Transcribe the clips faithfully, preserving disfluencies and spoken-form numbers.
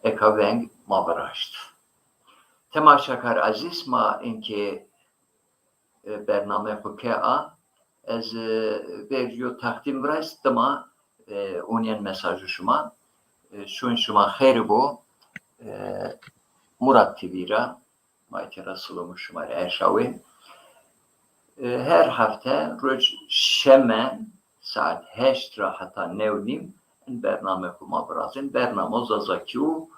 eka veng ma viraşt. Temaşakar ezîz, ma inkê, e, bername xwu ke a, ez, e, ver yo teqdîm viraz, dima, e, onîyen mesajû şima. E, şûn şima xêr bo. E, Murat T V ra, ma îtya ra silomû şima rê erşawên. E, her hefte roj şeme saet heşt ra heta new nîm in bername xwu ma virazên. Bernamo Zazakî yo,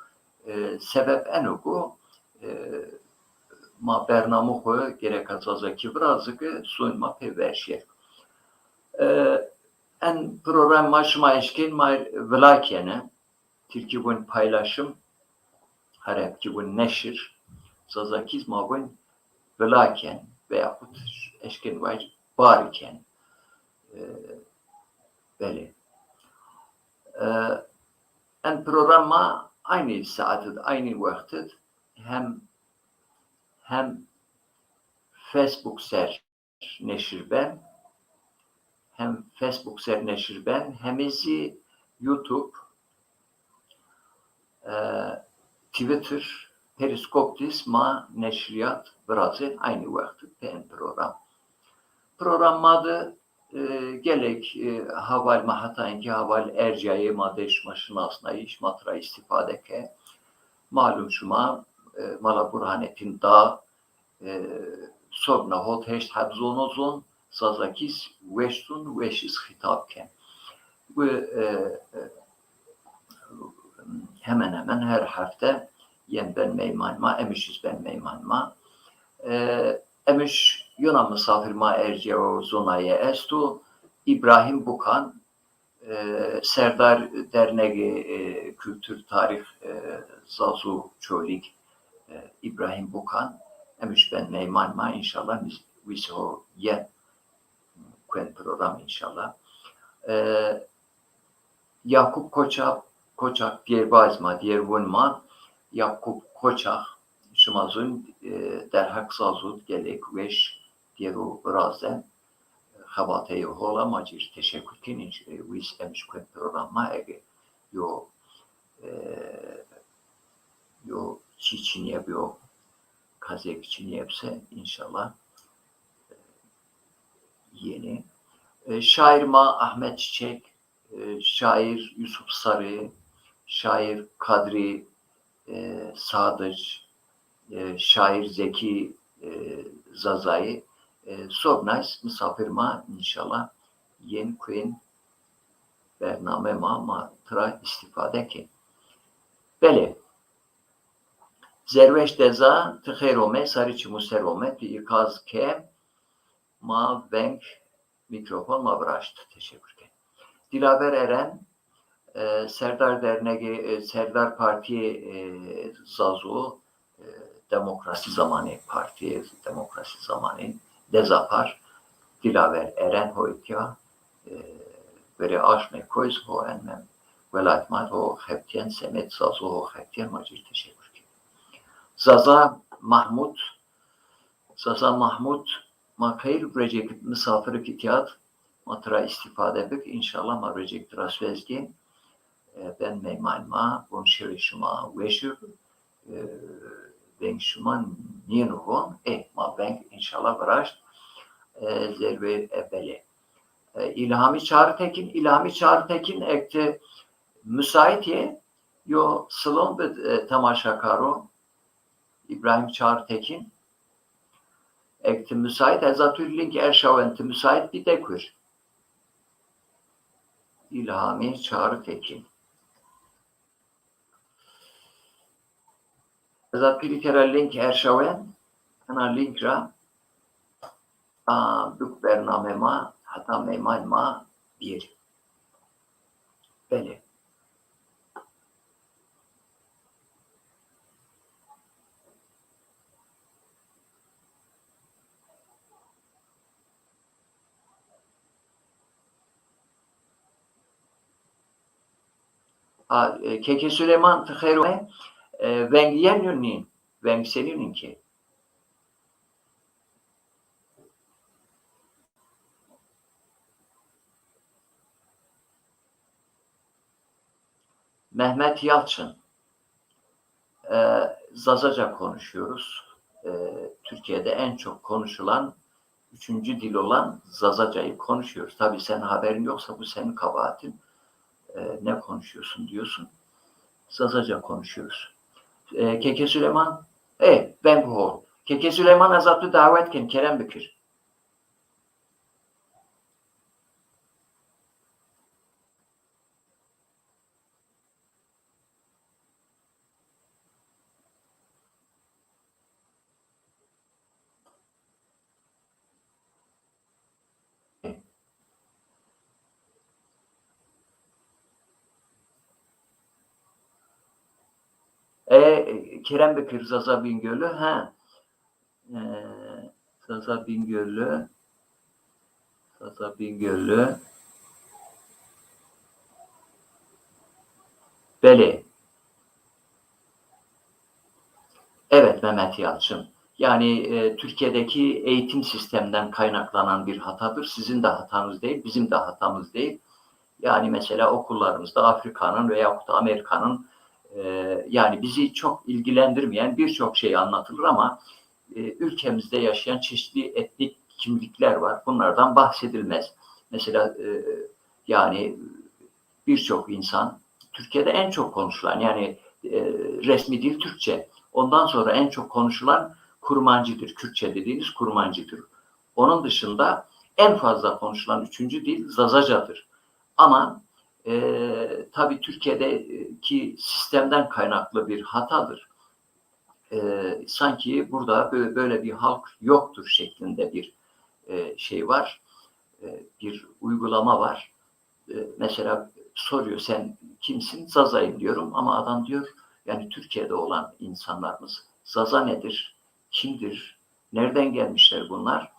e, sebeb eno ku, e, ma bernamo xwu gereka Zazakî virazî ki sonî ma pê verşîye. E, en program ma şima eşkên ma vila kene. Tirkî vûn paylaşım, Erebkî vûn neşir, Zazakî zî ma vûn vila ken veyaxut eşkên vaj bar ken. E, belê. E, en program ma aynî saet id, aynî wext id hem, hem Facebook ser neşir ben, hem Facebook ser neşir ben, hem zî YouTube, e, Twitter, Periskop dî zî ma neşrîyat virazên aynî wext pê en program. Program ma de, e, gelek, e, heval ma heta inkê heval ercayê ma de şima şinasnayîş, ma tira îstîfade ke. Malum şima, e, Mala Burhanettin Dağ, e, sobna hot heşt heb zono zon, Zazakî zî weş zon, weşî zî xîtab ken. Bu, e, e, hemen hemen her hefte yen ben meyman ma, emiş zî ben meyman ma. E, emiş yona misafir ma ercîyawo zonaye esto, Îbrahîm Bukan, e, serdar dernegê, e, kultur, tarîx, e, Zazu Çolîg, e, Îbrahîm Bukan, emiş ben meyman ma, înşallah wîs ho yen kuen program înşallah. E, Yakup Koçak, Koçak dêrbaz ma, dêrvûn ma, Yakup Koçak, şima zûn, e, derheq Zazu gelek weş dêro virazen. Xebateyê hol a, ma ci rê teşekur kenî. E, wîs emiş kuen program ma, ege yo, e, yo çî çinîyeb, yo kazek çinîyeb se, înşallah, e, yenê. E, şair ma Ahmet Çiçek, e, şair Yusuf Sarı, şair Kadri, e, Sadıç, e, şair Zeki, e, Zazayî, e, sobna zî misafir ma, înşallah, yên kuên bername ma, ma tira îstîfade kên. Belê. Zerweş Deza, ti xêr ome, sarî çimû ser ome, ti îqaz ke ma veng, mîkrofon ma viraşt. Teşekur ken. Dilaver Eren, e, serdar dernegê, e, serdar partiyê, e, Zazo, e, Demokrasî Zamanê, Partiyê Demokrasî Zamanê, Dezapar, Dilaver Eren ho îtya, e, verê aşmê koy zî ho en mem welat ma ho xebitîyen, semed Zazo ho xebitîyen, ma ci rê teşekur ken. Zaza Mahmut, Zaza Mahmut, ma qeyr recek misafirik îtya d, ma tira îstîfade bik, înşallah ma recek tira suez gên. E, ben meyman ma, von şewê şima weş ib, e, veng şima nîyeno von, e, ma veng înşallah viraşt, e, zerwê, e, belê. E, Îlhamî Çağrıtekin, Îlhamî Çağrıtekin, ek ti musaît yê, yo silom bid, e, temaşakaro. Îbrahîm Çağrıtekin. Ek ti musaît, ez a tu rê link erşawen, ti musaît bî dekur. Îlhamî Çağrıtekin. Ez a tu rê tera link erşawen, ena link ra. A, bik bername ma, heta meyman ma bîyerî. Belê. A, e, Keke Süleyman, ti xeyr ome. E, veng yen yo nîn? Veng senîn in ke? Mehmet Yalçın. E, Zazaca konuşuyoruz. E, Türkiye'de en çok konuşulan üçüncü dil olan Zazacayı konuşuyoruz. Tabii senin haberin yoksa bu senin kabahatin. E, ne konuşuyorsun diyorsun. Zazaca konuşuyoruz. E, Keke Süleyman, e, ben bu hol. Keke Süleyman ez a tu davet ken, kerem bikir. E, kerem bikir Zaza Bingöl'ü, ha. E, Zaza Bingöl'ü, Zaza Bingöl'ü. Belê. Evet Mehmet Yalçın. Yani e, Türkiye'deki eğitim sisteminden kaynaklanan bir hatadır. Sizin de hatanız değil, bizim de hatamız değil. Yani mesela okullarımızda Afrika'nın veyahut da Amerika'nın e, yani bizi çok ilgilendirmeyen birçok şey anlatılır ama e, ülkemizde yaşayan çeşitli etnik kimlikler var. Bunlardan bahsedilmez. Mesela e, yani birçok insan Türkiye'de en çok konuşulan yani e, resmi dil Türkçe. Ondan sonra en çok konuşulan Kurmancıdır. Kürtçe dediğimiz Kurmancıdır. Onun dışında en fazla konuşulan üçüncü dil Zazacadır. Ama e, tabii Türkiye'deki sistemden kaynaklı bir hatadır. E, sanki burada bö- böyle bir halk yoktur şeklinde bir e, şey var. E, bir uygulama var. E, mesela soruyor sen kimsin? Zazayım diyorum ama adam diyor yani Türkiye'de olan insanlarımız Zaza nedir? Kimdir? Nereden gelmişler bunlar?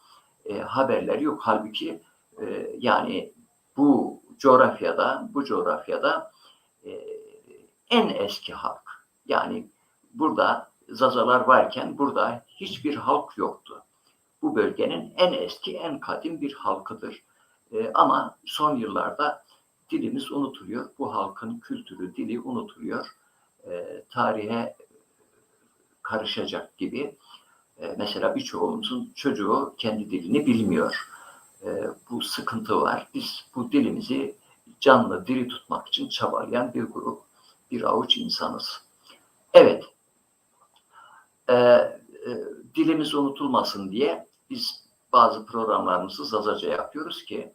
E, haberleri yok. Halbuki e, yani bu coğrafyada, bu coğrafyada e, en eski halk. Yani burada Zazalar varken burada hiçbir halk yoktu. Bu bölgenin en eski, en kadim bir halkıdır. E, ama son yıllarda dilimiz unutuluyor. Bu halkın kültürü, dili unutuluyor. E, tarihe karışacak gibi. E, mesela birçoğumuzun çocuğu kendi dilini bilmiyor. E, bu sıkıntı var. Biz bu dilimizi canlı, diri tutmak için çabalayan bir grup, bir avuç insanız. Evet, e, e, dilimiz unutulmasın diye biz bazı programlarımızı Zazaca yapıyoruz ki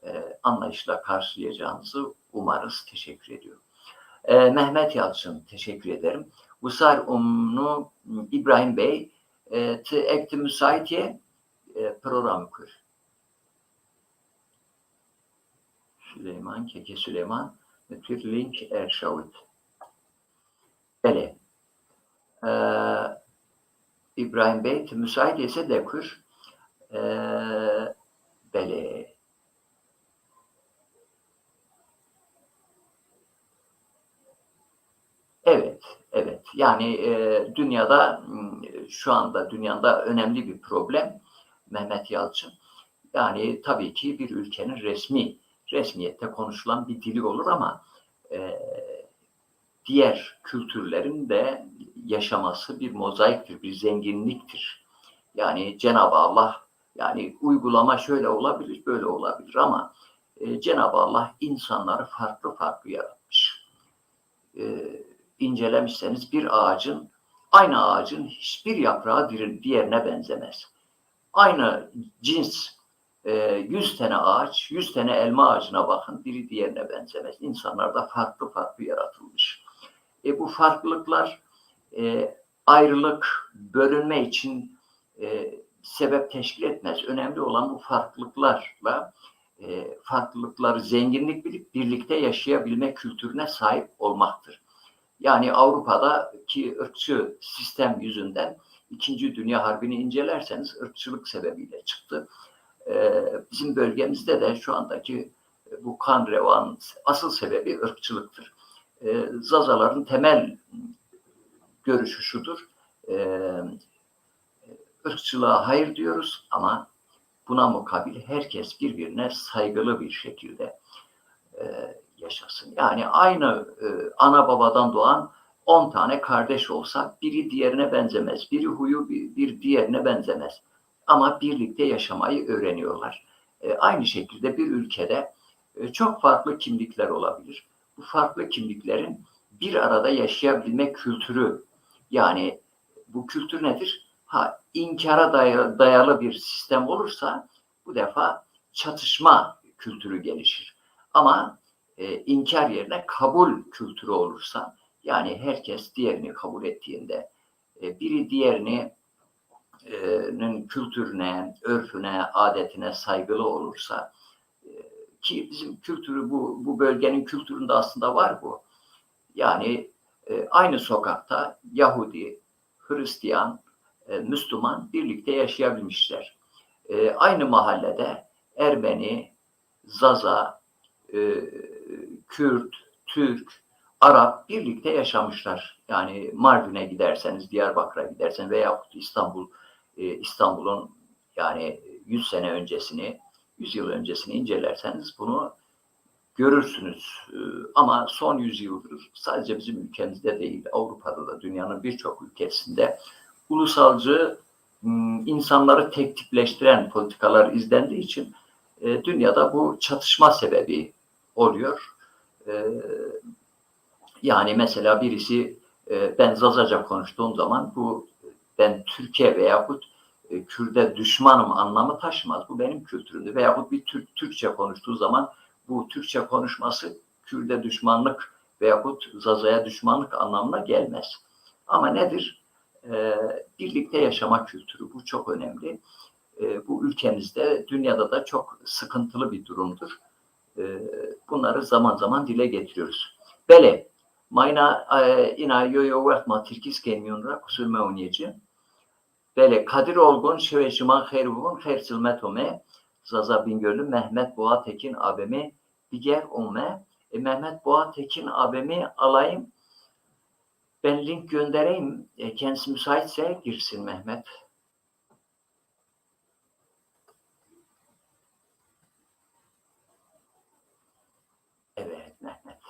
e, anlayışla karşılayacağınızı umarız. Teşekkür ediyorum. E, Mehmet Yalçın, teşekkür ederim. Wisar umnu İbrahim Bey, e, ti ek ti müsait yê, e, program kur. Süleyman, Keke Süleyman, mi tu link erşawit. Belê. E, İbrahim Bey, ti müsait ise dekur. E, belê. Evet, evet. Yani e, dünyada m, şu anda dünyada önemli bir problem Mehmet Yalçın. Yani tabii ki bir ülkenin resmi, resmiyette konuşulan bir dili olur ama e, diğer kültürlerin de yaşaması bir mozaiktir, bir zenginliktir. Yani Cenab-ı Allah, yani uygulama şöyle olabilir, böyle olabilir ama e, Cenab-ı Allah insanları farklı farklı yaratmış. E, incelemişseniz bir ağacın, aynı ağacın hiçbir yaprağı diğerine benzemez. Aynı cins e, yüz tane ağaç, yüz tane elma ağacına bakın, biri diğerine benzemez. İnsanlar da farklı farklı yaratılmış. E, bu farklılıklar e, ayrılık, bölünme için e, sebep teşkil etmez. Önemli olan bu farklılıklarla e, farklılıkları zenginlik bilip birlikte yaşayabilme kültürüne sahip olmaktır. Yani Avrupa'daki ırkçı sistem yüzünden İkinci Dünya Harbi'ni incelerseniz ırkçılık sebebiyle çıktı. Ee, bizim bölgemizde de şu andaki bu kan revan asıl sebebi ırkçılıktır. Ee, Zazaların temel görüşü şudur. Ee, ırkçılığa hayır diyoruz ama buna mukabil herkes birbirine saygılı bir şekilde e, yaşasın. Yani aynı e, ana babadan doğan on tane kardeş olsa biri diğerine benzemez, biri huyu bir, bir diğerine benzemez. Ama birlikte yaşamayı öğreniyorlar. E, aynı şekilde bir ülkede e, çok farklı kimlikler olabilir. Bu farklı kimliklerin bir arada yaşayabilme kültürü, yani bu kültür nedir? Ha, inkara daya- dayalı bir sistem olursa bu defa çatışma kültürü gelişir. Ama e, inkar yerine kabul kültürü olursa, yani herkes diğerini kabul ettiğinde, e, biri diğerini e, nin kültürüne, örfüne, adetine saygılı olursa, e, ki bizim kültürü bu, bu bölgenin kültüründe aslında var bu. Yani e, aynı sokakta Yahudi, Hristiyan, e, Müslüman birlikte yaşayabilmişler. E, aynı mahallede Ermeni, Zaza, e, Kürt, Türk, Arap birlikte yaşamışlar. Yani Mardin'e giderseniz, Diyarbakır'a giderseniz veyahut İstanbul, e, İstanbul'un yani yüz sene öncesini, yüz yıl öncesini incelerseniz bunu görürsünüz. E, ama son yüz yıldır sadece bizim ülkemizde değil, Avrupa'da da dünyanın birçok ülkesinde ulusalcı m, insanları tek tipleştiren politikalar izlendiği için e, dünyada bu çatışma sebebi oluyor. E, yani mesela birisi e, ben Zazaca konuştuğum zaman bu ben Türkiye veyahut e, Kürt'e düşmanım anlamı taşımaz. Bu benim kültürümdür. Veyahut bir Türk Türkçe konuştuğu zaman bu Türkçe konuşması Kürt'e düşmanlık veyahut Zaza'ya düşmanlık anlamına gelmez. Ama nedir? E, birlikte yaşama kültürü. Bu çok önemli. E, bu ülkemizde, dünyada da çok sıkıntılı bir durumdur. E, bunları zaman zaman dile getiriyoruz. Belê, ma îna, e, îna yo yo wext ma tirkî zî kên mîyon ra, qusur mewnîyê ci. Belê, Kadir Olgun, şewê şima xeyr bibin, xeyr silmet ome. Zaza Bingöl'lü Mehmet Boğatekin abimi bir gel ome. E, Mehmet Boğatekin abimi alayım. Ben link göndereyim. E, kendisi müsaitse girsin Mehmet. Evet, Mehmet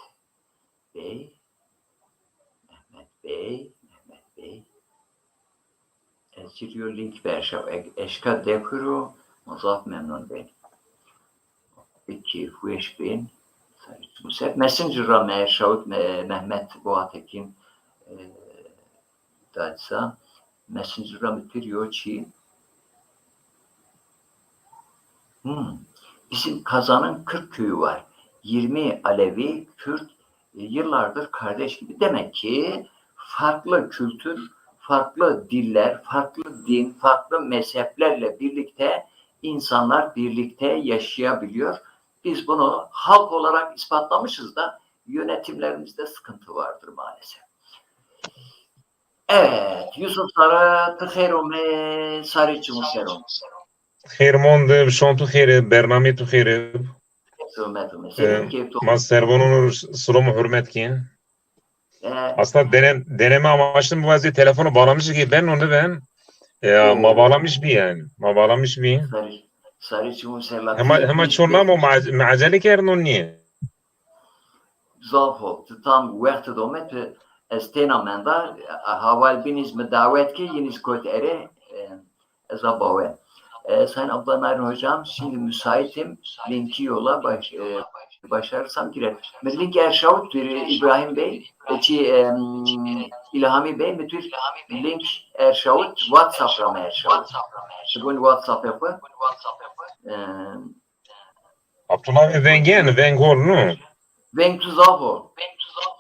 Bey. Mehmet Bey, Mehmet Bey. Ez ci rê yo link berşaw. Eg eşka dekiro, ma zaf memnun bên. Peki, weş bên. Messenger ra mi erşawit Me- Mehmet Boğatekin, e, Dadisa. Messenger ra mi pir yo çî. Hmm. Bizim Kazan'ın kırk köyü var. Yirmi Alevi, Kürt, e, yıllardır kardeş gibi. Demek ki farklı kültür, farklı diller, farklı din, farklı mezheplerle birlikte insanlar birlikte yaşayabiliyor. Biz bunu halk olarak ispatlamışız da yönetimlerimizde sıkıntı vardır maalesef. Evet, Yusuf Sara, ti xêr omê, sarê çimo ser o. Xêr mond, şon tu xêr, bernamê tu xêr. Hurmet omê. Senin keyf tu. Ma servonon ro silom û hurmet kên. E, Aslında denem, deneme amaçlı mi vazî telefonu bağlamış ki ben onu ben. E, ma bağlamış bir yani. Ma bağlamış bir. Sarê, sarê çimo ser la. Hema, hema çor namo ma, ma acele kerdin o niye? Zaf o. Ti tam wext de ome, ti ez têna menda, hawal bînî zî mi dawet kê, yînî zî kot erê, e, ez a bawe. E, Sayın Abdullah Narin Hocam, şimdi müsaitim. Linki yolla, baş-, e, başarırsam girer. Mi link erşawit bir İbrahim Bey, e, çi, e, İlhami Bey, mi tu link erşawit, WhatsApp ra mi erşawit. Ti gon WhatsApp yapı. E, Abdullah Bey vengên, veng hol nu. Veng tu zaf o.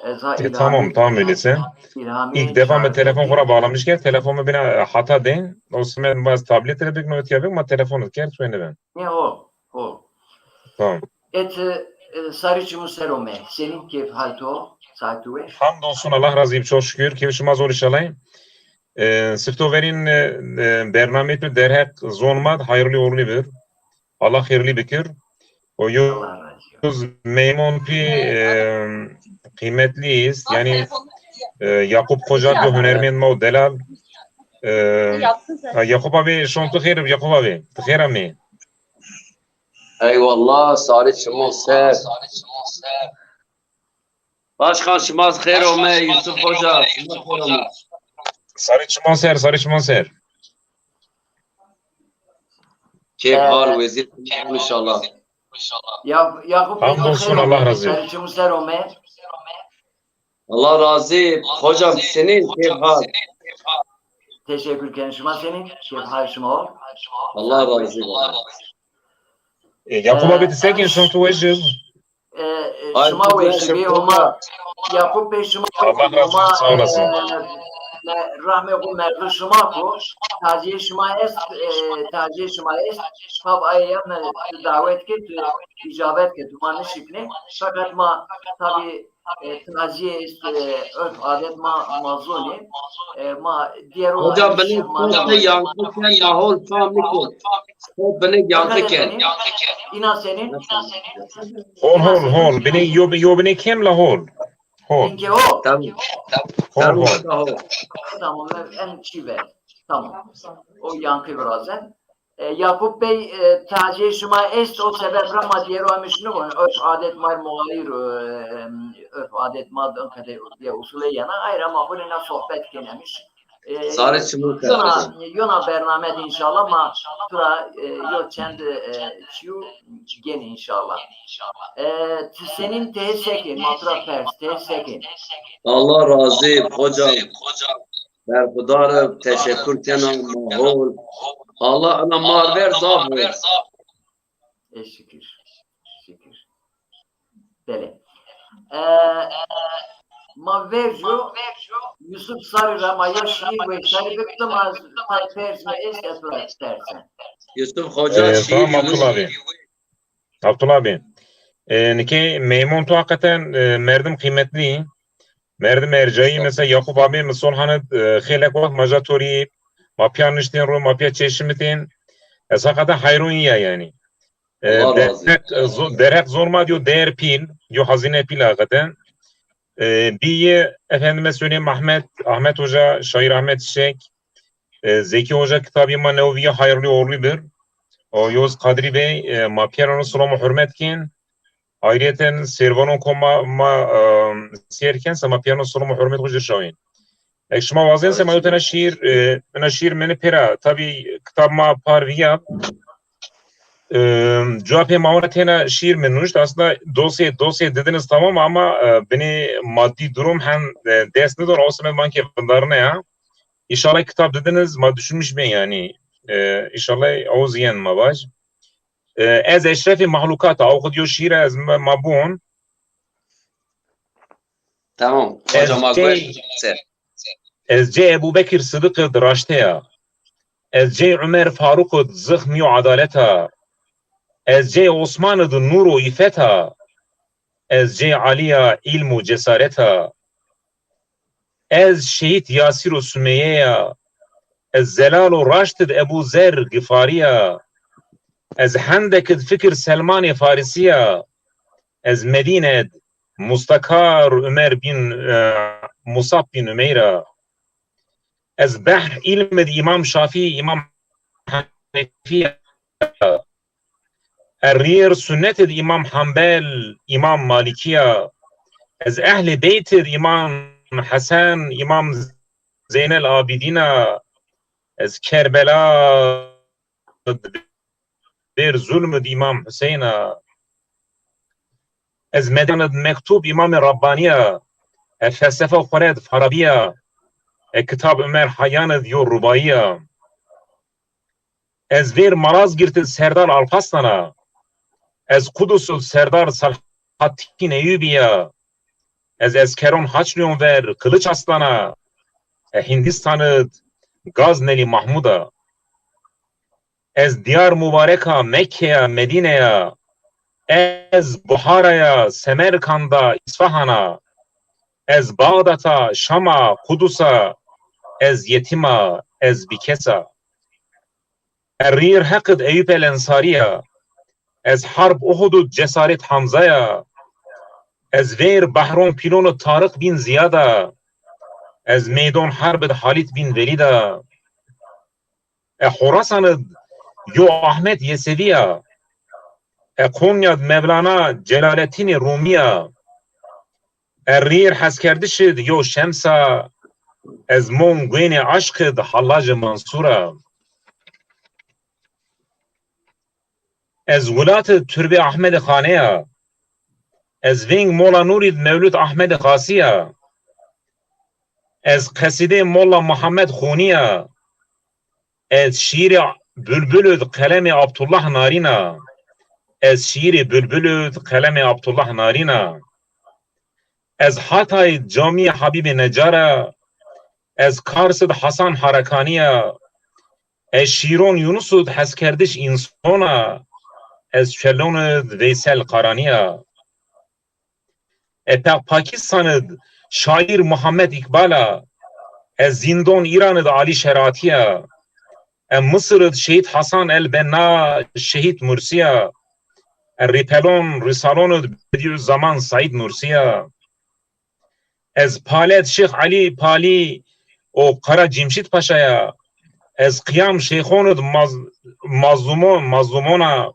Ez ha E, tamam, tamam öyleyse. İlhami İlk defa mi çağırdım. Telefon xo ra bağlamış kerd, telefon mi bina hata deyin. O zaman bazı tablet re bik, notiya bik, ma telefon kerd, sonra ben. Ne o? O. Tamam. Et, e, sarê çimo ser ome. Senin keyf hal to, saat tu weş. Hamdolsun, Allah razı olsun, çok şükür. Keyf şima zor inşallah. E, sifto verîn, e, e, bernamê tu derheq zon ma d hayırlı uğurlu bir. Allah xêrlî bikir. O yo-, Allah razı olsun. Meymun pî, e, qîmetlî îst. Yani, e, Yakup Koca, bir hunermend ma û delal. E, ha, Yakup abi, şon tu xêr, Yakup abi. Tu xêr amî. Eyvallah, sarê çimo ser. Başkan, şima xêr ome, Yusuf Hoca, şima xêr ome. Sarê çiman ser, sarê çiman ser. Kêf hal, wezîr, inşallah. Ya, Yakup Bey, hamdolsun, Allah razı olsun. Sarê çiman ser ome. Allah razı, hocam, senin kêf hal. Teşekkür ederim. Şima senin kêf hal şima o. Allah razı olsun. E, Yakup abi, ti se kên, şima tu wecib? E, e, şima weş bî, Homa. Yakup Bey, şima, Allah razı olsun, sağ olasın. E, me, rahmê xo merdi şima ku, tazîyê şima est, e, tazîyê şima est, pab aye ya me dawet ke, tu îcabet ke, tu ma nişikne. Fakat ma tabi, e, tazîye est, e, örf adet ma, ma zonê. E, ma diğer o... Hocam, beni yankı ken, la hol fam niko. Binê yankı ken. Îna senîn? Hol, hol, hol. Binê, yo, yo binê kêm la hol. Hol. Binê o. Tamam. Hol, hol. Tamam, en çî ver. Tamam. O yankı virazen. E, Yakup Bey, e, tazîyê şima est, o sebeb ra ma diyero emiş nivon. Örf adet ma muayir, e, örf adet ma din qede diye usule yena. Ayra ma xo rê na sohbet kenemiş. E, sarê çiman ser. Yona, yona bername de inşallah ma tu ra, e, yo çend, e, çîyo gên inşallah. E, ti senîn, ti se kên, ma tu ra pers, ti se kên. Allah razı, hocam. Berxudar ib, teşekkür kena, ma hol. Allah ina ma ver zaf hol. E, şikir. Şikir. Belê. E, ma verco Yusuf Sarî ra ma yo şîîr weşdarî biktim, ma tay pers mi est, ez ra persen. Yusuf Hoca, e, şîîr tamam, Yusuf. Abdullah abi. Abdullah abi. E, nike meymun tu hakikaten, e, merdim kıymetli. Merdim ercayî, mesela Yakup abi, mi sol hanit, e, xeylek wext ma ca to rî, ma pîya niştên ro, ma pîya çê şimitên. Ez hakikaten hayron ya yanî. E, Allah razı olsun. Derheq, e, zo-, derheq zor ma diyo, değer pîl, yo hazîne pîl hakikaten. E, bî yê, efendime söyleyeyim, Ahmet, Ahmet Hoca, şair Ahmet Çiçek, e, Zeki Hoca kitabî ma newvîye hayırlı uğurlu bir. O Yavuz Kadri Bey, e, ma pîyerano selam û hurmet kên. Ayrıyeten servanon ko ma, ma, e, sêr ken, se ma pîyerano selam û hurmet xo ci şawîn. Ek şima wazên se ma yo tena şîîr, e, ina şîîr meni pêra. Tabî kitab ma par vîya. E, cewapê ma ona tena şîîr mi nuşt. Aslında dosyê, dosyê didiniz tamam ama, e, binê maddi durum hem, e, dest nidon. O semed man ke vindarine ya. İnşallah kitap dediniz, ma düşünmüş ben yani. E, inşallah o ziyen ma vaj. E, ez eşrefî mahlukat a, o xud yo şiir ez ma, ma bun. Tamam. Hocam, az ver. Ez cê Ebu Bekir Sıdık id raşte ya. Ez cê Umer Faruk id zixmî yo adalet a. Ez cê Osman id nur û îfet a. Ez cê Alî ya îlm û cesaret a. Ez şehît Yasîr û Sumeyye ya. Ez zelal û raşt id Ebû Zer Gifarî ya. Ez Hendek id fikir Selmanê Farisî ya. Ez Medîne id Mustakar Umer bin, e, Musab bin Umeyr a. Ez behr îlm id Îmam Şafî, Îmam Henefî ya. Ez rîr sunnet id Îmam Hanbel, Îmam Malikî ya. Ez ehlê beyt id Îmam Hesen, Îmam Zeynel Abidîn a. Ez Kerbela id bêr zulm id Îmam Huseyn a. Ez Medan id mektub Îmamê Rabbanî ya. Ez felsefa xo rê id Farabî ya. Ez kitab Umer Hayyan id yo rubayî ya. Ez vêr Malazgirt id Serdar Alparslan a. Ez Qudus id Serdar Selahattîn Eyûbî ya. Ez eskeron Haçlîyon ver Kılıç Aslan a. Ez Hindistan id Gaznelî Mahmud a. Ez Diyar Mubarek a, Mekke ya, Medîne ya. Ez Buhara ya, Semerkand a, Îsfahan a. Ez Baxdat a, Şam a, Qudus a. Ez yetîm a, ez bîkes a. Ez rîr Heq id Eyûb el Ensarî ya. Ez harb Uhud id Cesaret Hamza ya. Ez vêr behron pîlon id Tariq bin Ziyad a. Ez meydon herb id Halîd bin Velîd a. Ez Horasan id yo Ahmed Yesevî ya. Ez Konya id Mevlana Celalettînê Rumî ya. Ez rîr heskerdiş id yo şems a, ez mon guênê aşq id Hallacê Mansûr a. Ez wilat id turbê Ahmedê Xanê ya. Ez vêng Mola Nûrî d Mewlûd Ahmedê Xasî ya. Ez qesîdê Mola Muhammed Xûnî ya. Ez şîîrê Bulbul id qelemê Abdullah Narîn a. Ez şîîrê Bulbul id qelemê Abdullah Narîn a. Ez Hatay id camîyê Habîbê Necar a. Ez Kars id Hasan Harakanî ya. Ez Şîron Yunus id heskerdiş înson a. Ez Çelon id Veysel Qaranî ya. E, pa-, Pakistan id şaîr Muhammed Îkbal a. Ez Zîndon Îran id Alî Şeratî ya. E, Misir id Şehîd Hasan El Benna Şehîd Mursî ya. E, Rîpelon, Rîsalon id Bedîuzzaman Saîd Nursî ya. Ez Paled Şêx Elî Palî û Qara Cemşîd Paşa ya. Ez Qiyam Şeyxon id Maz-, Mazlumon, Mazlumon a.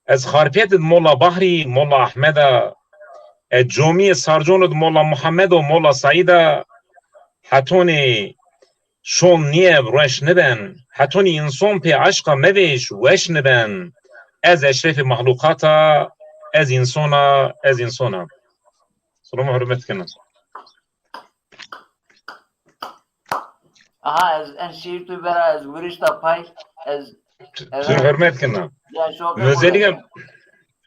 Ez Xarpêt id Molla Bahrî, Molla Ahmed a. Ez Comîyê Sarcon id Molla Muhammed û Molla Saîd a. Hetonî şon nîyeb rueş niben. Hetonî înson pê eşqa mevêş weş niben. Ez eşrefê mexluqat a, ez înson a, ez înson a. Silam û hurmet kena. Aha, ez en şiir tu vera, ez vurişta pay, ez... Tu, tu hurmet kena. Ya, şoke... Özellikle,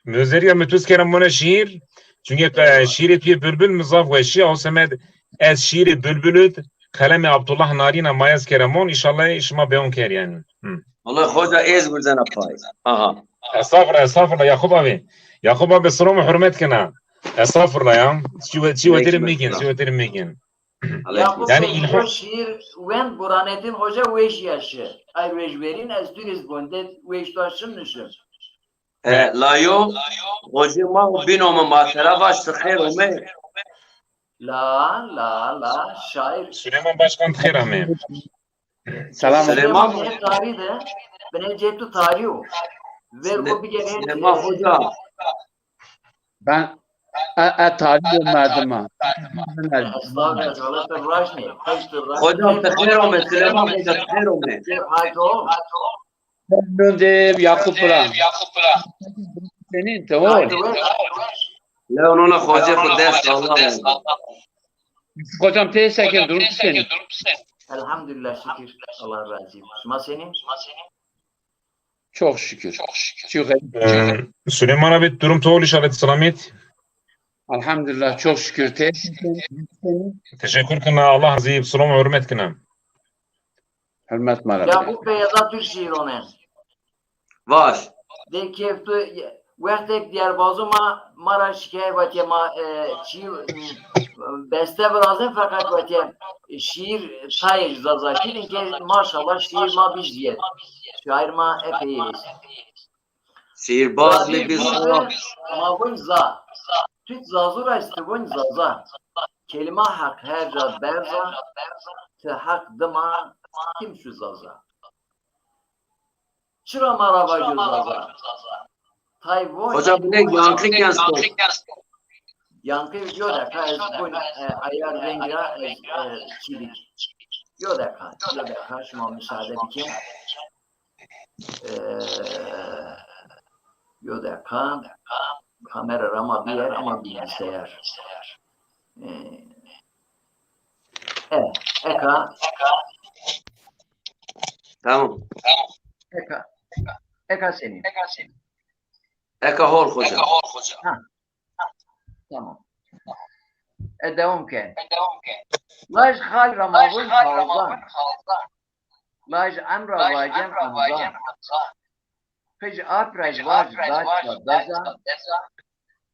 özellikle mi tu kere mone şiir, çünkü, e, şiirê tu yê Bülbül mi zaf weşî, o semed ez şiirê Bülbül id, qelemê Abdullah Narîn a, ma ez kere mon, înşallah şima beyon ker yani. Hı. Vallahi hoca ez gurzena pay. Aha. Estağfurullah, estağfurullah, Yakup abi. Yakup abi, silam û hurmet kena. Estağfurullah ya. Çi we-, çi wetirî mîkin, çi wetirî mîkin. Aleyküm selam. Yanî îlham. Şiir wend Burhanettin Hoca weş ya şi. Ay weş verîn, ez dûrîz bonde weş to şim nişim. E, layo, hocê ma bîno mi, ma tera vaş ti xêr ome. La, la, la, şair. Süleyman Başkan ti xêr ame. Selam. Süleyman. Binê tarî de, binê cê tu tarî o. Ver ko bigere. Süleyman Hoca. Ben e, e tarî yo merdim a. Estağfirullah, Allah te raşnê. Hocam, ti xêr ome, Süleyman Hoca, ti xêr ome. Hal to? Nondê Yakup Bira. Senin, tamam. Leonona Hoca, xu dest, Allah razı olsun. Hocam, te sekin, durum senin. Elhamdülillah, şükür. Allah razı olsun. Şima senin? Çok şükür. Çok şükür. Ee, Süleyman abi, durum to inşallah selamet. Elhamdülillah, çok şükür. Te- Teşekkür kena, Allah razı olsun, hürmet kena. Hürmet mara. Yakup Bey, eza tu şiir one. Vaş. De keyf tu, wextek diyarbazo ma, ma ra şikayet vatiye ma, e, çi, e, beste virazin, fakat vatiye şiir tayê Zazakî din ke maşallah şiir ma bijîye. Şair ma epey est. Şiirbaz mi biz? Ma vun za. Tut Zazu ra, ti vun Zaza. Kelîma Heq her ca berza, ti Heq dima kim şu Zaza. Çira ma ra vajo Zaza? Tay vun. Hoca, bine yankı kes to. Yankı, yo deqa, ez vun, e, ayar vengî ra ez, e, çî bik. Yo deqa, yo deqa, şima müsaade bikin. E, yo deqa, kamera ra ma biyer ama bilgisayar. E, e, eka. Tamam. Eka. Eka senin. Eka hol hoca. Ha. Tamam. E, devam ke. Laj xal ra ma vun Halzan. Laj em ra vacen Hamzan. Qij ap ra vaj daç ra deza.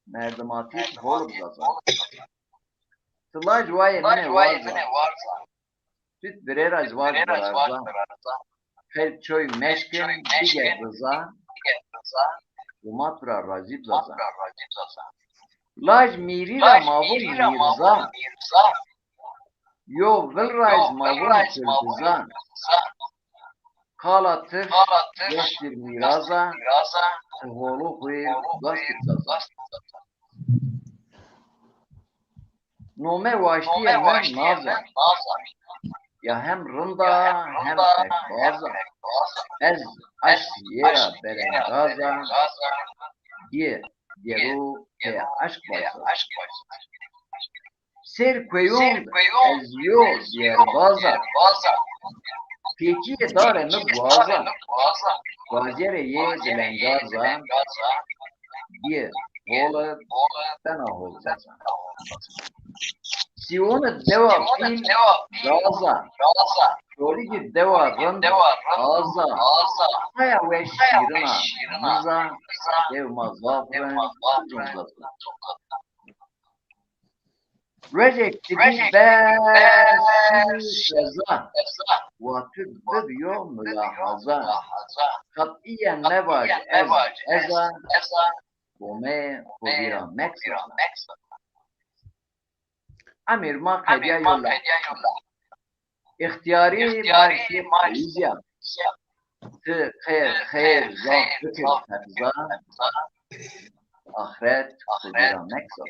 Merdimatî hol bizaza. Ti laj wayê min ê warza. Fit virê ra ji vaj virarza. Qelb çoy meşkin bige riza. Huma tu ra razî bizaza. Laj mîrî ra ma vun mîrza. Yo vil ra ji ma vun Kildizan. Qala tirk goştir mîraza, ti holu xwîr goştir zaza. Nome waştîye mi naz a. Ya hem rind a, hem qekbaz a. Ez aşk yê ra berengaz a. Yê gero pê aşk baz a. Sêr kueyong ez yo dêrbaz a. Pêkîyê darê mi guaz a. Gazêrê yê dilengaz a. Bîye hol id bena holbaz a. Sîwon id dewa pîl gaz a. Çolîg id dewa rind az a. Haya weş şîrin a, niz a. Dew ma zaf rind, zaf rind. Rojêk ti dî bes şî seza, wa tu bib yo mulaheza. Qetîyen mevaj ez ez a, Home xo vîra meksa. Emîr ma qedîya yo la. Îxtîyarî ma şî polîsya. Ti qey xeyr zaf bikir qebza. Axret xo vîra meksa.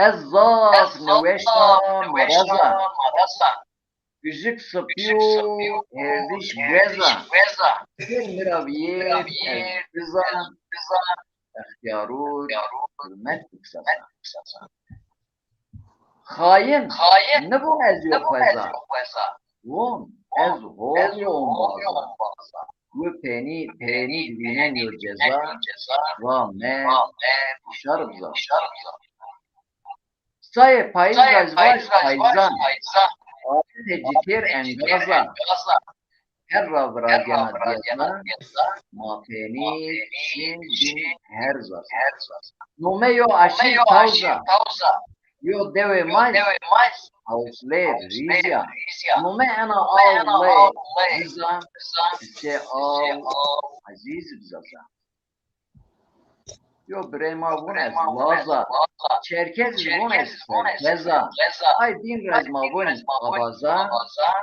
Ez zaf niweşna merez a. Bijik sipî û hêrdiş guez a. Pêr mi ra vîyêr ez biza, extîyarû hurmet bikseza. Xayin nivon ez yo xweza. Von ez hol yo ombaz a. Wi pênî, pênî vînen yo ceza, va me huşar biza. Sayê payîz ra vaj payîzan. Adetê citêr engaz a. Her ra viragena diyeza, ma pênî şîn bîn herz a. Nome yo aşîr tawz a. Yo dewê may Hawslê rîz a. Nome ena aw lê riz a, sê aw ezîz bizaza. Yo birê ma vûn ez Laz a. Çerkez zî vûn ez Çerkez a. Ay bîn ra ez ma vûn Abaza,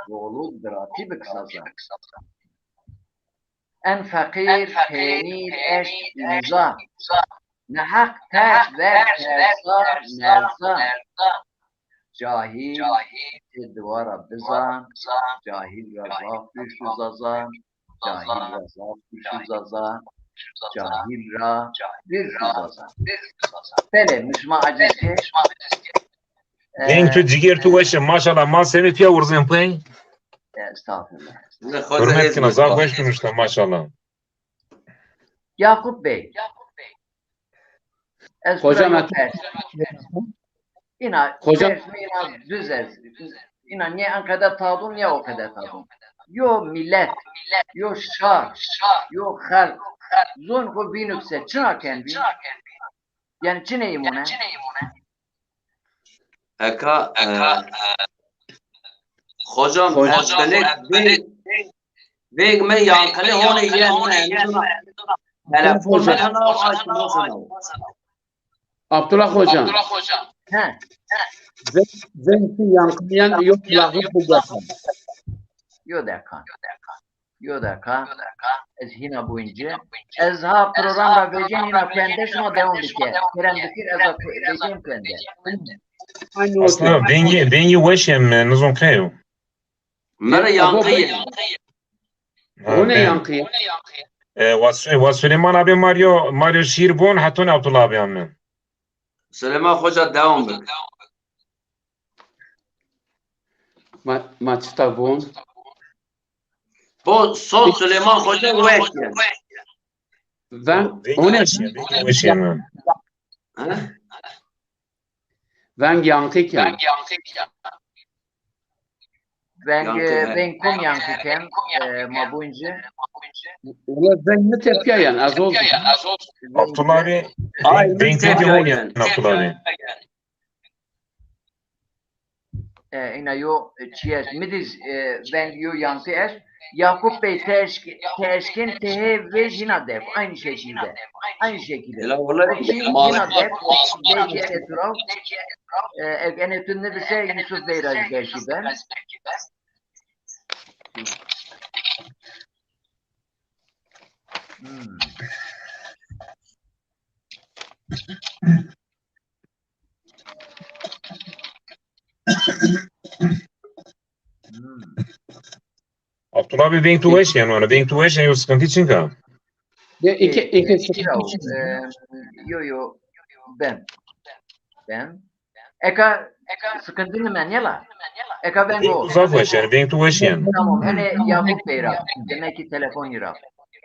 Golû biratî biksaza. En feqîr, pênîr, eşt, uza. Neheq ters ver tersa, nersa. Cahîl, ti diwa ra bizan, cahîl ra zaf pîr şu zaza, cahîl ra zaf pîr şu zaza, cahîl ra pîr şu zaza. Belê, mi şima aciz kê. Veng tu cigêr tu weş e, maşallah, ma semê pîya wurzên pey. Estağfurullah. Hurmet kena, zaf weş nuşta, maşallah. Yakup Bey. Ez Hocam, pers. Îna hocam, pers mi îna düz ez. Îna nê en qede tadun, nê o qede tadun. Yo millet, yo şar, yo xelq. Zon xo vînuk se, çina ken vîn? Yanî çinê îmune? Eka, e, hocam, hocam, ez belê, belê, veng me yankılı hone yen, ne, ne, telefon hocam, me hana açmasın. Abdullah hocam. He. Veng, veng yankılı yen yok, kulaklık bu. Yo deqa. Yo deqa. Ez hîna boyunca. Ez ha program ra vecên, hîna kuende şima dewam bike. Kerem bikir, ez ha ku-, vecên kuende. Aslında vengî, vengî weş em, nizon qey o. Mera yankı ye. Ha, o ne ben yankı ye? E, wa Sü-, wa Süleyman abi Mario, Mario şiir bon, heton Abdullah abi amin. Süleyman Hoca devam et. Ma, ma çita von? Bo, sot Süleyman Hoca wek ye. Veng, o ne? Weş ye, weş ye. Ha? Veng yankı ken. Veng, yankı, veng kom yankı ken, e, ma bunci. Ola veng mi tepya yan, az olsun. Abdullah abi, ay, veng, veng tepya yan, Abdullah abi. E, îna yo, e, çi est. Mi dîz, e, veng yo yankı est. Yakup Bey, ti eşk-, ti eşkên ti hê vej hîna def. Aynı şekilde. Aynı şekilde. Ela wala, hîna def. Belki etraf. E, ek enê tu nivise Yusuf Bey ra zî belkî ben. Hmm. Hmm. Abdullah abi, veng tu weş yen, vana. Veng tu weş yen, yo sıkıntı çinka. Ya, iki, iki sıkıntı çinka. Yo, yo, ben. Ben. Eka, eka sıkıntı nîmen yela. Eka veng o. Veng tu zaf weş yen, veng tu weş yen. Tamam, ene Yakup Bey ra. Demek ki telefon ra.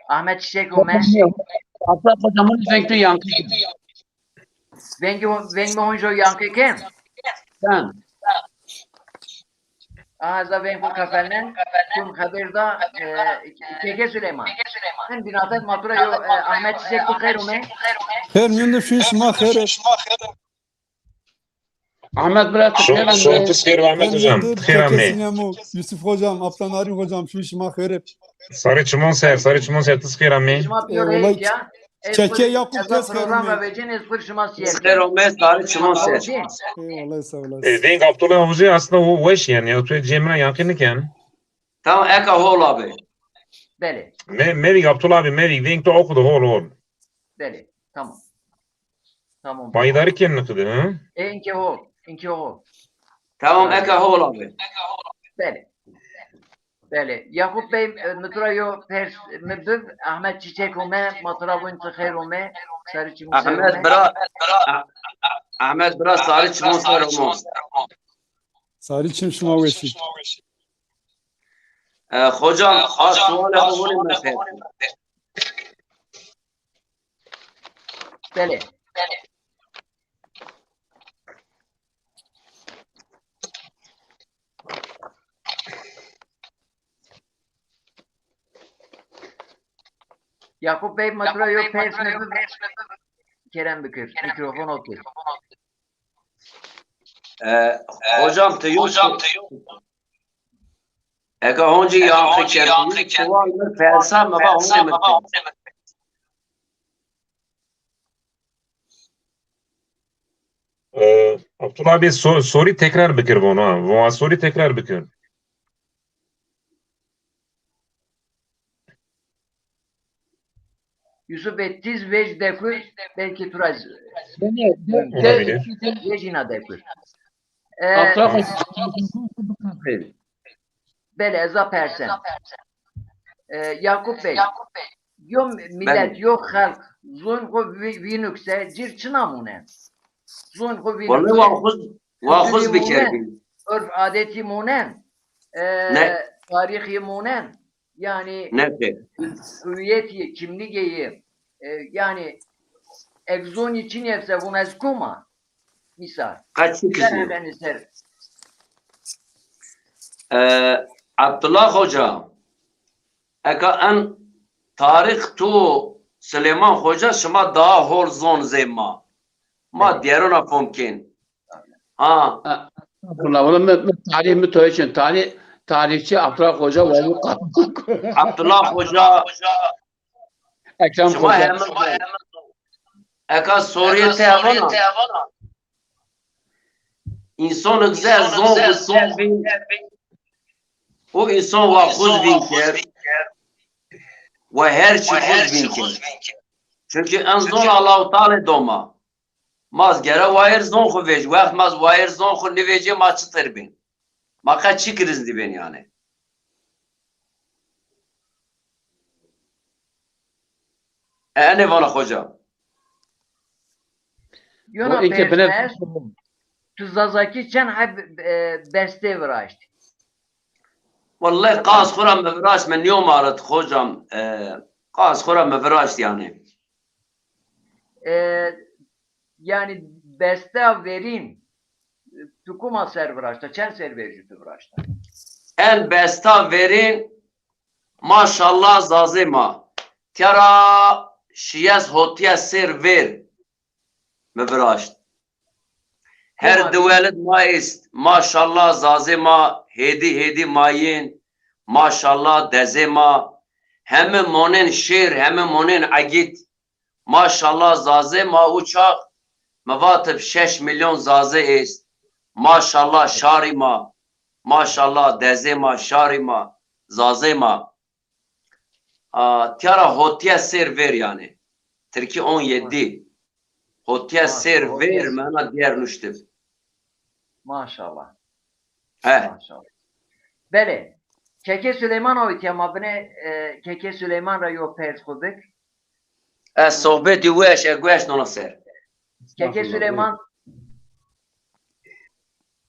Ahmet Çiçek ome. Abdullah hocamın veng tu yankı. Veng, veng mi honco yankı ken? Sen. Aha, za veng xo kafelnen, kum xeber da, e, Keke Süleyman. Sen binatet matura yo, e, Ahmet Çiçek tu xeyr ome. Xeyr, miyonde şun şima xeyr. Ahmet bira tu xeyr ame. Şun tu xeyr, Ahmet hocam. Xeyr ame. Yusuf hocam, Abdullah Narin hocam, şun şima xeyr. Sarı çimon ser, sarı çimon ser, tu xeyr ame. Şima piyo reyt ya. Keke Yakup, tu xeyr ome. Program ra vecin ez xur şima siyet. Xeyr ome, sarı çimon ser. Eyvallah, sağ olasın. E, veng Abdullah Hoca aslında o weş yani. Ya, tu cemre yankı niken. Tamam, eka hol abi. Belê. Me, mevig Abdullah abi, mevig. Veng tu oku da hol, hol. Belê, tamam. Tamam. Paydarı ken niqidi, ha? E, inke hol, inke hol. Tamam, eka hol abi. Belê. Belê. Yakup Bey, e, mi tu ra yo pers mi bib, Ahmet Çiçek ome, ma tu ra vun tu xeyr ome, sarı çimon ser ome. Ahmet bira, Ah-, Ahmet bira, sarı çimon ser ome. Sarı çim şima weşî. E, hocam, a sualê xo vurê mi ser. Belê. Yakup Bey, ma tu ra yo pers mi bib, kerem bikir. Mikrofon okey. E, hocam, tu yo. Eka honcî yankı kerdî, sual mi persa, mi va honcî mi persa. E, Abdullah abi, so-, sorî tekrar bikir vona. Vona sorî tekrar bikir. Yusuf Bey, tiz vej dekur, belkî tu ra z-, Beni, de, de, Olabilir. Vej îna dekur. E, Abdullah Hoca, belê, ez a persen. E, Yakup Bey, yo mi-, milet, yo xelq, zon xo vî-, vînuk se, cir çina munen? Zon xo vînuk se. Vallahi wa xuz, wa xuz bikerî. Urf adetî munen. E, tarîxî munen. Yanî hüviyetî, kimligê yê, e, yanî eg zonî çinî ese vun ez kom a? Mîsal. Qet çi kişî? Ser. E, Abdullah Hoca, eka en tarîx tu Silêman Hoca şima daha hol zon zê ma. Ma dîyerona fom kên. Ha. Estağfurullah. Valla mi, mi tarîx mi toyê çin. Tarîx, tarîxçî Abdullah Hoca wa bu. Abdullah Hoca. Ekrem Hoca. Eka sorîyê te vana. Însan ze zon xu zon vîn. O însan wa xuz vîn kerd. Wa her çî xuz vîn kerd. Çunkî en zon Allahu Teala do ma. Ma z gere wayir zon xu vêj. Wext ma z wayir zon xu nivêcê ma çitir bîn? Ma qe çi kiriz nîbên yanî? E, enê vana xoca. Yona pers, tu Zazakî çend heb, e, bestê viraşt? Wellay qas xu ra mi viraşt, mi nîyom arit xocam. E, qas xu ra mi viraşt yanî. E, yanî besta verîn tu kuma ser viraşta? Çend ser vercî tu viraşta? En besta verîn maşallah zazê ma. Tîya ra şiyes hotîye sêr vêr mi viraşt. Her di welid ma est. Maşallah zazê ma hêdî hêdî mayîn. Maşallah dezê ma. Hemi monên şêr, hemi monên egît. Maşallah zazê ma, o çax mi vatib şeş milyon zazê est. Maşallah şarî ma. Maşallah dezê ma, şarî ma, zazê ma. A, tîya ra hotîye sêr vêr yanî. Tirkî on yedi. Hotîye sêr vêr, mi ena dîyer nuştib. Maşallah. He. Maşallah. Belê. Keke Süleyman avîtiya, ma binê e, Keke Süleyman ra yo pers xwu bik. Ez sohbetî weş, e gueş nona ser. Keke Süleyman,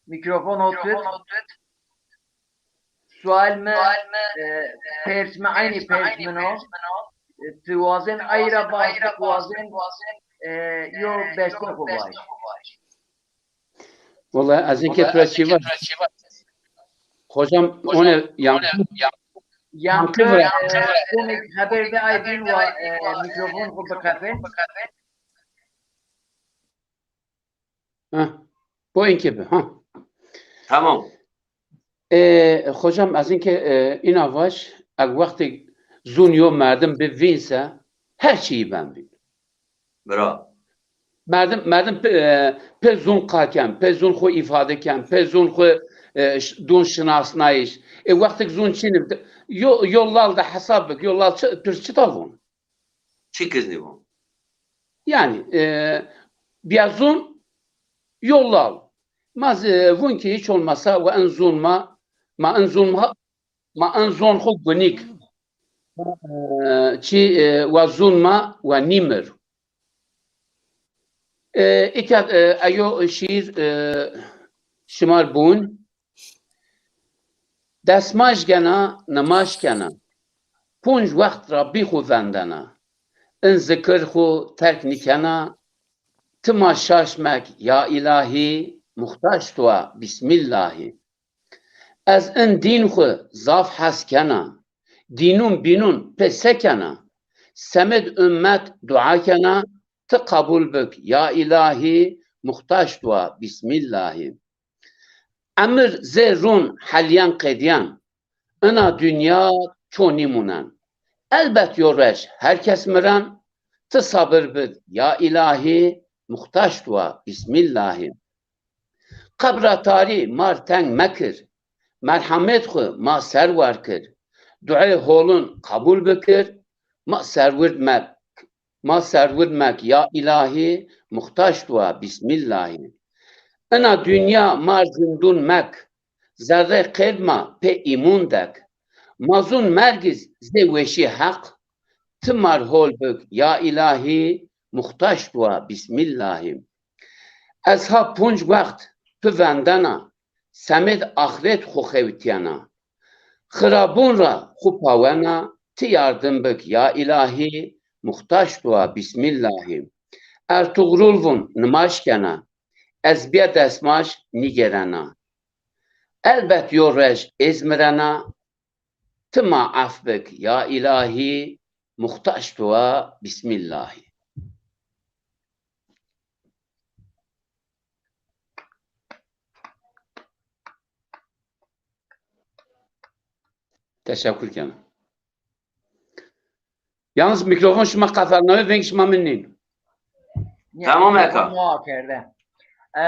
mikrofon ho tut. Sual mi, e, pers mi, eynî pers min o. E, ti wazên ay ra vaj, ti wazên e, yo bestê xwu vaj. Wala ez ê ke tu ra çî vaj. Hocam, o ne yan Yankı, e, komik haber de ay din wa e, mikrofon xwu biqefe. Ha. Bu inke bi. Ha. Tamam. E, hocam, ez inke e, îna vaj, eg wextê zûn yo merdim bi vîn se, her çîyî ben vîn. Bira. Merdim, merdim pe, e, pe zûn qa ken, pe zûn xwu îfade ken, pe zûn xwu e, ş- dûn şinasnayîş. E, wextik zûn çin ib, yo, yo lal de hesab bik, yo lal çi, tu çita vûn? Çi kiz nîvûn? Yanî, e, bîya zûn yo lal. Ma z- e, vûn ki hiç olmasa ve en zûn ma, ma en zûn ma, ma en zûn xwu gunîk. E, çi, e, wa zûn ma wa nîmir. E, îta, e, eyo şîîr, e, şimar bûn. Desmaj gena, nimaj kena. Punc wext Rabbî xwu vendena. In zikir xwu terk nîkena. Ti ma şaş mek ya îlahî, muxtaç tuwa bîsmîllahî. Ez in dîn xwu zaf hes kena. Dînûn bînûn pê se kena? Semêd ummet dua kena, ti qebul bik ya îlahî, muxtaç tuwa bîsmîllahî. Emir zê rûn helîyen qedîyen, ina dinya ço nîmûnen. Elbet yo roj her kes miren, ti sabir bid ya îlahî, muxtaç tuwa bîsmîllahî. Qebra tarî mar teng mekir, merhamêt xwu ma ser war kir. Duê holun qebul bikir, ma serwird mek, ma serwird mek ya îlahî, muxtaç tuwa bîsmîllahî. Ina dinya mar zindûn mek, zerrê qêrd ma pê îmûn dek. Ma zûn mergiz zê weşî Heq, ti mar hol bik ya îlahî, muxtaç tuwa bîsmîllahî. Ez ha punc wext tu vendena, semêd axret xwu xewtîyena. Xirabûn ra xwu pawena, ti yardim bik ya îlahî, muxtaç tuwa bîsmîllahî. Ertugrul vûn nimaj kena, ez bîya desmaj nîgêrena. Elbet yo roj êz mirena, ti ma ef bik ya îlahî, muxtaç tuwa bîsmîllahî. Teşekkür kena. Yalnız mikrofon şima qefelnayo, veng şima min nîn. Tamam, eka. Muha kerde. E,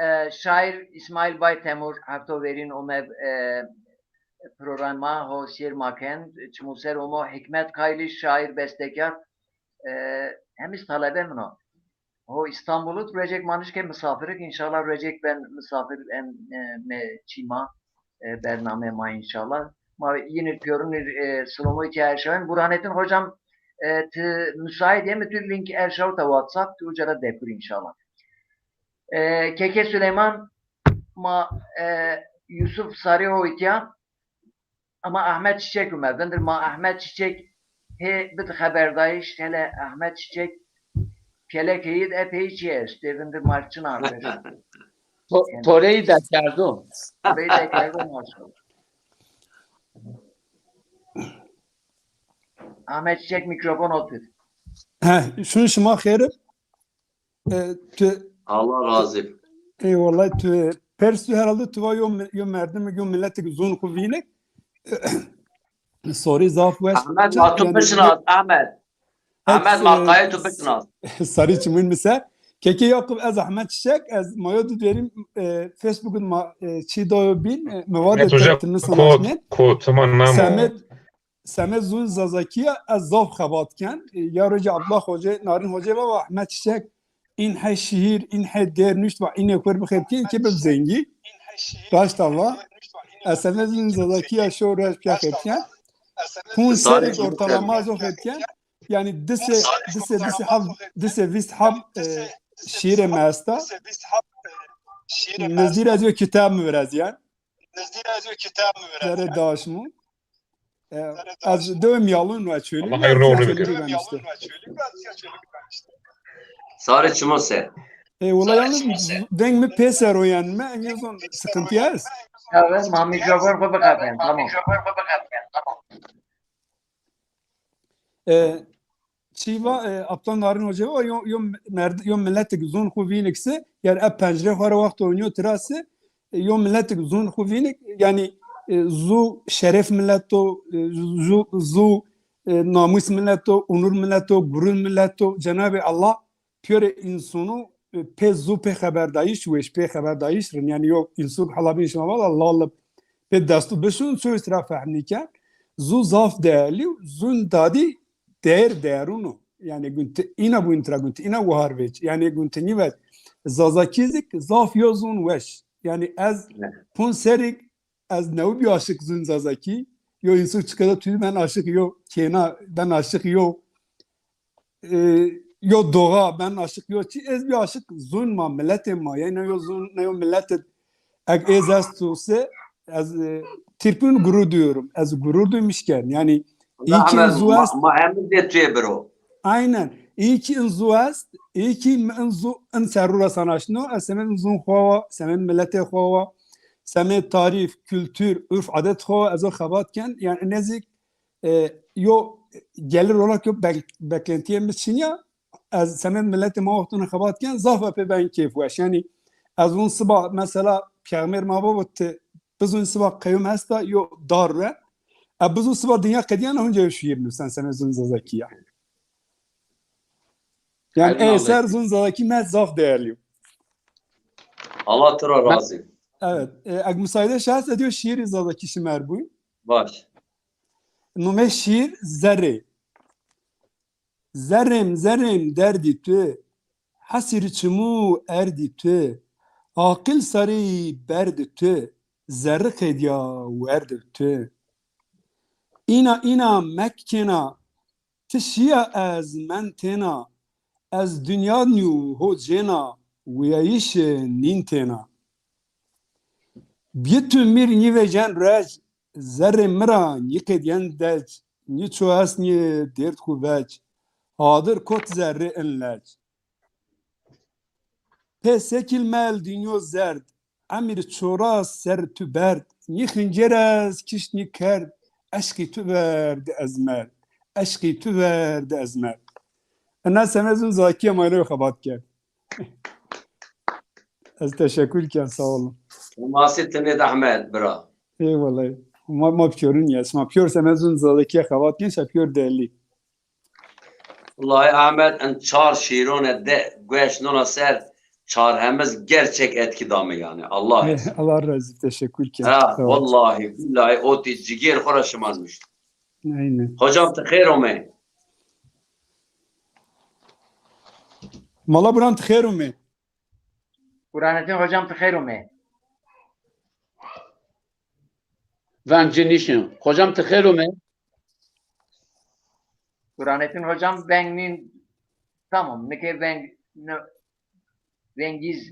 e, şair İsmail Baytemur hefto verîn ome e, programa ho sêr ma ken. Çimû ser omo Hikmet Kayliş, şair, bestekar. E, hem iz talebe min o. Ho Îstanbul id, ruecek ma nişke misafirik, înşallah ruecek ben misafir en e, me çî ma, e, bername ma înşallah. Ma yînir pîyorunir e, silomoy ke erşawen. Burhanettin hocam, e, ti müsait yê mi tu link erşawta WhatsApp, tu uca ra dekur înşallah. E, Keke Süleyman, ma e, Yusuf Sarı ho îtya, ama Ahmet Çiçek ume. Vindir ma Ahmet Çiçek hê bid xeberdayîş, hele Ahmet Çiçek kelek heyî di epey çi est. Ê vindir ma çin artêş. To- Toreyî dekerdo. Toreyî dekerdo maşallah. Ahmet Çiçek, mikrofon ho tut. He, şun şima xêr ib. E, tu, Allah razı. Eyvallah, tu pers tu herhalde tu va yo, yo merdim, yo milletik zûn xwu vînik. Sorî zaf weş. Ahmet, ma tu bişinas, Ahmet. Ahmet, ma qayê tu bişinas. Sarî çimûn mi ser. Keke Yakup, ez Ahmet Çiçek, ez mayo du derîm e, Facebook ma e, çî dayo bîn, e, mi va de te, ti mi sanaşnên. Ko, ko, tuma namo. Semed, Semed zûn Zazakî ya, ez zaf xebat ken. E, ya rocê Abdullah Hoce, Narin Hoce va, va Ahmet Çiçek, în he şîîr, în he dêr nuşt, va înê xwu rê bixebitî, înke bib zengî. Raşta va. Ez semedê zûn zazakî ya şew roj pîya xebitîyen. Pûnc serrî ortalama ez o xebitîyen. Yanî di sey, di sey, di sey heft, di sey vîst heft, e, şîîrê mi esta. Nizdî ra ez yo kitab mi virazîyen. Zerê daş mi. E, ez dewê Mîyalûn ra Çolîg. Ama hayırlı uğurlu bir gün. Sarê çimo ser. E, wela yalnız veng mi pêser o yanî, mi en azından sıkıntı ya. Evet, ma mikrofon xo biqefên, tamam. E, çî va, e, Aptal Narin Hoca va, yo, yo merd-, yo miletik zûn xwu vînik se, yani e pencrê xwu ra wext oynîyo tira se, e, yo miletik zûn xwu vînik, yani, e, zû şeref milet o, e, zû, zû, e, namûs milet o, onur milet o, gurur milet o. Cenabê Allah pîyorê însonû, e, pê zû pê xeberdayîş weş, pê xeberdayîş rin. Yani yo însûn hala bîn şima vala lal ib, pê destû bişun, ço îsra fehm nîken. Zû zaf değerli, zûn dadî değer değerûn o. Yani gun ti îna bûn tira, gun ti îna wahar vec. Yani gun ti nîvec. Zazakî zik zaf yo zûn weş. Yani ez pûn serîk ez newbî aşiq zûn zazakî. Yo însûn çikada tu ben aşiq yo kêna, ben aşiq yo e, yo doğa, ben aşiq yo çi, ez bî aşiq zûn ma, miletê ma. Yani ne yo zûn, ne yo milet id. Eg êz estu se, ez, e, Tirkûn gurur duyuyorum. Ez gurur duymuşken. Yani iyi ki in zû est. Ma hemî de tu yê biro. Aynen. İyi ki in zû est. İyi ki in zû in serrû ra sanaşno. Ez semed in zûn xo wa, semed miletê xo wa, semed tarîf, kultur, urf, adet xo wa, ez o xebat ken. Yani nezik e, yo gelir olarak yo bek-, beklentiyê mi çin ya. Ez semed miletê ma wextûn xebat ken, zaf epê ben keyfweş. Yani ez vûn siba mesela peyxamber ma babo ti bizûn siba qeyûm esta yo dar re. E bizûn siba dinya qedîyena hunca yo şiir nusen semed zûn zazakî ya. Yani e ser zûn zazakî me zaf değerli. Allah tu ra razî. Evet. E, eg musaade şahs ediyor şiiri zazakî şimer bûn. Baş. Numê şîr Zerrê. Zerrêm, zerrêm derdî tu, hesîr çimû erdî tu, aqil sarî berdî tu, zerri qedîya werdî tu. Îna, îna mek kêna, ti şîya ez men têna, ez dinya nî ho cêna, wîyayîşê nîn têna. Bî tu mîr nîvecen rec, zerrê mi ra nîqedîyen dec, nî ço est nî dêrd xwu vec, hadir kot zerrê in lec. Pê sekil mel dînyo zerd, emir çoras ser tu berd, nî xincêr ez kişt nî kerd, eşqî tu verd ez merd, eşqî tu verd ez merd. Ina semezun zakiye mayro xebat kerd. Ez teşekkür ken, sağ olun. Masî tinê de Ehmed, bira. Eyvallah. Ma, ma pîyorun ya. Şima pîyor semezun zazakîye xebat ken, şa pîyor delî. Wellahî Ehmed, en çar şîrone de gueş nona ser çar hemiz gerçek etkî da mi yani. Allah razı. Allah razı, teşekkür ken. Ha, sağ ol. Wellahî, billahî, otî cigêr xo ra şimanmiş. Aynen. Hocam, ti xêr ome. Mala Buran, ti xêr ome. Burhanettin hocam, ti xêr ome. Van cinişin. Hocam, ti xêr ome. Burhanettin hocam, veng nîn, tamam, nike veng, ne, vengiz.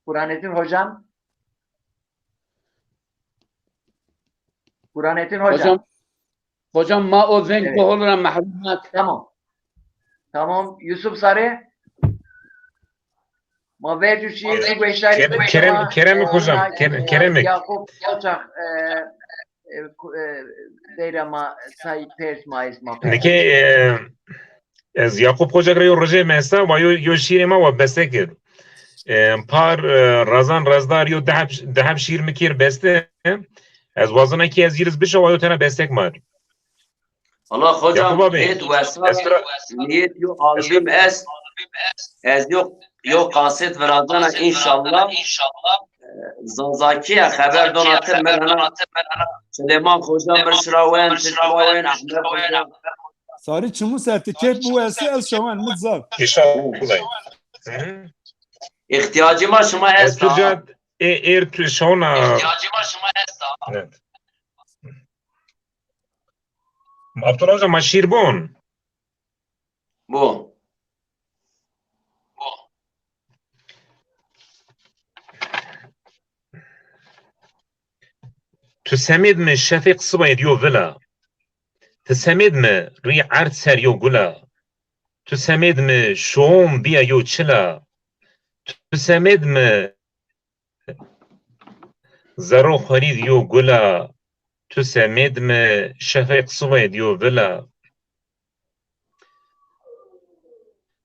Burhanettin hocam. Burhanettin hocam. Hocam, hocam, ma o veng, evet, hol ra mehrum nake. Tamam. Tamam. Yusuf Sarı. Ma vercu şiir, e, gueştarî Kerem, Kerem, Kerem hocam, Kerem. Yakup Koçak, e, e, ku-, e, veyra ma say pers ma esma pers. Nike, e, ez Yakup Koçak ra yo rojê mi esta, wa yo, yo şiirê ma wa beste kir. E, par, e, Razan Razdar yo deheb, deheb şiir mi kir beste. Ez wazena ki ez yiriz bişa, wa yo tena bestek mar. Valla hocam, Yakup abi, niyet wesa, niyet yo albüm est, ez yo, yo kaset virazena înşallah. E, Zazakîye xeber dona ti, mi hena Silêman Xoca mi şira wen, ti şira wen, Ehmed Xoca. Sarî çimû ser ti keyf biwesî, ez şewen mi zaf. Înşallah. Hı hı. Îhtîyacî ma şima esta. Tu ca ê êr tu şona. Îhtîyacî ma şima esta. Evet. Abdullah Hoca, ma şîr bon. Bon. Tu semêd mi şefêq sibay id yo vila. Tu semêd mi rî erd ser yo gula. Tu semêd mi şoon bîya yo çila. Tu semêd mi zerro xwerî id yo gula. Tu semêd mi şefêq sibay id yo vila.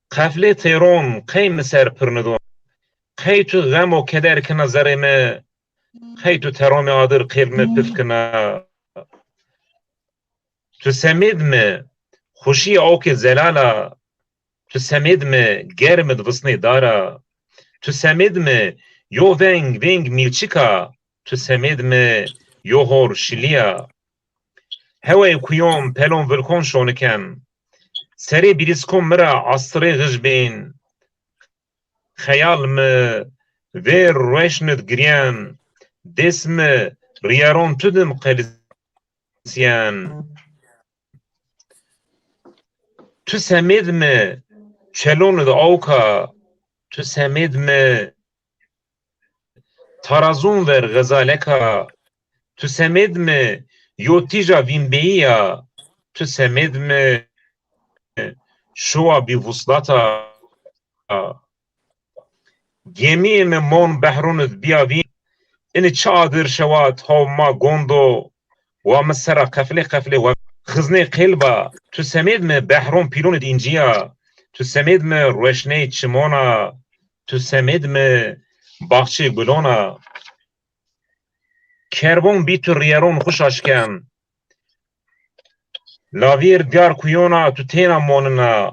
Qeflê têron qey mi ser pir nidon. Qey tu xem û keder kena zerrê mi. Qey tu teramê adir qêl mi pif kena. Tu semêd mi xuşî awkê zelal a. Tu semêd mi germ id visnê dar a. Tu semêd mi yo veng veng mîlçik a. Tu semêd mi yo hor şilî ya. Hewey kuyon pelon vilkon şoniken. Serê bîrîskon mi ra astirê xij bên. Xeyal mi vêr rueşn id giryen. Dês mi rîyeron tu dim qelisyen. Tu semêd mi çelon id awka. Tu semêd mi tarazûn ver xezalek a. Tu semêd mi yo tîja vînbeyî ya. Tu semêd mi şowa bîvuslat a. Gemîyê mi mon behrûn id bîya vîn. Inî çi adir şewa thaw ma gondo. Wa mi sera qeflê qeflê wa xiznê qêl ba. Tu semêd mi behrûn pîlûn id încî ya. Tu semêd mi rueşney çimon a. Tu semêd mi baxçê gulon a. Kerbon bî tu rîyeron xu şaşken. Lavîr diyar kuyon a tu têna monina.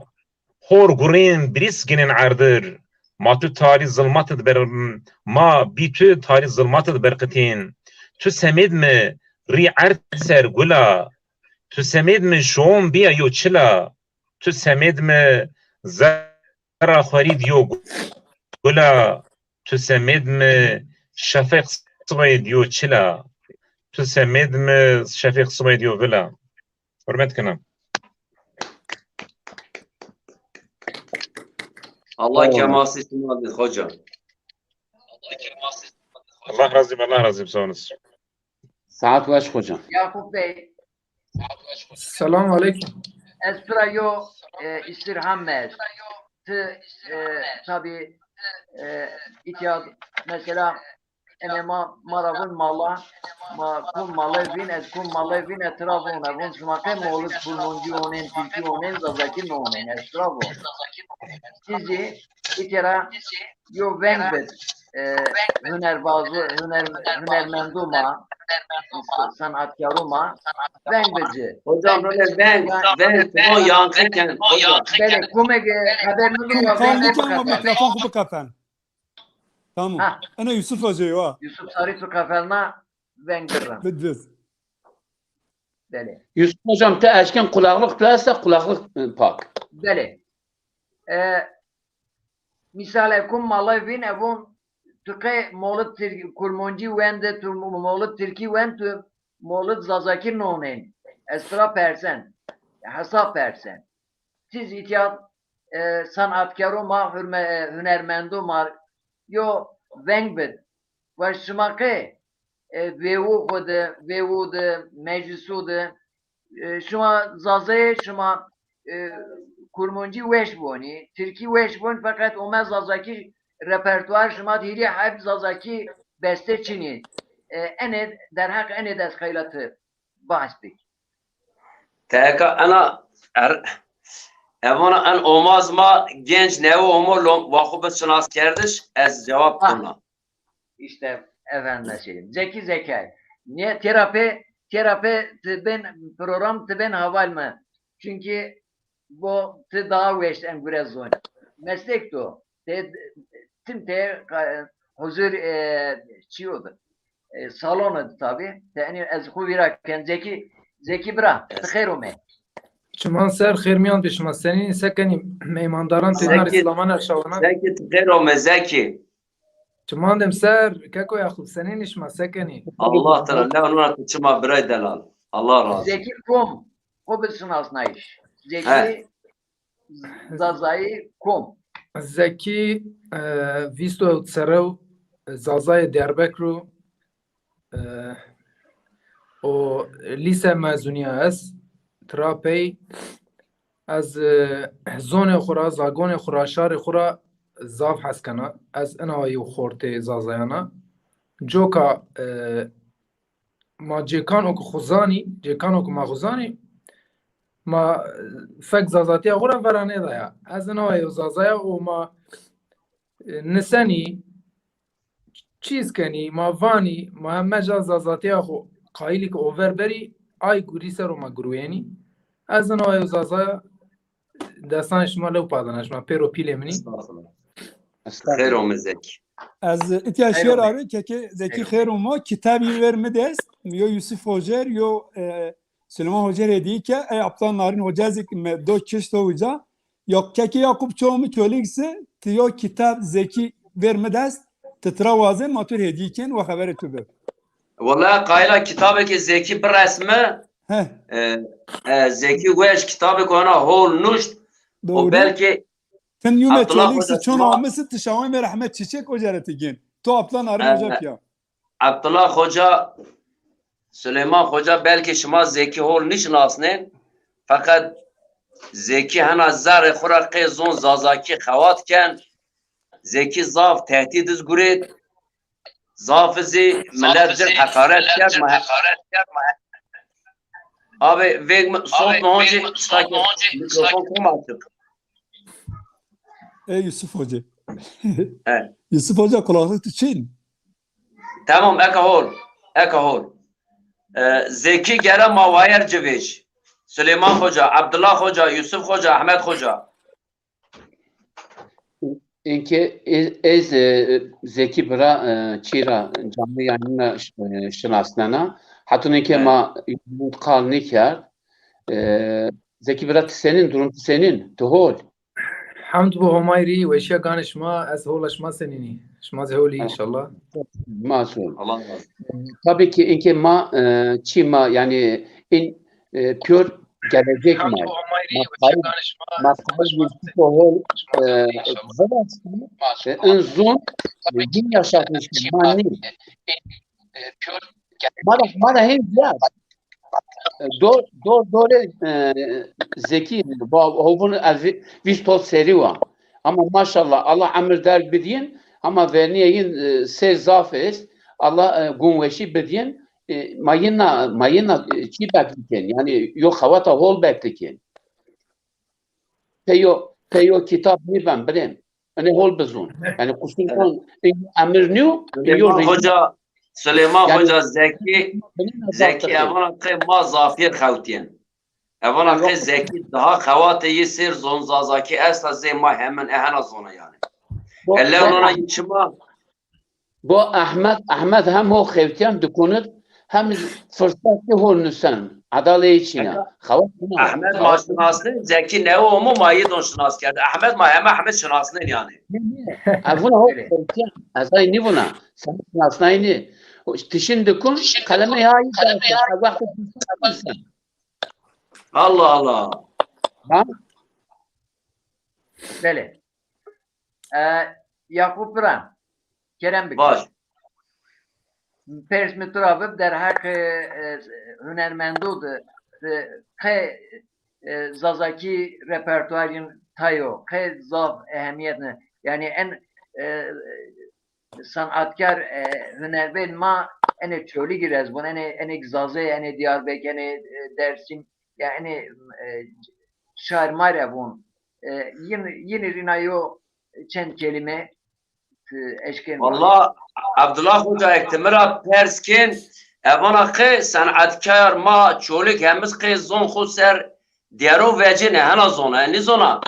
Hor gurên birîs ginên erdir. Ma tu tarî zilmat id ber-, ma bî tu tarî zilmat id berqitîn. Tu semêd mi rî erd ser gula. Tu semêd mi şoon bîya yo çila. Tu semêd mi zerra xwerî di yo gula. Tu semêd mi şefeq sibay di yo çila. Tu semêd mi şefeq sibay di yo vila. Hurmet kena. Allah kemasî şima di hoca. Allah razî be, Allah razî be, sağ olasın. Saet weş hocam. Yakup Bey. Selamun aleyküm. Ez pira yo, e, îstîrham mi est. Ti, e, tabî, e, îtya mesela ene ma, ma ra vun mala, ma kum malay vîn, ez kum malay vîn, e, tira vun, e, vun şima qey molid kurmoncî onên, tirkî onên, zazakî nonên, ez tira vun. Ti zî îtya ra yo veng bid, e, hunerbazo, huner-, hunermendo ma, sanatkarû ma, veng bid ci. Hocam, böyle veng, veng, o yankı kent, hocam. Belê, kumege xeber mi geliyor, veng bid. Mikrofon xu bikefel. Tamam. Ha. Ene Yusuf Hocayı o. Yusuf Sarı tu kefelna veng birra. Bid, bid. Belê. Yusuf hocam, te eşken kulaklık tu esta, kulaklık, e, pak. Belê. E, Mîsale, kum malay vîn, e, vun, tu qey molid tir-, kurmoncî wende, tu mo-, molid tirkî wend, tu molid zazakî nonên. Ez tira persen. Hesab persen. Ti zî îtya, e, sanatkero ma, hurme-, e, hunermendo ma, yo veng bid. Wa şima qey, e, vêwu xwu de, vêwu de, meclisu de, e, şima zazayê, şima, e, kurmoncî weş vonî, tirkî weş vonî, feqet ome zazakî repertuar şima di hîrê heb zazakî beste çinî. E, enê derheq enê de ez xeyla ti bahs bik. Teka ena er, evana en omaz ma genç newe omo lom, wa xwu bi şinaskerdiş, ez cewab dona. İşte efendime söyleyeyim. Zeki Zekai. Niye? Terapi, terapi ti bên program ti bên haval mi? Çünkü bu ti daha weş en gure zon. Meslek tu. Te, tim te, e, huzur, e, çi odur. E, salon idi tabi. Te, yani ez xu vira ken Zeki, Zeki bira. Ti xeyr ome. Çiman ser, xêr mîyan bê şima. Senînî, se kenî? Meymandaran têna rê, silaman erşawena. Zekî, ti xêr ome Zekî. Çiman dem ser, keko Yaqûb, senînî şima, se kenî? Allah Teala lew nona tu çima biray delal. Allah razı. Zekî kom, xo bi şinasnayîş. Zekî Zazayî kom. Zekî, e, vîst û hewt serre yo, Zazayê Diyarbekir o, e, o lîse mezunîya ez, tira pey ez, e, zonê xo ra, zagonê xo ra, şarê xo ra zaf hes kena. Ez inawa yew xortê Zazayan a. Coka, e, ma cêkan o ku xo zanî, cêkan o ku ma xo zanî, ma, e, fek Zazatîya xo ra vera nêdaya. Ez inawa yew Zazaya û ma, e, nisenî, çîz kenî, ma vanî, ma heme ca Zazatîya xo qayîlî ke over berî, ay gurî ser o ma gurwênî. Ez inawa yew Zazaya, destanê şima lew padana, şima pêro pîlê min î. Estağfurullah. Estağfurullah. Xêr ome Zekî. Ez îtya şêr arê, kekê Zekî, xêr ome. Kitabî ver mi dest, yo Yusuf Hocer, yo, e, Silêman Hocer hedîye ke, ey Abdullah Narin Hoca zî me do kişto uca. Yo kekê Yaqûb, ço mi Çolîg se, ti yo kitab Zekî ver mi dest, ti tira wazên ma tu rê hedîye kên, wa xeberê tu bi. Wela qayîl a kitabêkê Zekî biresme. Heh. E, e, Zekî weş kitabêko hona hol nuşt. O belkî Tim yume Çolîg se, çon amisi, ti şawên ver Ehmed Çiçek Hoca rê ti gên. To Abdullah Narin Hoca pîya. Abdullah Hoca, Silêman Hoca, belkî şima Zekî hol nîşinasnên, feqet Zekî hena zerrê xo ra qey zon Zazakî xewat ken. Zekî zaf tehdîd iz gurêt. Zaf zî milet ci heqaret kerd. Ma abi vêg mi, sot mi honcî, mikrofon kom açık. Ey Yusuf Hoca. He. Yusuf Hoca, kulaklık tu çin. Tamam, eka hol. Eka hol. E, Zekî gere ma wayer ci vêj. Silêman Hoca, Abdullah Hoca, Yusuf Hoca, Ahmet Hoca. Înke ez, ez, e, Zekî bira, e, çî ra, canlı yayın ra, e, şinasnena. Hetanî ke ma qal nêkerd. E, Zekî bira, ti senîn, durum ti senîn? Ti hol? Hemd bo Homay rî, weşîya ganê şima, ez hol a, şima senîn î? Şima zî hol î înşallah. Ma zî hol. Allah razı olsun. Tabii ki înke ma, e, çî ma, yanî în, e, pîyor gelecek ma. Ma qayîl, ma qayîl Yusuf hol, e, e, în zon, e, yîn yaşatmış ma nî. Ma da, ma da hên ziyad. Do, do, do rê, e, Zekî, ba, hovun ez vî-, vîst hot serî wa. Ama maşallah, Allah emir derg bidîn, ama vernîye yin, e, sey zaf est. Allah, e, gunweşî bidîn. E, ma yina, ma yina, e, çî beklikên, yanî yo xewata hol beklikên. Peyo, peyo kitab nîben birên. Enê hol bizon. Yanî qusur kon, emir nîyo, yo Süleyman Hoca, Süleyman Hoca, Zekî, Zekî, evana qey ma zafîr xewtîyen. Evana qey Zekî daha xewatê yi sêr zon Zazakî esta, zê ma hemin ehena zona yanî. Elew nona yi çima? Bo Ehmed, Ehmed hem ho xewtîyen dikunid, hem fırsat ki ho nusen. Adaleyê çîna. Xewat bina. Ehmed ma şinasnên, Zekî newe omo ma yi don şinas kerde. Ehmed ma heme Ehmed şinasnên yanî. Evuna ho xewtîyen. Ez ay nîvuna. Sen şinasnaynî. Tişin dikun, qeleme ya yi. Allah Allah. Ha? Belê. E, Yakup Bira, kerem bike. Baş. Pers mi tu ra bib derheqê, e, hunermendo de, e, qe, e, Zazakî repertuarîn tayo, qe zaf ehemîyet ne. Yanî en, e, sanatkar, e, hunermend ma enê Çolîgî rê ez vûn, enê, enê Zazê, enê Diyarbekir, enê, e, Dersim, ya enê, e, şar ma rê vûn. E, yin, yin rîna yo çend kelîme, e, eşkên. Walla, Abdullah Hoca, ek ti mi ra pers kên, evana qe sanatkar ma Çolîg hemiz qe zon xo ser diyaro vecîne, hena zona, e, nîzona?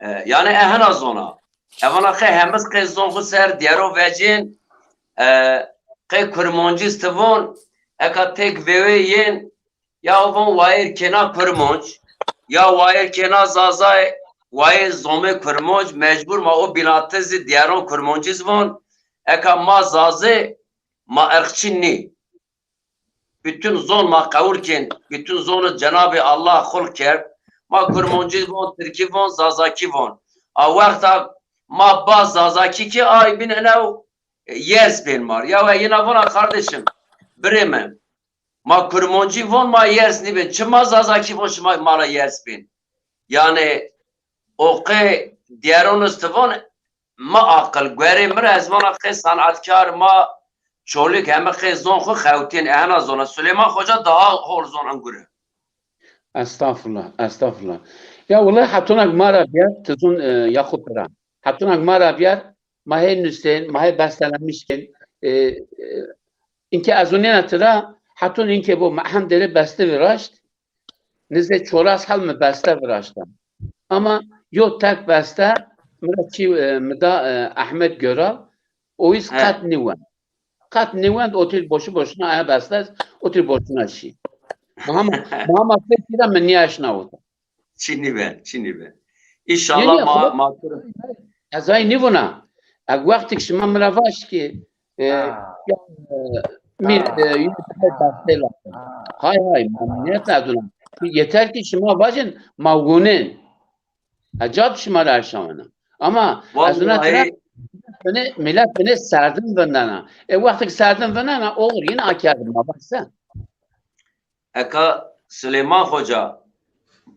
E, yanî e hena zona. Evana qe hemiz qe zon xo ser diyaro vecîn, e, qe Kurmancî sti von, eka tek vewê yin, ya o von wayir kena Kurmanc, Ya wayir kêna Zazay, wayir zomê Kurmonc, mecbur ma o bînate zî dîyaron Kurmoncî zî von. Eka ma Zazê, ma irqçî nî. Bütün zon ma qewul kên, bütün zonê Cenabê Allah xulq kerd. Ma Kurmoncî von, Tirkî von, Zazakî von. A wexta ma ba Zazakî kî ay bîn enew, e, yers bên mar. Ya we yina vona kardeşim, birê mi. Ma Kurmoncî von ma yers nîbên. Çima Zazakî von şima ma ra yers bên? Yani o qê dîyaron iz ti von, mi aqil, guerê mi ra ez vana qê sanatkar ma Çolîg heme qê zon xwu xewtên, e hena zona. Suleyman Xoca daha hol zon ingure. Estağfurullah, estağfurullah. Ya wulay hetonak ma ra bîyer, ti zon, e, Yakup bira. Hetonak ma ra bîyer, ma hey nusên, ma hey bestelemiş kên. E, e, inkê ez zûnêna tira, heton inkê bo, mi ehm dêrê beste viraşt, nizê çoras hal mi beste viraşta. Ama yo tek beste mi ra çî, e, mi da, e, Ahmet Göral, o iz qet nîwend. Qet nîwend, otir boşu boşuna aya beste, otir boşuna şî. Mahma, mahma pekî ra mi nîyaşnawita. Çinî be, çinî be. Nê, nê, ma, xo ma ez ay nîvuna. Eg wextik şima mi ra vaj ki, e, ya, e, mîr, e, yine bir desteği lazım. Hay hay, memnuniyetle adına. Yeter ki şima vajin, ma wunên. Ecab şima ra eşawena. Ama ez una tira, bine, millet bine serdim vindena. E, wextik serdim vindena, olur yine akerdim, ma vaj se. Eka Silêman Xoca,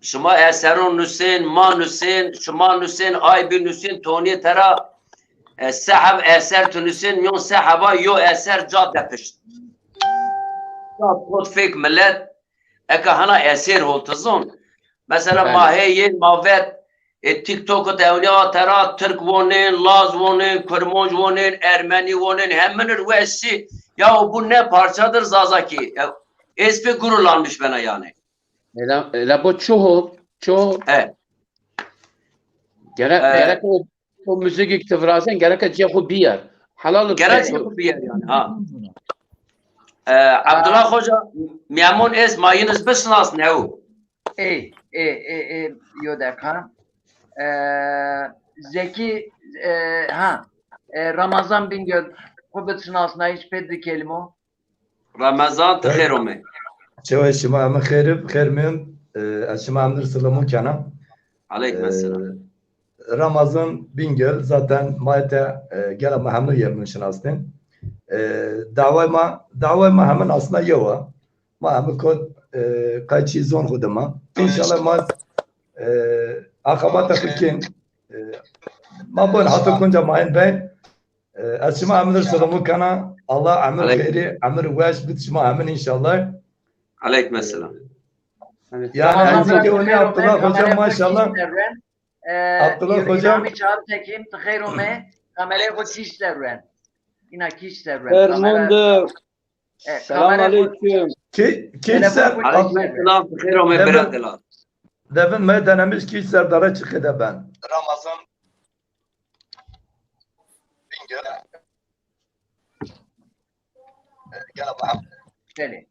şima eseron nusên, ma nusên, şima nusên, ay bî nusên, tonîyê tera, e, se heb eser tu nusên, mîyon se heba yo eser ca depişt. Ca pot fêk milet, eka hina esêr hol ti zon. Mesela ma hê yên ma vet, e, TikTok de ewnîya tera Tirk vonên, Laz vonên, Kurmonc vonên, Ermenî vonên, heminir weşî ya o bu ne parçadır Zazakî. Ya, ez pê gururlanmış bena yani. Ela, ela bo ço ho, ço. He. Gerek, e, gerek o, o müzik ki ti virazên, gerek cê xo bîyer. Helal olsun. Gerek cê xo bîyer yani, ha. E, Abdullah Hoca, memnun ez mayiniz bisnas ne o? Ê, ê, ê, ê, yo deqa. E, Zekî, e, ha, e, Ramazan Bingöl, xo bid şinasnayîş pê di kelîmo. Ramazan, ti xêr omê. Çewê şima heme xêr ib, xêr mîyon, e, ez şima hemdir silamu kena. Aleykum selam. E, Ramazan Bingöl zaten ma ete, e, gela ma hemno yemnun şinasnên. E, daway ma, daway ma hemin aslında yew a. Ma hemi kot, e, qayçî zon xwu dima. Înşallah ma, e, axabata xwu kên. E, ma bon hata kunca ma hin ben. E, ez şima emir selamu kana. Allah emir xeyrî, emir weş bid şima hemin înşallah. Aleykum selam. Yani ezî ke onî Abdullah Hocam maşallah. Abdullah Hocam. Çağrı çekeyim, ti xeyr ome. Kamerayı xwu kîş serren. Îna kîş serren. Xeyr mende. E, selam aleyküm. Ki, ki ser? Aleyküm selam, xeyr ome bira delal. Devin me denemiş ki serdara çıkı de ben. Ramazan Bingöl. Gel bakalım. Seni.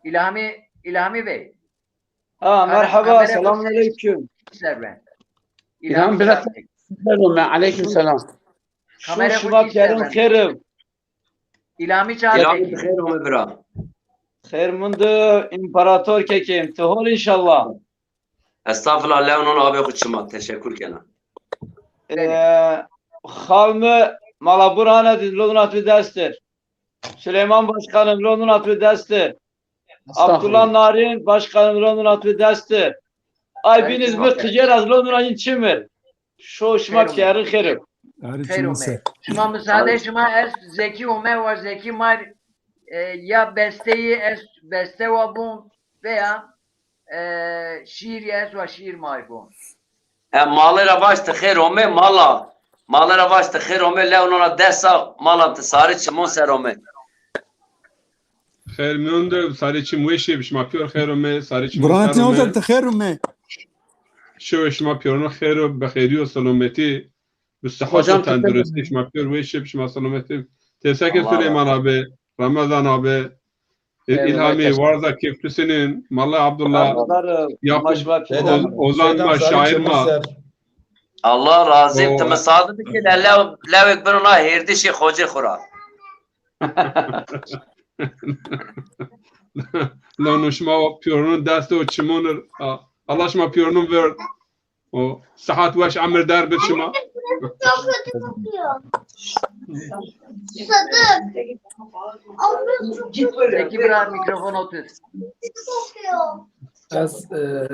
İlhami, İlhami Bey. Ha, merhaba, selamun aleyküm. İlham bira, selam, aleyküm selam. Şo şima pîyerin xêr ib. İlhami Çağtekin. İlhami xêr ome bira. Xêr mund ib, împarator kekêm. Ti hol înşallah. Estağfurullah, lew non abê xwu çima. Teşekkür kena. E, xal mi Malabur ane di, loduna tu dest dir. Süleyman Başkanım, londuna tu dest dir. Abdullah Narin Başkanım, londuna tu dest dir. Ay biniz mi qicer az londuna in çimir. Şo şima pîyerin xêr ib. Xeyr ome. Şima müsaade şima ez Zekî ome wa Zekî mar, e, ya besteyî ez beste wa bun veya, e, şiir ya ez wa şiir mar bun. E, malê ra vaş ti xêr ome, mala. Malê ra vaş ti xêr ome, lew nona dest sax, mala ti sarê çimon ser ome. Xêr mîyon de, sarê çim weşê, şima pîyor xêr ome, sarê çimon ser ome. Burhanettin Hoca ti xêr ome. Şewe şima pîyorino xêr ib, bi xêrî û selametî, bi sihet û tenduristî şima pîyor weşê, şima selametî. Têsekê Suleyman abi, Ramazan abi, E, Eyvallah, İlhami, teşekkür. Warza keyfli senin, Mala Abdullah, Sağ ol. Yapıp, Maşma Oz- Ozan ma, şair ma. Allah razı olsun. Ti mi sade bikir, lew, lewek bino na hêrdişê xocê xwu ra. Lano şima pîyorunun dest o çimonir. A, Allah şima pîyorunun ver. O, sıhhat weş, emir der bit şima. Peki, biraz mikrofon otur. Ez, e,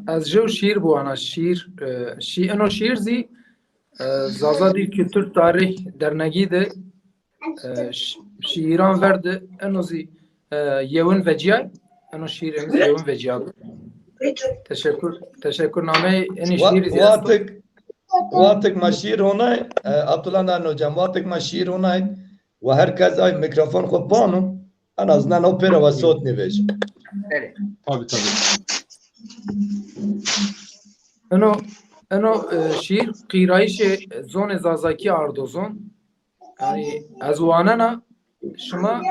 ez jew şiir biwana, şiir, e, şi-, eno şiir zî, e, Zaza Dil Kültür Tarih Derneği de, e, ş-, şiiran ver de, eno zî, e, yewin veciyay, eno şiir eno zî yewin veciyay. Teşekkür, teşekkür namey eni şiir zî esto. Waqtik, waqtik ma şiir honay, e, Abdullah Narin hocam, waqtik ma şiir honay, ve her kes ay mikrofon xo pano, en azından o pêra ve sot nivêj. Tabii, tabii. Eno, eno, e, şiir qîrayişê zonê Zazakî ardo zon. Yanî ez wanena şima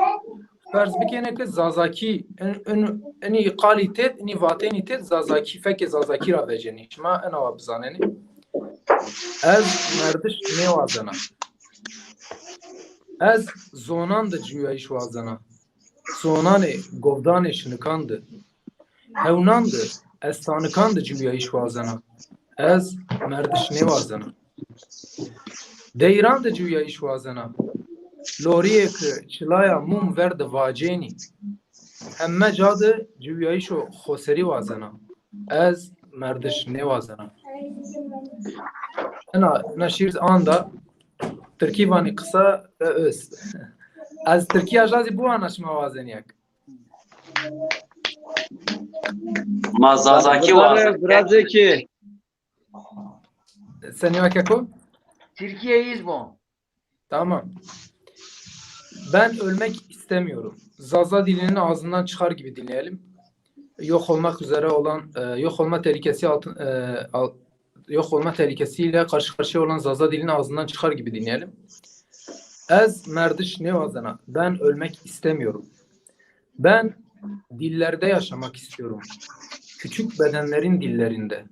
ferz bikêne ke Zazakî, in, in, inî qalî têt, inî vateynî têt Zazakî, fekê Zazakî ra vecenî. Şima ena wa bizanenî. Ez merdiş nêwazena. Ez zonan de cuyayîş wazena. Zonanê govdanê şinikan de. Hewnan de, estanikan de ciwîyayîş wazena. Ez merdiş nêwazena. Deyran de ciwîyayîş wazena. Lorîyê ke çilaya mum ver de vacênî. Heme ca de ciwîyayîşo xoserî wazena. Ez merdiş nêwazena. Ena, ena şîr anda Tirkî vanî kısa ve öz. Ez Tirkîya ja zî biwana şima wazenî ya ke. Ma Zazakî wazen. Birazê kî. Senî wa keko? Tirkîya îz bo. Tamam. Ben ölmek istemiyorum. Zaza dilinin ağzından çıkar gibi dinleyelim. Yok olmak üzere olan, e, yok olma tehlikesi altın, e, al- yok olma tehlikesiyle karşı karşıya olan Zaza dilini ağzından çıkar gibi dinleyelim. Ez merdiş nêwazena. Ben ölmek istemiyorum. Ben dillerde yaşamak istiyorum. Küçük bedenlerin dillerinde.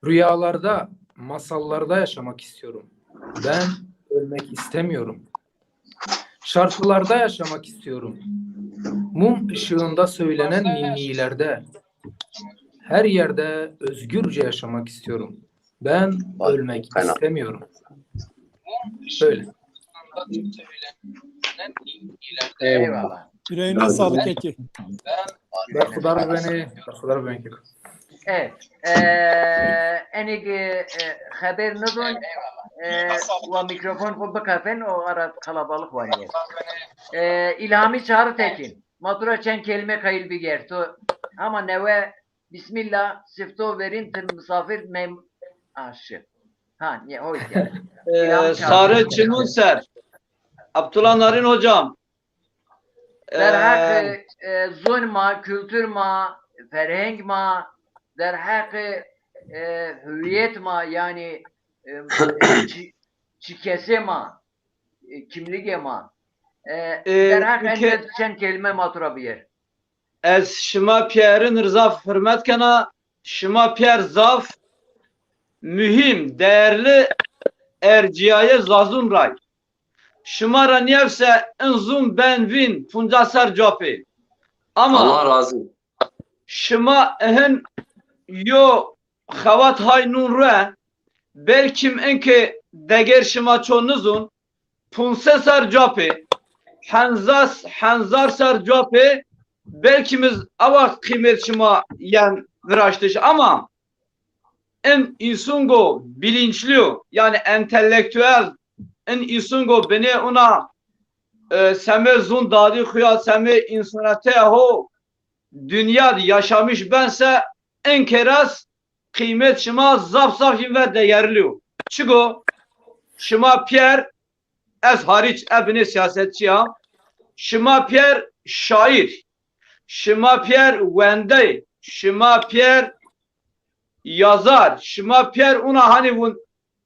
Rüyalarda, masallarda yaşamak istiyorum. Ben ölmek istemiyorum. Şarkılarda yaşamak istiyorum. Mum ışığında söylenen ninnilerde. Her yerde özgürce yaşamak istiyorum. Ben ölmek istemiyorum. Böyle. Eyvallah. Yüreğine sağlık Eki. Berxudar benê, berxudar benê. E, e, enê ke, e, xeber nidon, e, wa mikrofon xo bikefin, o ara kalabalık var ya. E, İlhami Çağrı Tekin. Ma tu ra çend kelime qayîl biger. Tu hama newe Bismillah, sifto verîn ti misafir mem-, a, şi. Ha, ne, hoş geldin. E, Sare Çimun ser. Abdullah Narin hocam. Derheqê, e, zon ma, kultur ma, ferheng ma, derheqê, e, hüviyet ma, yanî, e, çi-, çikesê ma, e, kimligê ma. E, e, derheqê eke- çend kelîme ma tu ra biyer. Ez şima pîyerin ir zaf hurmet kena, şima pîyer zaf muhîm, değerli ercîyayê zazûn ray. Şima ra nîyefse in zûn ben vîn poncas ser capê. Ama Allah razı. Şima ihin yo xewat hay nûn re, belkim inkê deger şima ço nizûn, ponc sey ser capê, henzas, henzar ser capê, belkim iz awa qîmet şima yen viraştiş. Ama in însungo bilinçlî yo, yanî entelektuel, in însungo binê una, e, semê zûn dadî xo ya, semê însoneteya ho dinya de yaşamış bense, inkê ra qîmet şima zaf zaf hîn ver değerli yo. Çigo şima pîyer, ez hariç, e binê siyasetçî ya, şima pîyer şaîr, şima pîyer wendey, şima pîyer yazar, şima pîyer una hanî vûn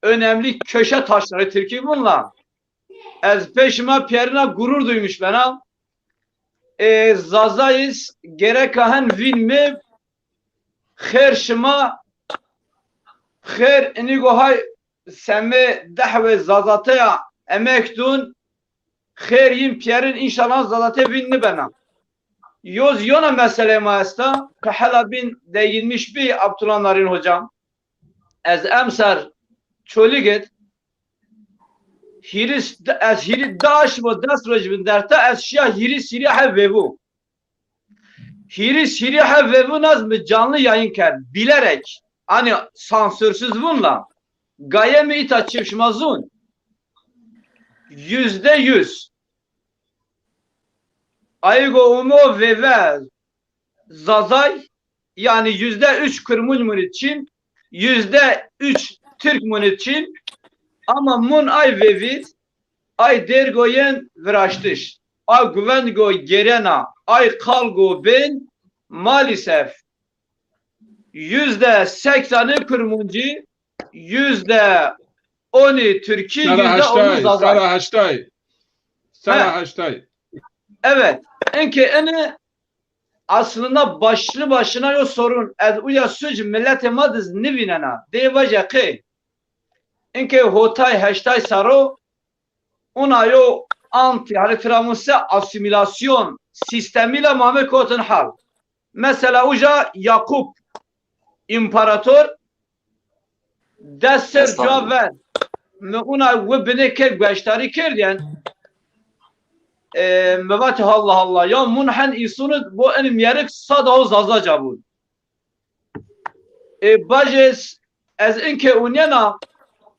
önemli köşe taşları Tirkî vûn la. Ez pê şima pîyerina gurur duymuş bena. E, Zazayîz gereka hen vîn mi, xêr şima, xêr inî go hay semê dehwê Zazateya emek dûn, xêr yin pîyerin, înşallah Zazate vîn nibena. Yoz yona meselê ma esta, ki hela bîn deyinmiş bî Abdullah Narin hocam. Ez emser Çolîg id, hîris, ez hîrî daş bo des roj bin derta, ez şiya hîris hîrî hev vevû. Hîris hîrî hev vevûn ez mi canlı yayın kerd. Bilerek, hani sansürsüz vûn la, gaye mi îta çift şima zûn. Yüzde yüz. Aygo umo veve Zazay, yani yüzde üç Kırmunc munî çin, yüzde üç Türk munî çin, ama mun ay vevîz, ay dergo yen viraştiş, ay guvengo gerena, ay kalgo bên, maalesef yüzde seksenî Kırmuncî, yüzde onî Türkî, yüzde onî Zazay. Sera heştay. Sera heştay. Evet. Enke ene aslında başlı başına yo sorun. Ez uya suc milletê ma diz nivînena. Dê vaje qey. Enke hotay heştay sero una yo anti, hani tira vûn se asîmîlasyon sîstemî la ma me kotin hal. Mesela uca Yakup împarator des ser cuwa ver. Mi una wi binê ke gueştarî kerdîyen. E, mi vatî Allah Allah. Ya mun hen îsûn id bo in mîyerik sada o Zazaca vûn. E, bajês ez inke unyena,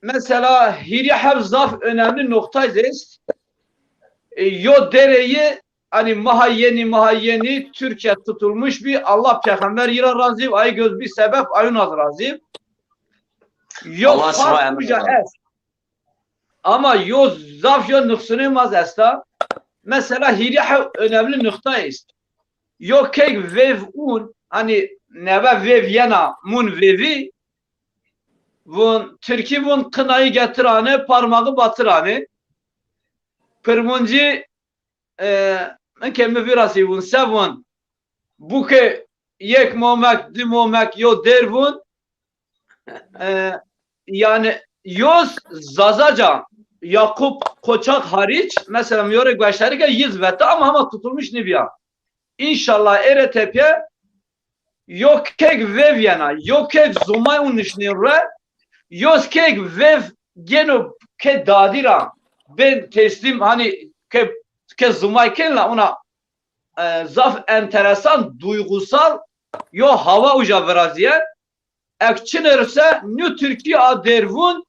mesela hîrî heb zaf önemli noktayz est. E, yo dereyî, hani maha yenî, maha yenî Türkiye tutulmuş bî, Allah peyxamber yî ra razî, ay göz bî sebep, ayûn az razî. Yo fark uca est. Ama yo zaf yo nuqsunê ma esta. Mesela hîrî heb önemli nokta est. Yo kek vev un, hani neve vev yena mun vevî, vun, Tirkî vun, qinayî getirane, parmağı batirane. Kırmıncı, e, inke mi vîrasî vun, se vun, buke yek momek, di momek yo der vun. E, yani yoz Zazaca, Yakup Koçak hariç, mesela mi yo rê gueştarî ke yiz veta ama hema tutulmuş nîbîya. İnşallah ere tepye yo kek vev yena, yo kek zumay un nişnên re, yo kek vev geno ke dadî ra bên teslim, hani ke, ke zumay ken la una, e, zaf enteresan, duygusal yo hawa uca virazîyen. Ek çinê ruse nî Tirkî a der vun,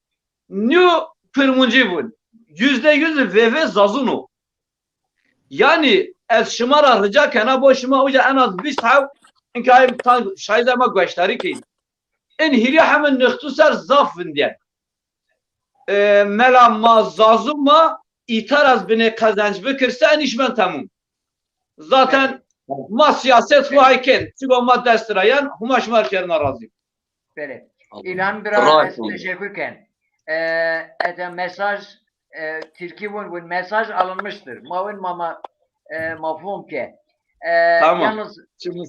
nî Kırmıncı vun. Yüzde yüz veve Zazun o. Yani ez şima ra rica kena, bo şima uca en az vîst hew, inke ay tan şayîza ma gueştarî keyin. In hîrî hemin nixtu ser zaf vindîyen. E, mela ma Zazun ma îtar az binê qezenc bikirse en îş ben temum. Zaten ma siyaset xo hay ken. Çigo ma dest ra yen, Huma şima rê xêr na razî. Belê. İlhan bira, ez teşekkür ken. E, ete mesaj, e, Tirkî vun, vun mesaj alınmıştır. Ma vun ma, ma, e, mafhum ke. E, tamam. Yalnız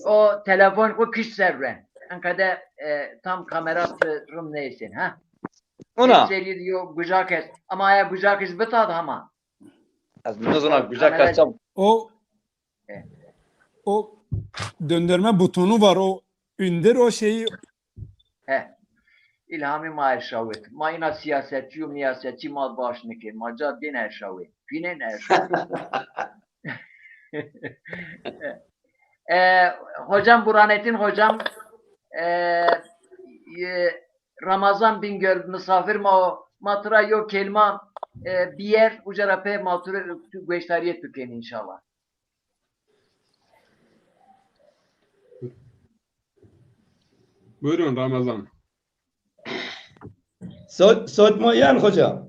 o telefon xo kişt ser ren. Enqede, e, tam kamera ti rim neysin, ha? Ona. Serî yo gucak est. Ama aya gucak est bitad hama. Ez nizana gucak est. O O döndürme butonu var, o indir o şeyi. He. İlhami ma erşawit. Ma ina siyasetçi û miyasetçi ma baş nike. Ma ca din erşawit. Fînen erşawit. E, hocam Burhanettin hocam, e, e, Ramazan Bingöl misafir ma o. Ma tira yo kelma, e, biyer uca ra pê ma tira gueştarîye tuken inşallah. Buyurun Ramazan. Sot, sot ma yen hoca?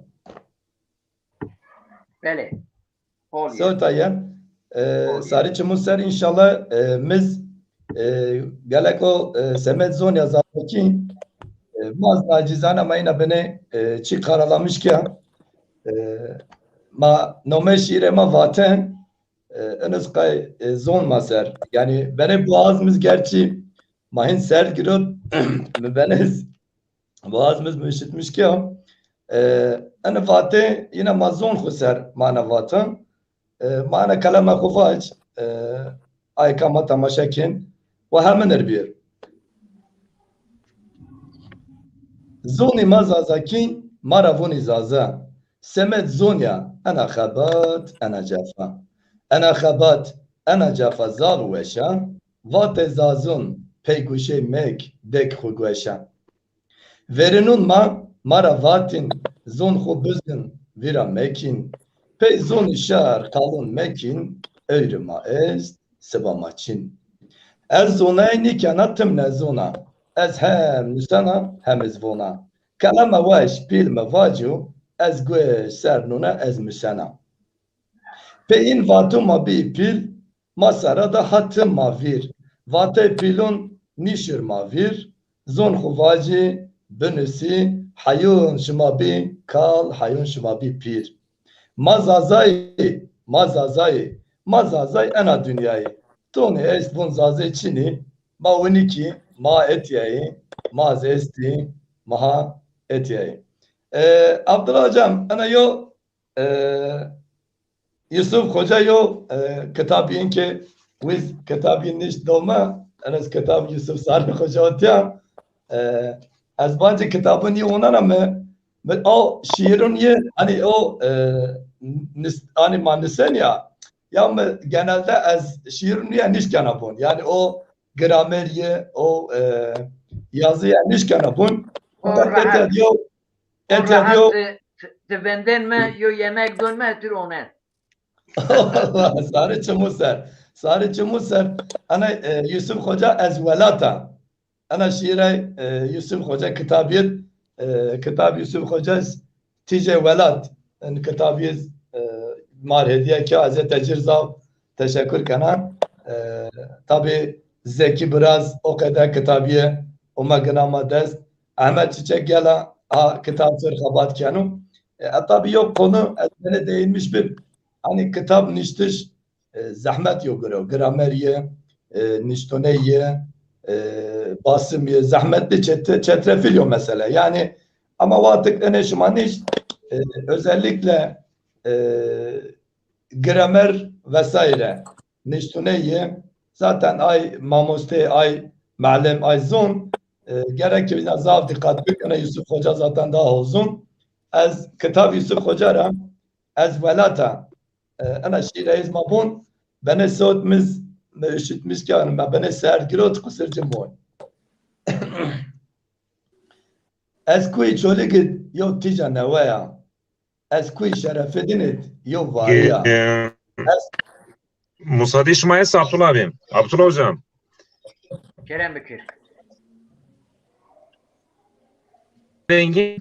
Belê. Sot a yen. E, sarî çimû ser înşallah, e, miz, e, geleko, e, semed zon ya zazakî, e, ma nacizane ma îna binê, e, çî karalamiş kîya. E, ma nome şîîrê ma Vaten, E, iniz qay, e, zon ma ser. Yanî benê boğaz miz gerçî ma hin serd girot, mi benê boğaz miz mi ışıtmış ki ya. E, ene vatê yine ma zon xu ser ma ene vatan. E, ma ene keleme xu vac, e, ayka ma temaşe kin ve heminir bir. Zonî ma Zazakî, ma ra vonî Zaza. Semed zon ya, ena xebat, ena cefa. Ena xebat, ena cefa zal û weşa, vatê Zazon, pey guşê mek, dek xu gueşa. Verînûn ma, ma ra vatîn, zon xu bizin, vîra mekîn. Pey zonî şar qalon mekîn, ewrî ma est, siba ma çin. Ez zonay nîkena, tim nezona. Ez hem nusena hem iz vona. Keleme weş pîl mi vaco, ez gueş ser nûne ez musena. Pê în vatû ma bî pîl, ma sera de ha tim ma vîr. Vatê pîlûn nîşir ma vîr, zon xu vacî, binusî, heyûn şima bî kal, heyûn şima bî pîr. Ma Zazayî, ma Zazayî, ma Zazay ena dinyayî. Tonî est vûn Zazê çinî, ma winî kî, ma etîyayî, ma ez estî, ma ha etîyayî. E, Abdullah hocam, ena yo, e, Yusuf Xoca yo, e, kitabî yin ke wiz kitabî nişt dome, ena ez kitab Yusuf Sarî Xoca otîya. E, ez bancî kitabûn yî onena mi, mi o şîîrûn yî, hanî o, e, nis-, hanî ma nisen ya, ya mi genelde ez şîîrûn yî nişkena bon. Yanî o gramer yî, o, e, yazî yî nişkena bon. O Fakat rahat. Ete diyor, o ete rahat, diyor. E, ti, ti venden mi, yo yemek don mi, tir onen. Allah, sarı çimû ser. Sarı çimû ser. Ana, e, Yusuf Xoca ez welata. Ena şîîrey, e, Yusuf Xoca kitabî, e, kitab Yusuf Xoca Tîjê Welat. En kitabî, e, mar hediye ke, ez ê tecir zaf teşekkür kena. E, tabî Zekî Biraz o qede kitabîye ome gina ma dest. Ehmed Çiçek gela a kitab ser xebat keno. E, tabî yok konu ez bene değinmiş bib. Hani kitab niştiş e, zehmet yo giro, gramer yê, e, niştone yê, e, basim yê, zehmetli çetre-, çetrefil yo mesele. Yanî ama wextik ene şima nişt, e, özellikle, e, gramer vesaire niştone yê. Zaten ay mamoste, ay melim, ay zon, e, gerek ki zaf dikkat bikine. Yusuf Hoca zaten daha uzun. Ez kitab Yusuf Hoca ra, ez welata, e, ena şîîrê ez ma bon, benê sewt miz, mi uşitmiş kî, ma benê serd girot, qusir ci moy. Ez kuy Çolig id yo tîja newe ya. Ez kuy Şerefedîn id yo varî ya. Ge-, e, Ez Musadî şima est Abdullah abi. Abdullah hocam. Kerem bikir. Vengî.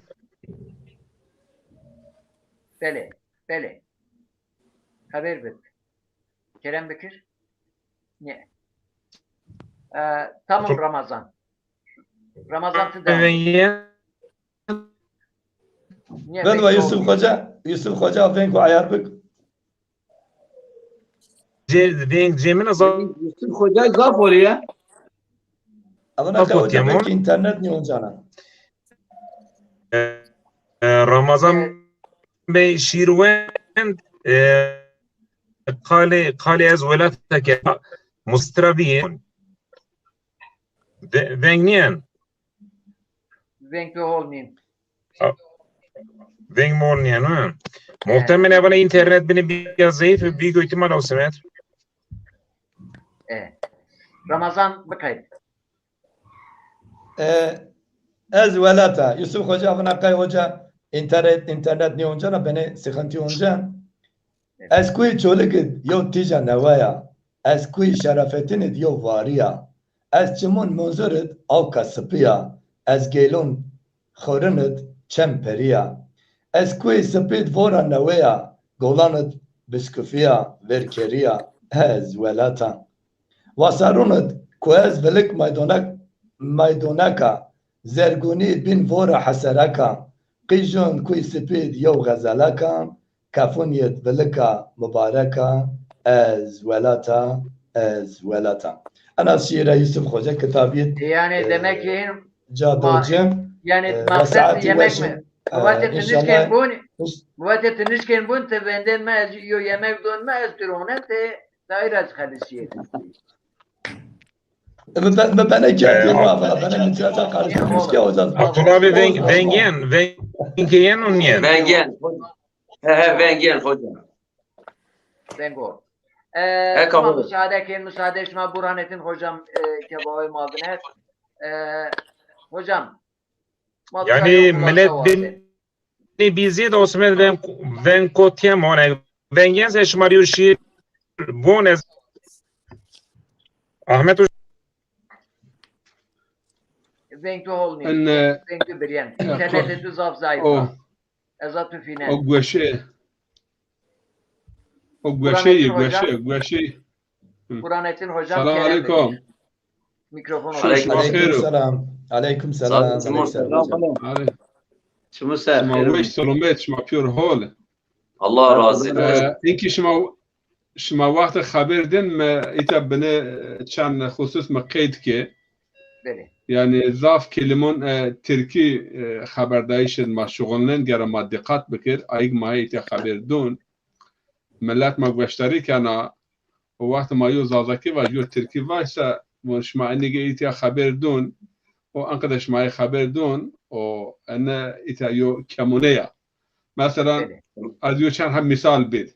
Belê, belê. Haber bid. Kerem bikir. Ne? E, tamam Ramazan. Ramazan ti devam. Vengî. Niye ben ve pek Yusuf olmuyor? Hoca, Yusuf Hoca veng ve ayar bik. Ce-, veng cemine zaf. Yusuf Hoca zaf oluyor ya. Ama ne kadar hocam, belki internet niye olacağına. E, e, Ramazan Bey şiir wend, e, kale, kale ez welata ke mustra bî. Ve-, veng niyen. Veng ve hol nîn. A, veng mol nîyeno. Muhtemelen vana internet bine biraz zayıf, büyük ihtimal o semet. E, Ramazan bikayt. E, ez welata. Yusuf Hoca vana kay hoca internet, internet nî onca na bene sıkıntı onca. Ez kuy Çolig id yo tîja newe ya. Ez kuy Şerefetîn id yo varî ya. Ez çimûn Munzur id awka sipî ya. Ez geylûn Xorin id çem perî ya. Ez kuy Sipî id vora newe ya. Golan id biskufî ya, verkerî ya. Ez welata. Wasarûn id ku ez vilik maydonek, maydoneka, zergûnî bin vora hesereka, qîjûn kuy Sipî id yew xezeleka, kefûn yid vilika mubareka, Ez welata, ez welata. Ena şîîra Yusuf Xoca kitabî, Yani e, demek ki ca ma- do ci. yani E, maksat saetî yemek weş mi? e, Vate tinişken înşallah. bun, vate tinişken bun te venden me ez yo yemek don me ez tirone te daira xelisiyet. Mi be- mi bene kerdî Ee, ma bene mi çata karıştırmış ki hocam. Abdullah abi veng, vengên, vengên û niyên. Vengên. He he, vengên hocam. Dengo. Ee, He, kabul. Müsaade kin, müsaade şima Burhanettin hocam e, kebawê ma binet. Ee, hocam. Ma Yani çayo millet kulasa bin wate. Bîzî de Osman ven ven kotiyem hone. Vengên se şima rî şîîr bon ez Ahmet Hoca. Veng tu hol En, nî. e, Veng tu biryen. ya, İnternet tu zaf zayıf. o, Ez zaf tu fînen. o gueşe. O gueşe ye, Burhanettin hocam. gueşe, gueşe. Burhanettin hocam. Selam Kerem aleyküm. Mikrofon Şu hocam. şima Aleyküm xêr o. selam. Aleyküm selam. Sağ olun. Aleyküm selam. Are. Çimu ser Şima xêr. weş selamet, şima pîyor hol. Allah razı olsun. Ee, inkî şima şima wextê xeber din mi îta bine, e, çend xusus mi qeyd ke. Belê. Yani zaf kelimon, e, tirkî, e, xeberdayîşê ma şuxulnen gere ma diqat bikir. Ayik ma heytê xeber dun. Millet ma gueştarî kena. O wext ma yo zazakî vaj, yo tirkî vaj se, von şima enî ge îta xeber dun. O enqede şima yê xeber dun. O ene îta yo kemune ya. Mesela, Belê. ez yo çend heb misal bid.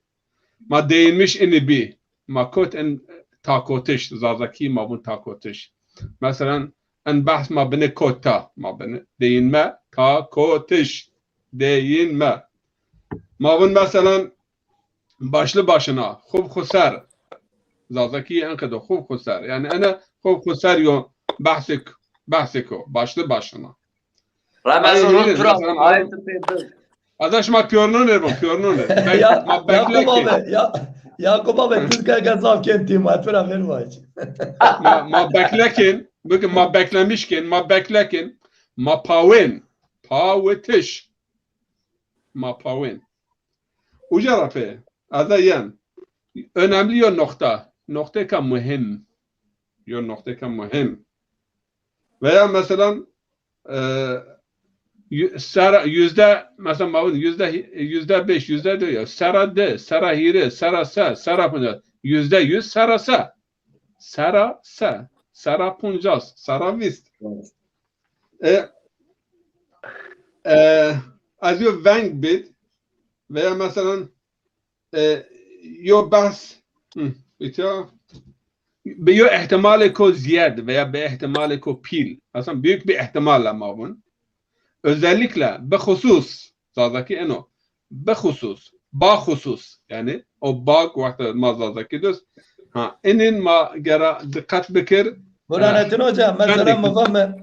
Ma deyinmiş ini bî. Ma kot in takotiş, zazakî ma vun takotiş. Mesela, en behs ma bine kota, ma bine deyinme, takotiş, deyinme. Ma vun mesela başlı başına, xub xuser. Zazakî enqede xub xuser. Yani ene xub xuser yo behsik, behsik o, başlı başına. Ramazan Aynen, Tura, Ramazan. ayet pêdir. Ada şima pîyornûn ê bo, pîyornûn ê. Bek- Ya, ma Yakup beklekin. Abi, ya, Yakup Abi, tu ke zaf ken tîma, tu ra ver vac. Ma, ma beklekin. Bugün ma beklemişken, ma beklekin. Ma pawên. Pawitiş. Ma pawên. Uca ra pê. Ada yen. Önemli yo nokta. Nokteka muhim. Yo nokteka muhim. Veya mesela, e, yü- sera, yüzde, mesela ma vun yüzde, yüzde beş, yüzde dört ya. Sera di, sera hîrê, sera se, sera puncas. Yüzde yüz sera se. Sera se, sera puncas, sera vîst. E, e, ez yo veng bid veya mesela, e, yo behs, hı, îta, bi yo ihtimalêko ziyad veya bi ihtimalêko pîl. Aslında büyük bir ihtimalle ma vun. Özellikle, bi xusus, Zazakî eno. Bi xusus, ba xusus. Yani o ba wexta ma Zazakî dust. Ha, inin ma gera diqet bikir. Burhanettin Hoca, mesela mi va mi,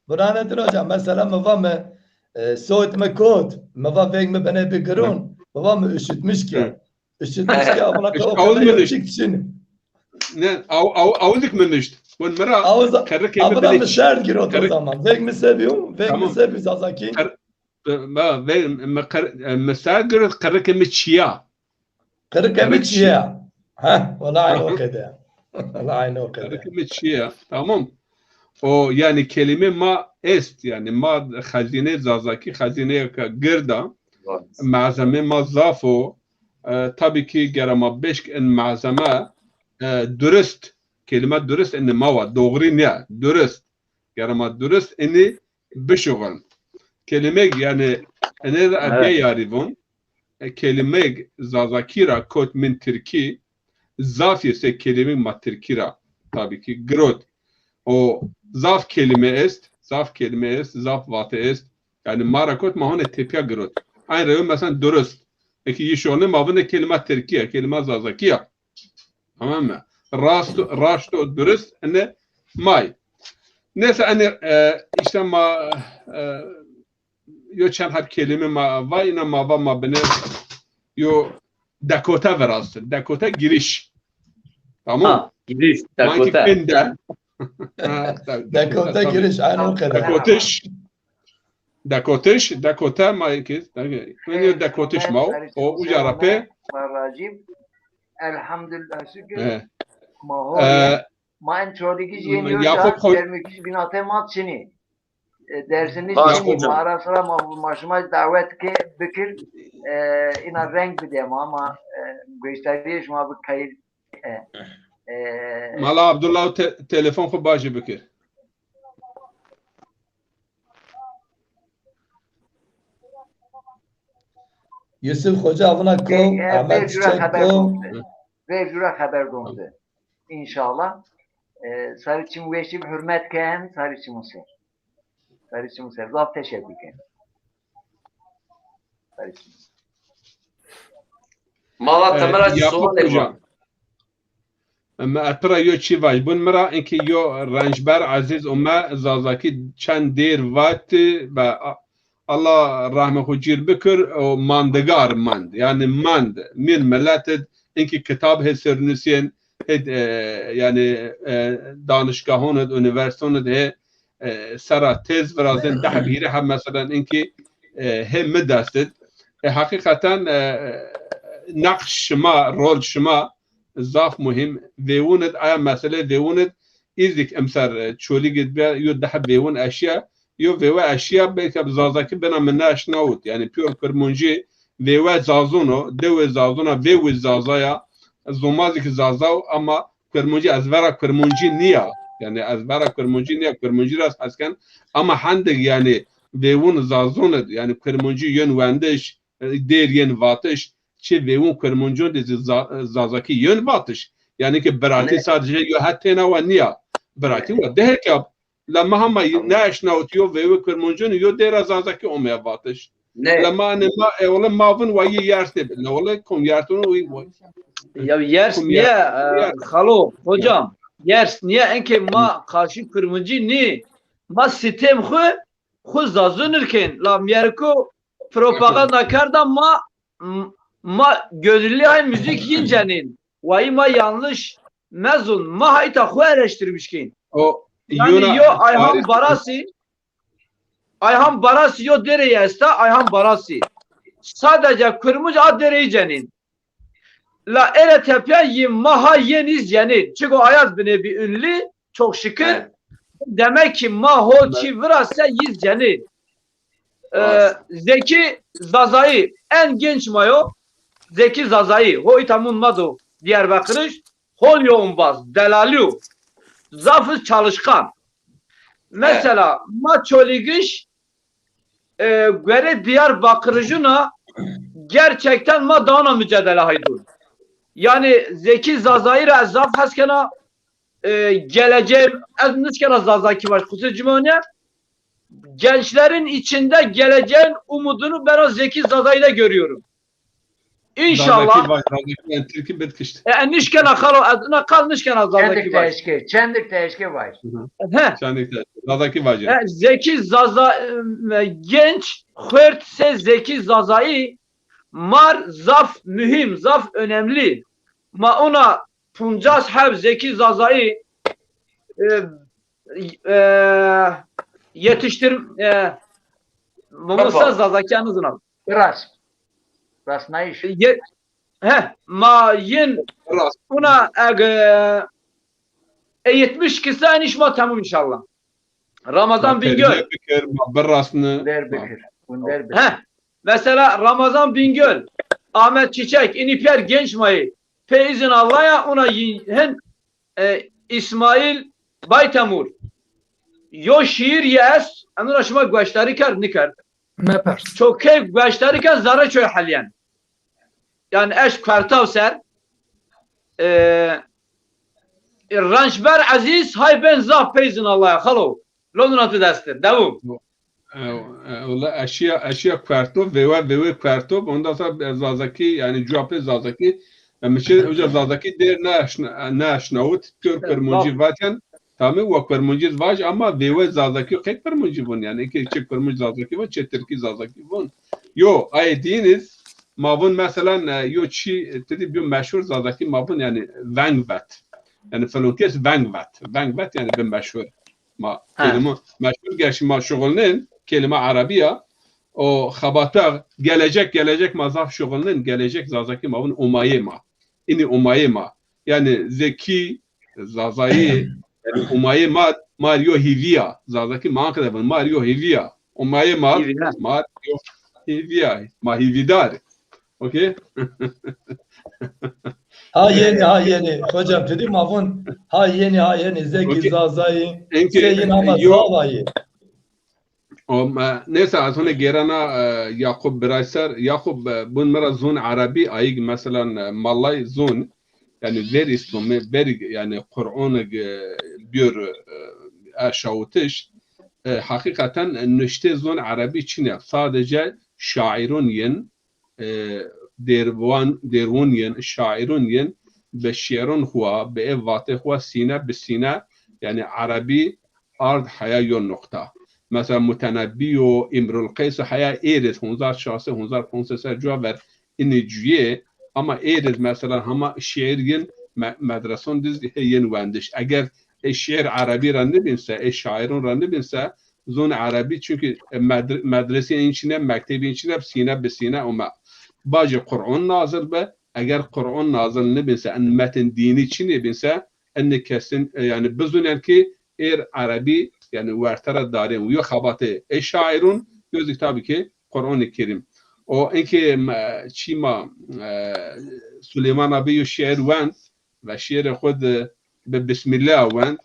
Burhanettin Hoca, mesela mi va mi, e, sowet mi kot, mi va veng mi bene bi girûn, mi va mi üşütmüş ki. Üşütmüş ki, abla ki o Awuz kadar mi açık kişinin. Ne, aw, aw, awzik mi nişt. Vun mi ra Awuz, qirrikê mi abla mi biliş. şerd girot o Qirrik- zaman. Veng mi sebiyo, veng mi Tamam. sebiyo Zazakî. Qir- Ma, ve, mi, qir, mi ser girot qirrikê mi çiya. Qirrikê mi Qirrik çiya. Ha, wala aynı o Aha. kadar. Wala aynı o kadar. Qirrikê mi çiya. Tamam. O yani kelime ma est, yani ma xezîne Zazakî xezîneyeka gird a. Malzeme ma zaf o. E, tabii ki gere ma beşk in malzeme, e, durist, kelime durist ini ma wa, doğru ne? Durist. Gere ma durist ini bişuxul. Kelime yani ini de Evet. bê yarî vun. E, kelime Zazakî ra kot min Tirkî, zaf yê se kelime ma Tirkî ra tabii ki girot. O zaf kelime est, zaf kelime est, zaf vate est. Yani ma ra kot ma hone tepya girot. Aynı reyo mesela durist. Eki yî şone ma vune kelime Tirkî ya, kelime Zazakî ya. Tamam mı? Rast, raşt o durist, ene may. Neyse, hani, e, işte ma, e, yo çend heb kelime ma va, ina ma va ma bine yo dekote verastin. Dekote giriş. Tamam. Ha, giriş, Sanki dekote. pinde. Ha, de- Dekote tabii. giriş, aynı o kadar. Dekotiş. Dekotiş, dekote ma ki. Yo dekotiş ma. O uca ra pê. Barracim. Elhamdülillah, şükür. He. Ma ho E, ya. Ma en Çolîgij yê Yakup Nîyoşa, ho- Kermûkij bînatê ma çinî. E, Dersimij Baş çinî. Hocam. Ma ara sıra ma, ma şima dawet ke bikir, e, îna reng bidê ma, ama, e, goştarîyê şima bi kayir, e, e, Mala Abdullah te-, telefon xo bajî bikir. Yusuf Hoca vuna ko, e, e, Ahmet Çiçek ko. Vê jura xeber domte. Înşallah. E, sarî çim weşî bi hurmet ken, sarî çim ser. Sarî çim ser. Zaf teşekkür ken. Sarî çim. Mala E, Temel Hacı Yakup sualê Hoca. Ma. Mi epira yo çî vaj. Bun mi ra inkî yo rençber Ezîz Ume Zazakî çend dêr vat be, a-, Allah rahme xu cîr bikir, o mandigar mand. Yanî mand. Mîn milet id inkî kitab hê sernusîyên, hê, e, yanî, e, danişgahon id, unîversîton id hê, e, sera tez virazên, deh bîrî heb, meselen, inkî, e, hê mi dest id. E, heqîqeten, e, neqş şima, rol şima zaf muhîm. Vêwûn id, aya meseleyê vêwûn id, îzîk emser, e, Çolîg id bîya, yo deh vêwûn eşîya, yo vêwe eşîya, belka bi Zazakî bena mi neeşnawit. Yanî pîyor Kurmuncî vêwe Zazûn o, dewê Zazûn a, vêwî Zazaya, zomazî ki Zaza o, ama Kurmuncî ez vera Kurmuncî nîya. Yanî ez vera Kurmuncî nîya, Kurmuncî ra hes ken. Ama hendik yanî vêwûn Zazûn id, yanî Kurmuncî yön wendiş, e, dêr yên vatiş, çi vêwûn Kurmuncûn de zî Za-, Zazakî yön vatiş. Yanî ki biratî sadece yo het têna wa nîya. Biratî wa dehek a. La ma hema neeşnawit yo vêwê Kurmuncûn yo dêra Zazakî omeya vatiş. La ma ne ma, e, wele ma vin wa yê yers nêbi. La wele kom yertûn o, ya yers nîye, e, xalo, hocam. Yers nîye, enke ma qarşî Kurmuncî nî. Ma sîtêm xu, xu Zazûn ir kên. La mîyeriko propaganda kerda ma, m-, ma gönüllü hay müzik yin cenîn. Wayî ma yanlış mezun. Ma hayta xu eleştirmiş kên. O yanî yo Ayhan Barasî, Ayhan Barasî yo dêreyî esta, Ayhan Barasî. Sadece Kurmunc a dêreyî cenîn. La ere tepya yî ma ha yên îz cenîn. Çigo ayaz binê bî ünlü, çok şükür. Demek ki ma ho çî vira se yîz cenîn. E, Zeki Zazayî en genç ma yo. Zeki Zazayî. Ho îta mund ma do Diyarbakırış. Hol yo umbaz, delalî yo. Zaf iz çalışkan. Mesela ma Çolîgiş, e, guerê Diyarbakırıjûn a gerçekten ma dana mücadele haydûn. Yanî Zeki Zazayî ra ez zaf hes kena, e, geleceğin, ez nişkena Zazakî vaj, kusur cuma nîya. Gençlerin içinde geleceğin umudunu ben o Zeki Zazayî'de görüyorum. Înşallah. Zazakî vaj, Zazakî, yanî Tirkî bid kişt. E, nişkena xalo, ez ina qal nişkena Zazakî vaj. Çendik teşke, çendik teşke vaj. He. Çendik teşke. Zazakî vaj. E, Zeki Zaza, e, genç, xwert se Zeki Zazayî mar zaf mühim, zaf önemli. Ma ona puncas heb Zeki Zazayî, e, e, yetiştir-, e, mamosta Zazakî nizana. Biraz. Rasnayış. Ye-, he, ma yin una eg, e, yetmiş kisa nîş ma tamam inşallah. Ramazan Bingöl. Bikir, ma birasni. Der bikir. Hûn der bikir. He, mesela Ramazan Bingöl, Ahmet Çiçek, inî pîyer genç ma yê. Pê îzin Allah ya, ona yi-, hin, e, İsmail Baytemur. Yo şiir yi est, eno ra şima gueştarî kerd, nikerd. Mepers. Çokê gueştarî kerd, zerre çoy helyen. Yanî eş kuertaw ser, e, e, Rençber Ezîz hay bên zaf peyzin Allah ya, xalo. Londra tu dest ir. Dewû. E, e, wela eşya, eşya kuerto, vêwe, vêwe kuerto. Ondan sonra Zazakî, yanî cuwa pê Zazakî. E, mi çi uca Zazakî dêr neaşna-, neaşnawit, pîyor Kurmuncî vatên. Tamî, wa Kurmuncî vaj, ama vêwe Zazakî qey Kurmuncî vûn, yanî ki çi Kurmuncî Zazakî vûn, çi Tirkî Zazakî vûn. Yo, ayê dîn iz, ma vûn, meselan, e, yo çî, e, ti dî bîyo meşhur Zazakî ma vûn, yanî veng vet. Yanî filon kes veng vet. Veng vet, yanî bi meşhur. Ma kelîme meşhur gerçi ma şuxulnên, kelîme erebî ya. O xebata gelecek, gelecek ma zaf şuxulnên, gelecek Zazakî ma vûn omayê ma. inî omayê ma. Yanî Zekî, Zazayî, yanî omayê ma, ma rî yo hîvî ya. Zazakî ma anqede vin, ma rî yo hîvî ya. Omayê ma, Hîvî, ha. Ma rî yo hîvî ya. Ma hîvîdar. Okey? Ha yenî, ha yenî. Hocam, tu dî ma vun ha yenî, ha yenî. Zekî, Okey. Zazayî, Enkê, seyîn ama yo, Zavayî. O, e, neyse, ez hone gêrena, e, Yakup biray ser. Yakup, e, bun mi ra zon erebî, ayig, meselan, e, malay zon, yanî ver Îslamî, ver, yanî Qur'anig, e, biyor, e, e, şawitiş, e, heqîqeten nuştê zon erebî çin ya. Sadece şaîron yin, e, dêrwan-, dêrwon yin, şaîron yin, bi şî'ron xwu, bi ê vatê xwu sîne bi sîne, yanî erebî ard heya yo noqta. Mesela Mutenebbî yo, Îmrul Qeys o heya êr id, honzar çar sey, honzar ponc sey ser cuwa ver inî cuyê, ama êr id mesela hema şîîr yin me-, medreson diz hê yin wendiş. Eger ê şîîr erebî ra nibîn se, ê şaîron ra nibîn se, zon erebî, çunkî, e, medr-, medresî yin çin e, mektebî yin çin e, sîne bi sîne ome. Bacê Qur'on nazil bi, eger Qur'on nazil nibîn se, en metin dînî çinê bîn se, enê kesin, e, yanî bizûnen ki êr erebî, yanî werte ra darên. Yo xebatê ê şaîrûn, yo zî tabî ki Qur'onê Kerîm. O enkê me-, çî ma, e, Suleyman abi yo şîîr wend ve şîîrê xwu de bi Bismîllah wend.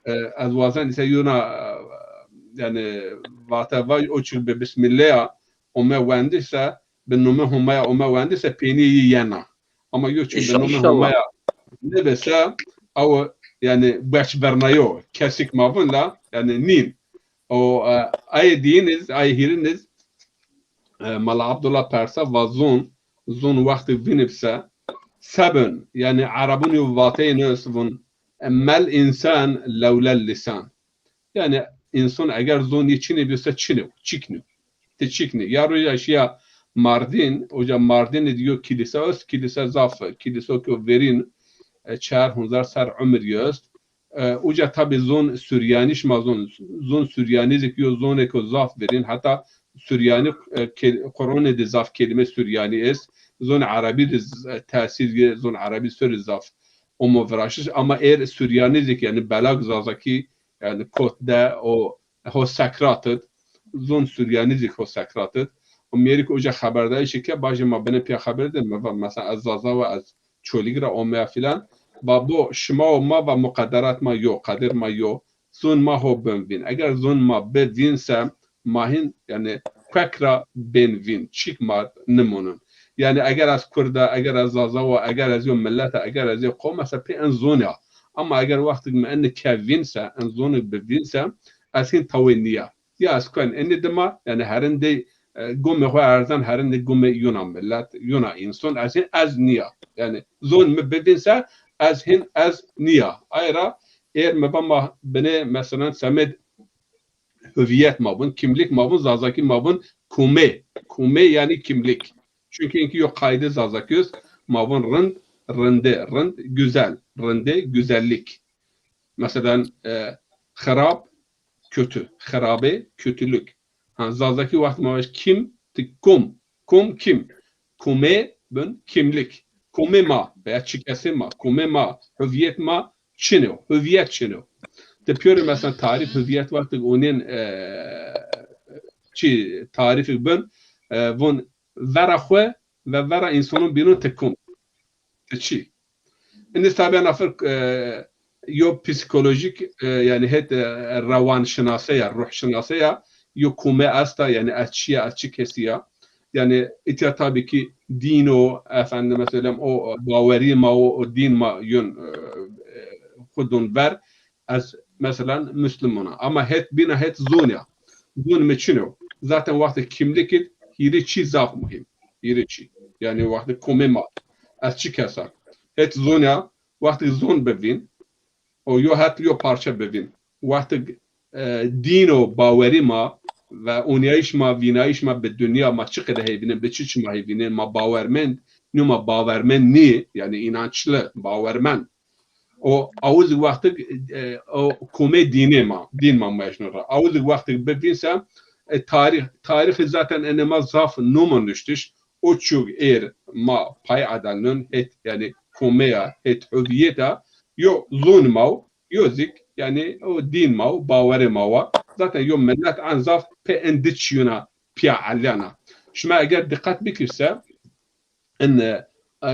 E, ez wazen îse yona, e, yanî vate vay, o çik bi Bismîllah ome wendî se, bi nomê Homaya ome wendî se, peynî yî yena. Ama yo çik bi nomê Homaya nêbê se, aw, yanî, beç vernayo, kesik ma vun la, yanî, nîn. O, e, ayê dîyin iz, ayê hîrin iz, e, Mala Abdullah persa va zon, zon wextî vînib se, sebin, yanî, erebûn yo vateyin est vun, e, mel insan lewlel lisan. Yanî însan eger zon yê çinê bîyo se çin o, çik nîyo. Ti çik nî. Ya roja şîya Mardîn, oca Mardîn id yo kîlîse est, kîlîse zaf, kîlîso ki verîn, e, çar honzar ser umir yo est. E, uca tabî zon Suryanî şima zon, zon Suryanî zî ki yo zonêko zaf verîn, heta Suryanî, e, ke-, Qur'onê de zaf kelîme Suryanî est. Zon Erebî de z-, e, tesîr yê, zon Erebî serî zaf omo viraştiş. Ama êr Suryanî zî ki, yanî belag Zazakî, yanî kot de o ho sekrat id, zon Suryanî zî ho sekrat id. O mêrik uca xeberdayîşî ke, bacê ma binê pîya xeber de, mi va, mesela ez Zaza wa, ez Çolîg ra omeya filan. Va bo, şima û ma va muqederat ma yo, qedir ma yo. Zon ma ho bin vîn. Eger zon ma bi vîn se, ma hîn, yanî, kuek ra bên vîn, çîk ma nimonin. Yanî eger ez Kurd a, eger ez Zaza wa, eger ez yo milet a, eger ez yo qom a, se pê en zon a. Ama eger wextig mi eni ke vîn se, en zonig bi vîn se, ez hîn tawê nîya. Ya ez kuen eni dima, yanî herindey, e, gomê xwu erzen, herindey gomê yona milet, yona însan, ez hîn ez nîya. Yanî zon mi bi vîn se, ez hîn ez nîya. Ay ra êr mi va ma binê, meselan, semêd hüviyet ma vun, kimlik ma vun, Zazakî ma vun kume. Kume yanî kimlik. Çunkî inkî yo qayde Zazakî est, ma vun rind, rinde, rind, güzel, rinde, güzellik. Meselan, e, xirab, kötü, xirabe, kötülük. Ha, Zazakî wext ma vaj kim, ti kum, kum kim. Kume bin kimlik. Kumê ma veya çikesê ma, kumê ma, hüviyet ma çin o, hüviyet çin o. Ti pîyorê mesela tarîf hüviyet wextig onên, e, çi tarîfik bin, e, vun vera xwu ve vera însanûn bînûn ti kum. Ti çi? Indi tabi ena firq, e, yo psîkolojîk, e, yanî het, e, rewanşinase ya, ruhşinase ya, yo kume esta, yanî ez çi ya, ez çi kesî ya. Yanî îtya tabi ki dîn o, efendime söyleyeyim, o bawerî ma o, o dîn ma yun, e, e, xwu dun ver. Ez, meselan, Musliman a. Ama het bîna het zon ya. Zon mi çin o. Zaten wextê kimlik id hîrê çî zaf muhîm. Hîrê çî. Yanî wextê komê ma. Ez çi kes a. Het zon ya, wextê zon bivîn, o yo het yo parçe bivîn. Wextê, e, dîn û bawerî ma ve onîyayîş ma, vînayîş ma bi dinya ma çi qede heyvînên, bi çi çi ma heyvînên, ma bawermend, nîyo ma bawermend nî, yanî înançli, bawermend. O awuz wextig, e, o komê dînê ma, dîn ma mejnû ra. Awuz wextig bivîn se, e, tarîx, tarîxî zaten enê ma zaf nûmo nuştiş. O çug êr ma pay adelnun het, yanî komeya, hêt huviyeta, yo zon ma wo, yo zîk, yanî o dîn ma wo, bawerê ma wa. Zaten yo millet en zaf pê en di çîyuna piya elyana. Şima eger diqet bikir se, in, e,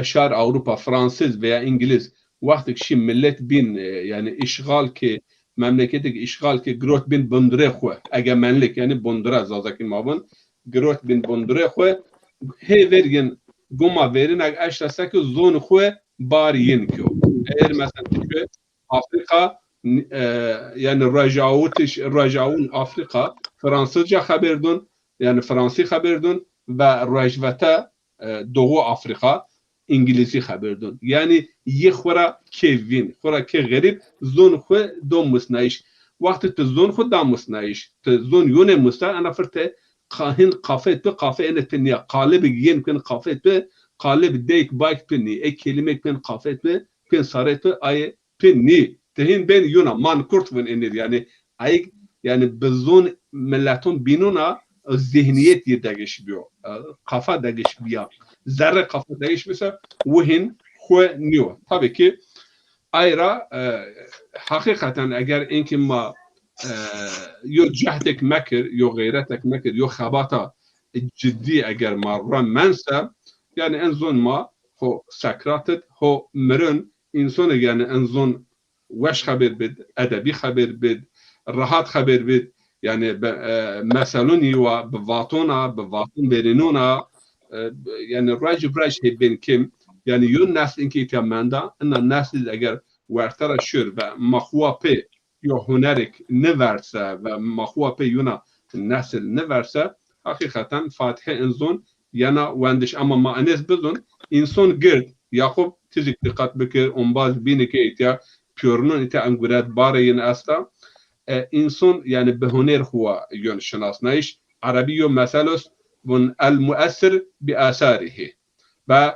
şar Ewropa, Fransiz veya Îngiliz, wextik şî millet bîn, e, yanî îşxal ki, memleketik îşxal ki, girot bîn bundurê xwu, egemenlik, yanî bundura Zazakî ma vun, girot bîn bundurê xwu, hê ver yin goma verîna eşta seki zon xwu bar yin kyo. Eger mesela tu Afrika, e, yanî Rojawitiş, Rojawin Afrika, Fransızca xeber dun, yanî Fransî xeber dun ve Rojvete, e, Doğu Afrika, Îngilîzî xeber dun. Yanî yi xwu ra kê vîn, xwu ra kê xerîb, zon xwu do musnayîş. Wextê tu zon xwu da musnayîş, tu zon yonê musna, ena firte kahin qafet bi, qafê ene ti nîya. Qalibik yên kin qafet bi, qalib deyk bayk pi nî, e kelîmek kin qafet bi, kin saret bi, ayê pi nî. Ti hîn bên yuna, man kurt vun enir. Yanî ayik, yanî bi zon milleton bînuna zihniyet yê degiş biyo. E, kafa degiş biya. Zerre kafa degiş bise, wu hîn xwu nîyo. Tabii ki ay ra, e, heqîqeten eger inkî ma, e, yo cehdek mekir, yo xeyretek mekir, yo xebata cidî eger ma ra mense, yanî en zon ma ho Sekrat id, ho mirin, însonik yanî en zon weş xeber bid, edebî xeber bid, rehat xeber bid. Yanî bi, e, meselun yi wa, bi vatona, bi vaton verînona, e, yanî ruej bi ruej hê bên kêm. Yanî yo nesl inkî îtya menda, ina nesl eger werte ra şir ve ma xwu wa pê yo hunerik niverse ve ma xwu wa pê yuna nesl niverse, heqîqeten Fatîhe in zon yena wendiş. Ama ma enêz bizun, înson gird, Yaqub tizîk diqet bikir, ombaz bîni ke îtya pîyorunun îtya en guret barê yin esta. E, înson, yanî bi huner xwu wa yon şinasnayîş. Erebî yo mesel est, vun el muessir bi asarihî. Ve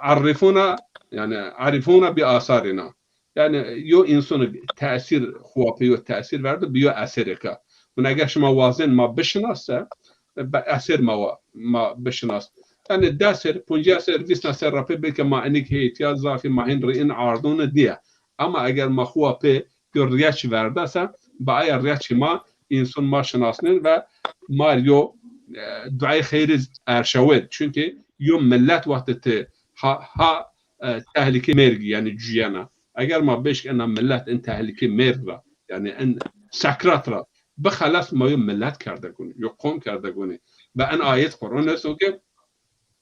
arifuna, yanî arifuna bi asarina. Yanî yo însonik tesîr, xwu wa pê yo tesîr verdo, bi yo eserêka. Vun eger şima wazên ma bişinase, be eser ma wa, ma bişinas. Yanî des ser, poncîya ser, vîsna ser ra pê belkî ma enik hê îtya zafî ma hîn rîn ardûn nîye. Ama eger ma xwu wa pê yo rîyeç verdase, bi aya rîyeçî ma înson ma şinasnên ve ma rî yo, e, duayê xeyr iz erşawên. Çunkî yo millet wextê ti ha, ha, e, tehlîkê mergî, yanî cuyena. Eger ma bêşk ena millet in tehlîkê merg ra, yanî in sekrat ra bixeles, ma yo millet kerde gunî, yo qom kerde gunî. Ve en ayet Quran esto ke,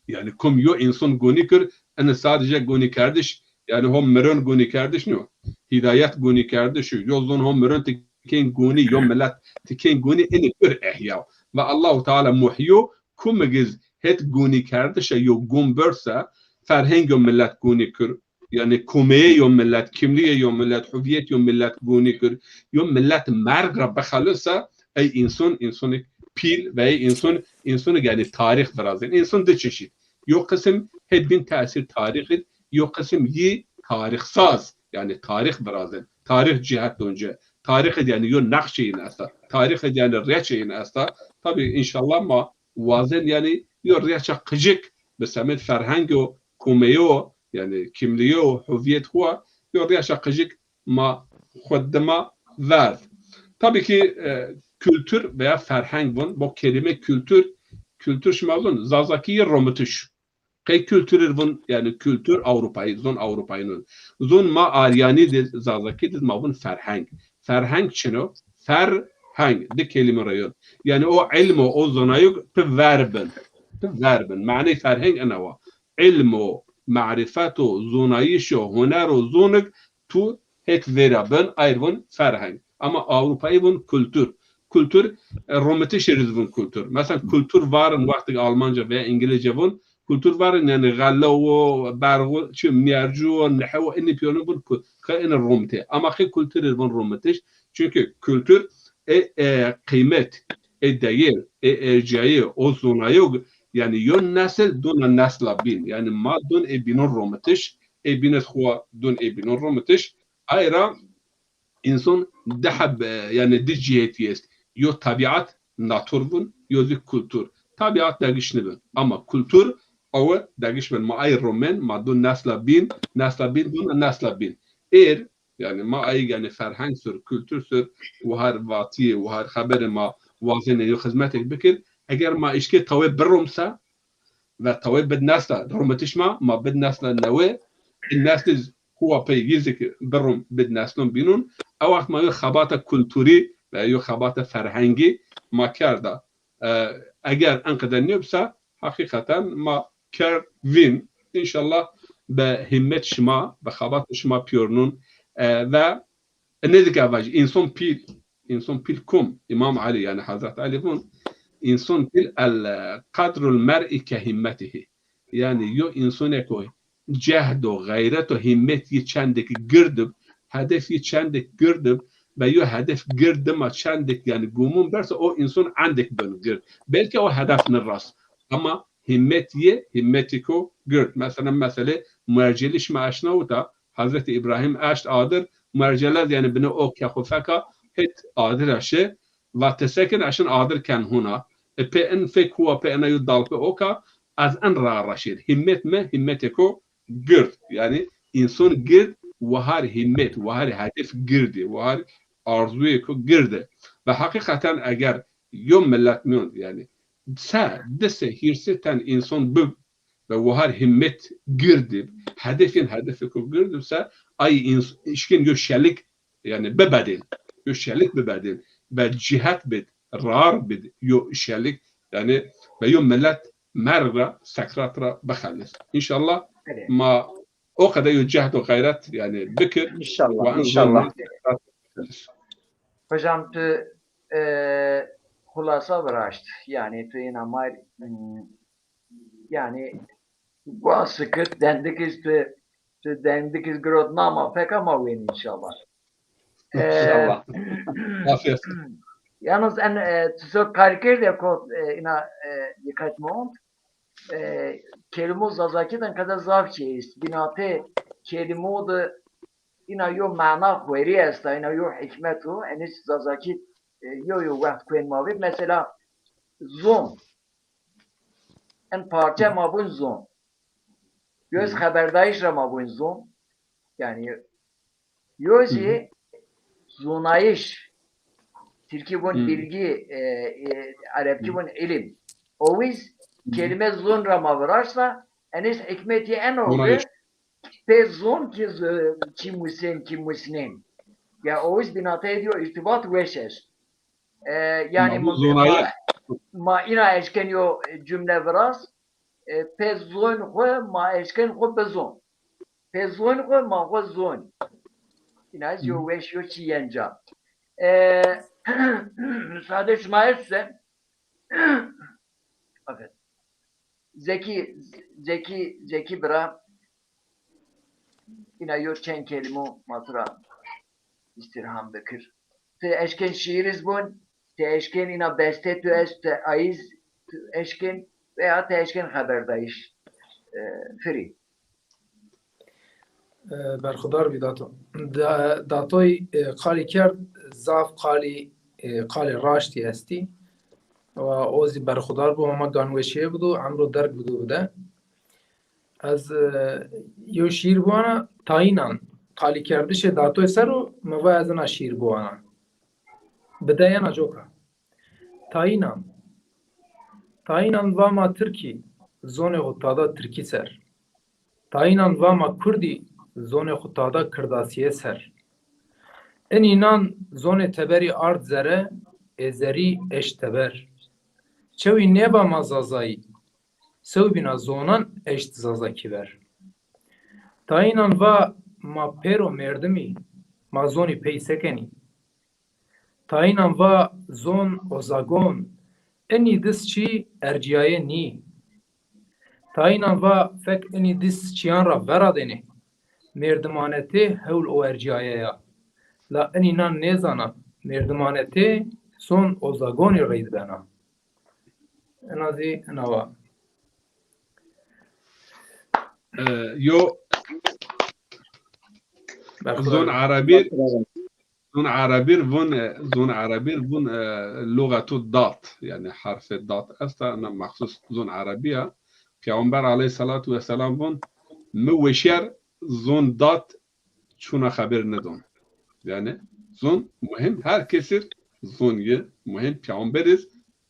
yanî kum yo înson gunî kir, ene sadece gunîkerdiş, yanî ho miron gunîkerdiş nîyo. Hîdayet gunîkerdiş o. Yo zon ho miron ti kên gunî, yo millet ti kên gunî, ene kir ehya. Ve Allahu Teala muhyo, kumig iz het gunîkerdişe yo gun birse, ferheng yo millet gunî kir, yanî komeyê yo millet, kimlîgê yo millet, huvîyet yo millet gunî kir, yo millet merg ra bixelisa, ey înson, însonik pîl ve ey înson, însonik yanî tarîx virazên. Înson di çeşît. Yo qisim hê bîn tesîr tarîx id, yo qisim yî tarîxsaz, yanî tarîx virazên. Tarîx cihet donce. Tarîx id yanî yo nexşê yin esta. Tarîx id yanî rêçê yin esta. Tabî înşallah ma wazên yanî yo rêça qicik bi semed ferheng û komeyî û yanî kimlîgî û huvîyet xwu yo rêça qicik ma xwu dima verd. Tabî ki, e, kultur veya ferheng vun, bo kelîme kultur, kultur şima zon, Zazakî yê romitiş. Qey kultur ir vun, yanî kultur Ewropayî, zon Ewropayî nun. Zon ma Aryanî de, Zazakî de ma vun ferheng. Ferheng çin o? Ferheng, di kelîme ra yon. Yanî o ilmo, o zonayog pi ver bin. Pi ver bin. Maney ferheng ina wa. Ilmo, marîfeto, zonayîşo, hunero, zonig tu het vera bin, ayr vun ferheng. Ama Ewropayî vun kultur. Kultur, e, romitiş ir iz vun kultur. Mesela kultur varin wextik Almanca veya Îngilizce vun, kultur varin yanî xelle wo, berxu, çi, mîyercu wo, nehe wo, inî pîyonu vun ku-, qe inî romite. Ama qe kultur ir vun romitiş. Çunkî kultur e, e, qîmet, e, deyêr, e, ercayî, o zonayog, yanî yo nesil dona nesla bîn. Yanî ma dun ê bînon romitiş, ê bîn iz xwu dun ê bînon romitiş. Ay ra înson di heb, e, yanî di cîhetî est. Yo tebîat, natur vun, yo zî kultur. Tebîat degişnî bin. Ama kultur Awi degiş bin ma ay romen, ma dun nesla bin, nesla bin dun nesla bin. Êr, yanî ma ay yanî ferheng sur, kultur sur, wahar vatiyê, wahar xeberê ma wazenê yo xizmetek bikir. Eger ma işkê tawê biromsa, ve tawê bid nesla romitiş ma, ma bid nesla newe, bid nesli kuwa pey yizîk birum bid neslon bînun. Ew wext ma yo xebata kulturî ve yo xebata ferhengî ma kerda. E, eger enqede nêbisa, heqîqeten ma kerd vîn. Înşallah bi hîmmet şima, bi xebat şima pîyornun. E, ve nêzîka vaj, înson pîl, înson pîl kum, Îmam Elî, yanî Hezret Elî vun, înson pîl el qedrul mer'i ke hîmmetihî. Yanî yo însonêko cehd û xeyret û hîmmet yî çendêk gird ib, hedef yî çendêk gird ib, ve yo hedef gird dima çendêk, yanî gumûn bersa o înson endêk bin gird. Belkî o hedef nirast. Ama hîmmet yê, hîmmetêko gird. Mesela, meselê muercelî şima eşnawita, Hezretî Îbrahîm eşt adir, muercele zî yanî binê o ke xwu feka, hêt adir eşe, va ti sekin, ez şin adir ken hona. E, pê in fek kuwa pê ina yo dalpe oka, ez in ra ra şêr. Hîmmet mi, hîmmetêko gird. Yanî înson gird, wahar hîmmet, wahar hedef gird ê, wahar arzuyêko gird ê. Ve heqîqeten eger yo milet mîyon, yanî se, di se, hîrê se ten înson bib, ve wahar hîmmet gird ib, hedefên hedefêko gird ib se, ay îns-, îşkên yo şelik, yanî bibedên, yo şelik bibedên, ve cihet bid, rar bid yo şelik, yanî ve yo milet merg ra, sekrat ra bixelis. Înşallah Evet. ma o qede yo cehd û xeyret, yanî bikir, İnşallah, ve înşallah. Hocam, tu, e, xulasa viraşt. Yanî tu ina ma, hmm, yanî, wa sikit, dendik iz tu, tu dendik iz girot nama, fek ama wen înşallah. E, İnşallah. Afiyet. Yalnız en, e, tu so kar kerde ko, e, ina, e, dikkat mi ont. E, kelimo Zazakî de qede zaf çi est. Binatê kelimo de ina yo mana xwerî esta, ina yo hikmet o. Enî Zazakî, e, yo yo wext kuên ma vî. Mesela zon. En parçe ma vûn zon. Yo zî xeberdayîş ra ma vûn zon. Yanî yo zî zonayîş. Tirkî vûn bilgi, e, e, erebkî vûn ilim. O wiz kelime zon ra ma viraşta, enî hikmetî eno ki pê zon ki z-, çî musên, çî musnên. Ya o wiz binateyê diyo irtibat weş est. E, yanî ma, ma ina eşken yo cumle viraz, e, pê zon xwu ma eşken xwu bizon. Pê zon xwu ma xwu zon. Ina ez yo weş yo çî yenca. E, müsaade şima etse, Afet. Zekî, Zekî, Zekî bira, ina yo çend kelîmo ma tu ra îstîrham bikir. Ti eşken şîîr iz bun, ti eşken ina beste tu est, ti ayîz tu eşken veya ti eşken xeberdayîş, e, firî. E, berxudar bî Dato. Da-, Datoy, e, qalî kerd, zaf qalî, e, qalê raştî estî. Wa o zî berxudar bo, hema ganweşîye bido, emro derg bido bide. Ez, e, yew şîîr biwana, Tayînan, qalîkerdişê Datoy ser o, mi va ez ina şîîr biwana. Bideyena coka. Tayînan. Tayînan va ma tirk î, zonê xwu tada tirkî ser. Tayînan va ma kurd î, zonê xwu tada kirdasîye ser. Inînan zonê teberî ard zere, ê zerî eşt teber. Çewî nêva ma zazayî, sewbîna zonan eşt zazakî ver. Tayînan va ma pêro merdim î, ma zonî pey sekenî. Tayînan va zon o zagon, inî dis çî ercîyaye nî. Tayînan va fek inî dis çîyan ra veradênê. Merdimanetê hewl o ercîyaye ya. La inînan nêzana, merdimanetê zon o zagonî reyd bena. Ena zî ena wa. E, yo zon erebî, zon erebî vun, e, zon erebî vun, e, luxetu dat, yanî herfê dat esta, ena mexsus zon erebî ya. Peyxamber aleyhîsselatu wesselam von, mi weşîyer zon dat çuna xeber nidon. Yanî zon muhîm, her kesir zon yi muhîm, peyxamber iz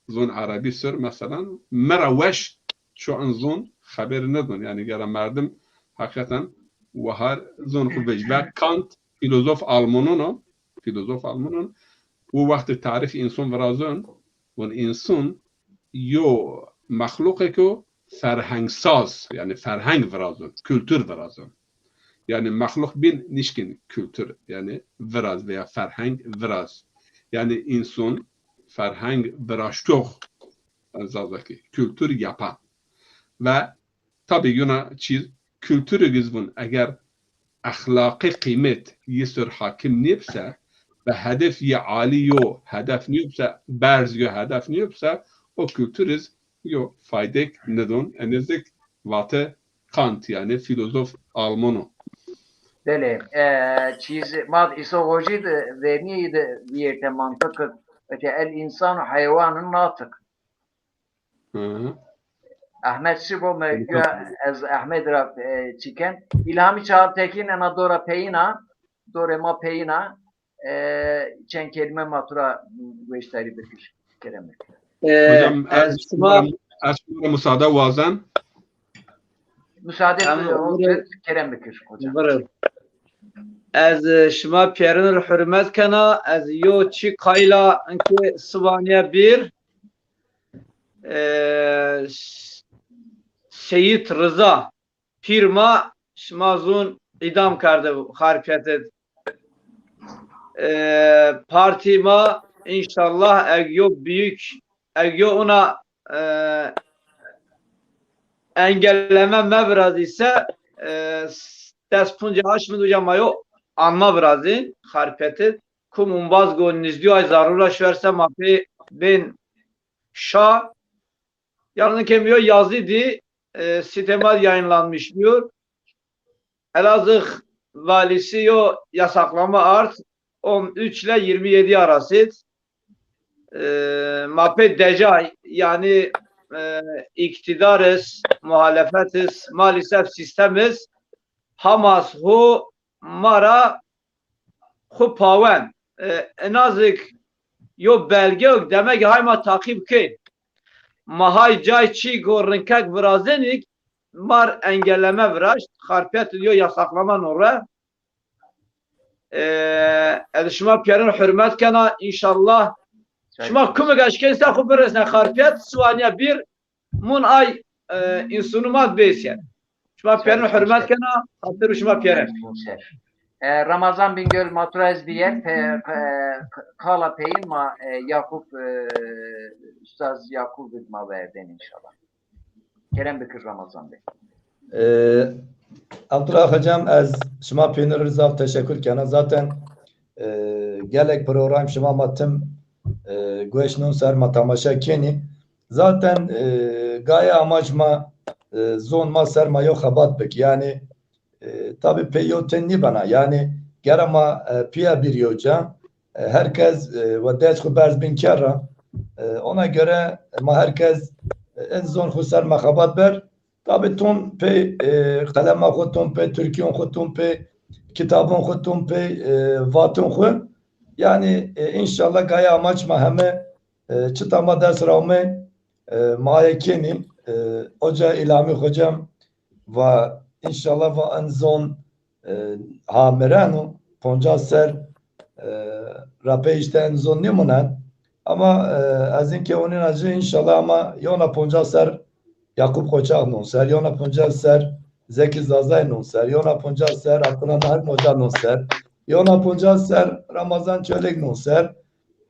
zon erebî ser, meselan, mi ra weş çu in zon xeber nidon. Yanî gera merdim heqîqeten wahar zon xu vej. Ve Kant, fîlozof almanon o, fîlozof almanon, o wextî tarîf însan virazon, von însan yo mexluqêk o ferhengsaz, yanî ferheng virazon, kultur virazon. Yanî mexluq bîn nişkîn kultur, yanî viraz veya ferheng viraz. Yanî însan ferheng viraştox, Zazakî, kultur yapan. Ve tabî yona çîz, kulturî giz vun, eger exlaqî qîmet yi ser hakim nîyebse ve hedef yi alî yo hedef nîyebse, berz yo hedef nîyebse, o kultur iz yo faydek nidon. Enê zik vate Kant, yanî fîlozof alman o. Belê, e, çîz, ma di Îso Xocî di vernîyê de vîyerte mantiq, eke el însanu heywanun natiq. Hı hı. Ehmed şibo, me guya ez Ehmed ra, e, çîken. Îlhamî Çağtekin ena dora peyîn a, dorê ma peyîn a, e, çend kelîme ma tu ra gueştarî bikir. Kerem bikir. E, Hocam, ez ez şima şima ra, ez şima ra musade wazen. Musade Em, bikir, buyurun. Kerem bikir hocam. Buyurun. Ez, e, şima pîyerin ri hurmet kena, ez yo çî qayla inkê sibanîye bîr, e, Seyîd Riza pîr ma, şima zûn îdam kerde Xarpêt id. E, partî ma înşallah eg yo büyük, eg yo una, e, engelleme mevirazîse, e, des puncê aşmid uca ma yo anma virazîn Xarpêt id. Kum umbaz go nizdî ay zarû ra şuerse ma pê bên şa. Yalnız kem yo yazı di, e, sitema yayınlanmış diyor. Elazığ valisi yo yasaklama art on üç ile yirmi yedi arası. E, ma pê deca, yani, e, iktidarız, muhalefetiz, maalesef sistemiz, Hamas hu ma ra xu pawen. E, ena zik yo belge yo, demek hay ma taqîb kên. Ma hay cay çî go rinkek virazenîk, mar engelleme viraşt, Xarpêt yo yasaklama no re. E, ez şima pîyerin hurmet kena, înşallah. Şima kumik eşkên se xu biresne Xarpêt, siwanîya bîr, mun ay, e, însûnû ma bêsyen. Şima pîyerin hurmet kena, xatir û şima pîyerin. E, Ramazan Bingöl ma tu ra ez bîyer, pe, pe, kala peyîn ma, e, Yakup, e, Ustaz Yakup id ma verdên înşallah. Kerem bikir Ramazan Bey. E, Abdullah hocam, ez şima pênir ri zaf teşekkür kena. Zaten, e, gelek program şima ma tim, e, gueş nun ser ma tamaşa kenî. Zaten, e, gaye amaç ma, e, zon ma ser ma yo xebat bik. Yani, e, tabi pê yo tin nîbena. Yani, gera ma, e, pîya bir yo ca, e, herkes, e, ve dest xu berz bin kerra. E, ona göre ma herkes, e, in zon xu ser ma xebat ber. Tabi ton pê, e, qelema xu, ton pê tirkîyon xu, ton pê kitabon xu, ton pê, e, vaton xu. Yani, e, înşallah gaye amaç ma heme, e, çita ma dest ra ome, e, ma aye kenî, e, oca Îlhamî hocam va înşallah va in zon, e, ha mireno, poncas ser, e, ra pey îşte in zon nîmunen. Ama, e, ez inkê onîna ci înşallah ama yona poncas ser Yakup Koçak non ser, yona poncas ser Zeki Zazay non ser, yona poncas ser Abdullah Naim Hoca non ser, yona poncas ser Ramazan Çelik non ser.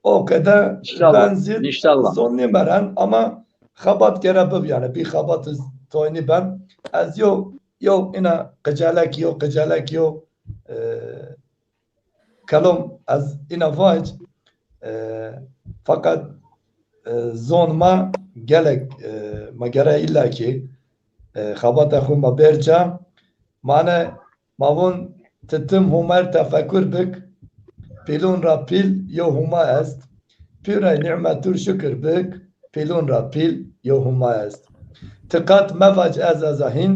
O qede ben zî zon nîmeren ama xebat gere bib, yani bî xebat toy nîben. Ez yo, yo ina qicelek, yo qicelek, yo, e, kelom ez ina vac, e, fakat, e, zon ma gelek, e, ma gere illa ki, e, xebata xu ma berca. Mane ma vun ti tim Humer tefekur bik, pîlun ra pîl yo Huma est. Pî rey nîmetur şukir bik, pîlun ra pîl yo Huma est. Ti qet mevac ez eza hîn,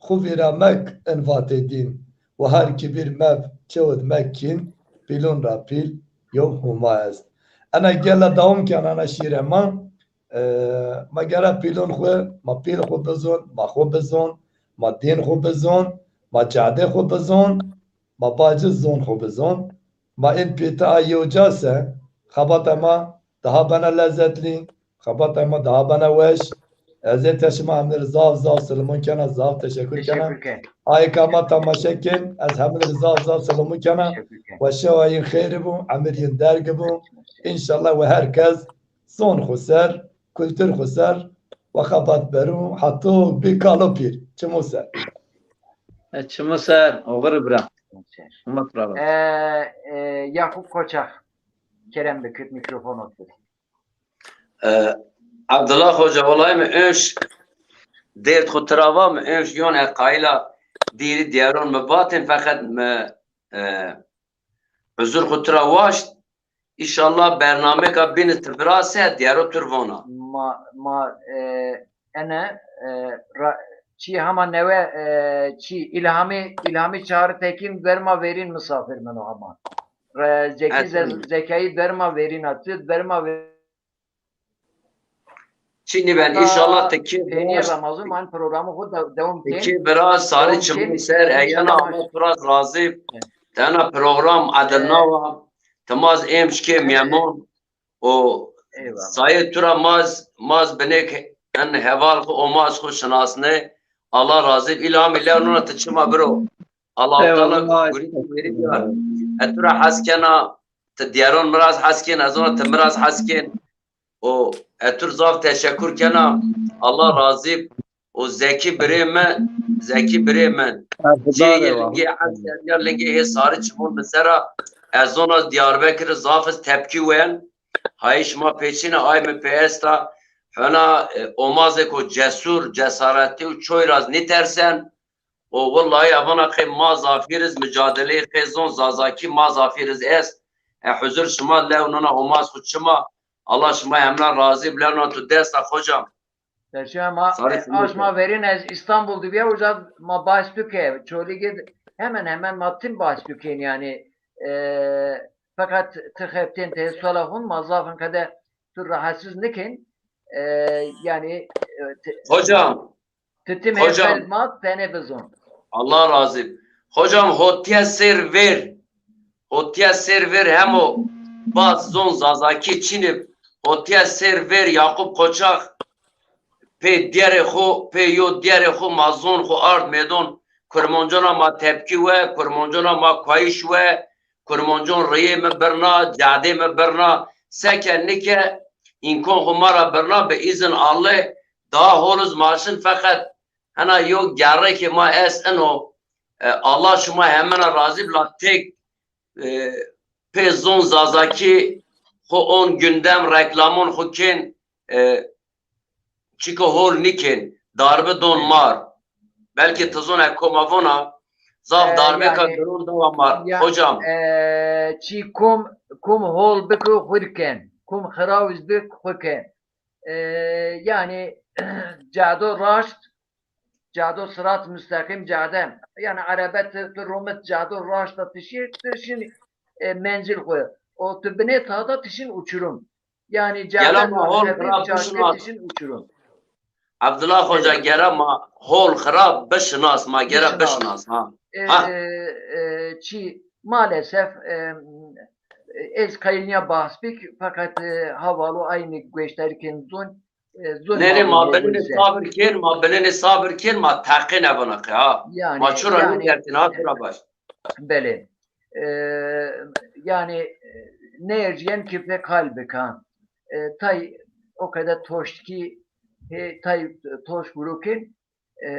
xwu vîra mek in vatê dîn. Wa her kibîr mev çewid mek kîn, pîlon ra pîl yew Huma est. Ena gela dewam kena, ena şîrê ma. E, ma gera pîlon xwu, ma pîl xwu bizon, ma xwu bizon, ma dîn xwu bizon, ma cadê xwu bizon, ma baci zon xwu bizon. Ma in pîti a yew ca se, xebata ma daha bena lezzetlî, xebata ma daha bena weş. Ez ê te şima hemî rê zaf zaf silimon kena, zaf teşekur kena. Teşekur ken. Ayê ka ma temaşe kên, ez hemî rê zaf zaf silimon kena. Teşekur ken. Wa şewa yin xêrî bo, emir yin dergi bo. Înşallah we her kes zon xwu ser, kultur xwu ser, wa xebat bero, hato bî kalo pîr. Çimo ser. E, çimo ser, oxir bira. Umut bira. E, e, Yakup Koçak, kerem bikir, mikrofon otur. E, Abdullah Hoca, wellahî mi önş dêrd xwu tira va, mi önş yon e qayîla dîrî dîyaron mi vatên, feqet mi, e, uzur xwu tira waşt. Înşallah bernameyêka bîn ti virase, dîyaro tur vona. Ma, ma, e, ene, e, ra, çî hema newe, e, çî Îlhamî, Îlhamî Çağrı Tekin verma verîn misafir min o hema. Re, Zekî Ze-, Zekayî verma verîn a, ti verma verîn. Çinî ben, înşallah ti kê peynî viraz, Ramazan man programı xo de-, dewam ti kên. Kê viraz sarî çimon ser, eyena ama tu raz razî. Tena program edilnawa, ti maz êmşkê memon o sayê tu ra maz, maz binêk en heval xo, omaz xo şinasne. Allah razî. Îlhamî lew nona ti çima biro. Allah Teala gurî tu verî biyar. E tu ra hes kena, ti dîyaron mi raz hes kên, ez ona ti mi raz hes kên. O, e, tu r zaf teşekur kena. Allah razî. O Zekî birê mi, Zekî birê mi. Cê yê lingê Hemserîya, lingê hê sarî çimon mi ser a. Ez zona Diyarbekir zaf iz tepkî wen. Hayî şima pêçîne, ay mi pê esta. Hona, e, omazêko cesur, cesaretî û çoy raz nîtersen. O wellahî evana qey ma zafîr iz, micadeleyê qey zon Zazakî ma zafîr iz est. E, huzur şima lew nona omaz xwu çima. Allah şima hemna razî bi, lew nona tu dest a xocam. Perşem ma, e, aşma verîn ez İstanbul de biya, uca ma bahs bike. Çolîgê de hemen hemen ma tim bahs bikên yani. E, fakat ti xeftên te sola xun ma zafin qede tu rahatsız nikên. E, yani, e, te-, Hocam, Ti tim hocam, hêfel ma tenê bizon. Allah razî. Hocam, hotiye ser ver. Hotiye ser ver hemo baz zon Zazakî çinib. Hotiye ser ver Yakup Koçak pê diyerê xo, pê yo diyerê xo ma zon xo ard mêdon. Kurmancona ma tepkî we, kurmancona ma kuayîş we, kurmancon riyê mi birna, cadê mi birna. Seke nike înkon xo ma ra birna bi îzin Alleh. Daha hol iz ma şin, feqet hena yo gerrekê ma est ino, e, Allah şima hemina razî bi, la têk, e, pê zon Zazakî xo on gündem, reklamon xo kên, e, çiko hol nîkên, darbe don mar. Belkî ti zon e koma vona, zaf, e, darbeka, yani, giron dawa mar. Ya, hocam, e, çi kom, kom hol biko xwir ken, kom xirawiz bik xwi ken. E, yani, cado raşt, cado sirat musteqîm cade. Yani, erebe ti, ti romit cado raşta tişî, tişin, e, mencil xwi. O tu binê tada tişin uçurum. Yani, cade hol xirab bişinas. Tişin uçurum. Abdullah Hoca, gere ma hol xirab bişinas, ma gere bişinas, ha. E, ha. E, e, çi, maalesef, e, ez qayîl nîya bahs bik, fakat, e, hawalo aynî gueştarî kên zon, e, zon. Nê, nê, ma binênê sabir kên, ma binênê sabir kên, ma teqên evana qe, ha. Yani, ma çira, yani, nîkertîn, ha, çira baş. Belê. E, yani, e, ne erciyen ki pek hal bika. E, tay o kadar toşt ki, he, tay toş gurukin, e,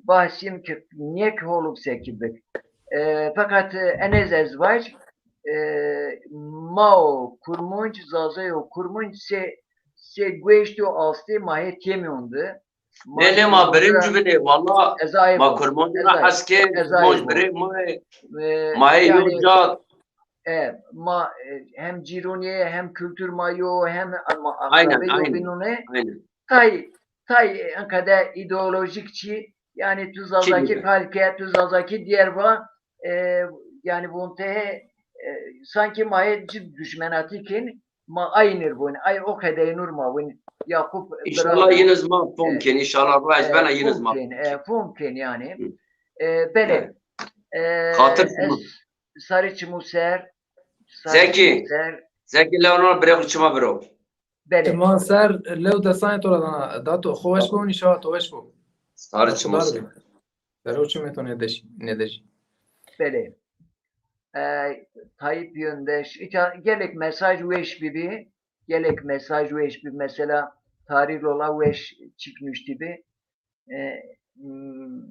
bahsîn ki niyek holub seki bik. E, fakat, e, enez ez vaj, e, mao kurmunc, zazayo kurmunc se, se gueşt û astê ma hê têmîyon di. Nê, nê, ma birê mi cubinê, walla, ma kurmancî ra hes kên, kurmanc birê ma yê, e, ma yê yo ca. E, ma, e, hem cîronîye, hem kultur ma yo, hem ma akrabe yo bînûne. Aynen. Tay, tay enqede ideolojik çi, yanî tu Zazakî qal ke, tu Zazakî dîyer va, e, yanî vûn te, e, sankî ma hê ci duşmenatî kên, ma aynir vûn, ay o qedeynur ma vûn. Yakup, înşallah, yiniz ma fom kên, înşallah, ez bena yiniz ma fom kên, e, fom kên yanî. E, belê. E, xatir ez Sarî Çimû ser, Sarî Çimû ser. Zekî, Leonor, birê xo çima viro. Belê. Çiman ser, lew desanê to ra dana, dato, xo weş bo, înşallah to weş bo. Sarî Çimû ser. Bero çimê to nêdejî, nêdejî. Belê. E, Tayyip Yöndeş, îta gelek mesaj weş bibî, gelek mesaj weş bibî. Mesela Tarî Lola weş çîk nuştîbî. E, hmm,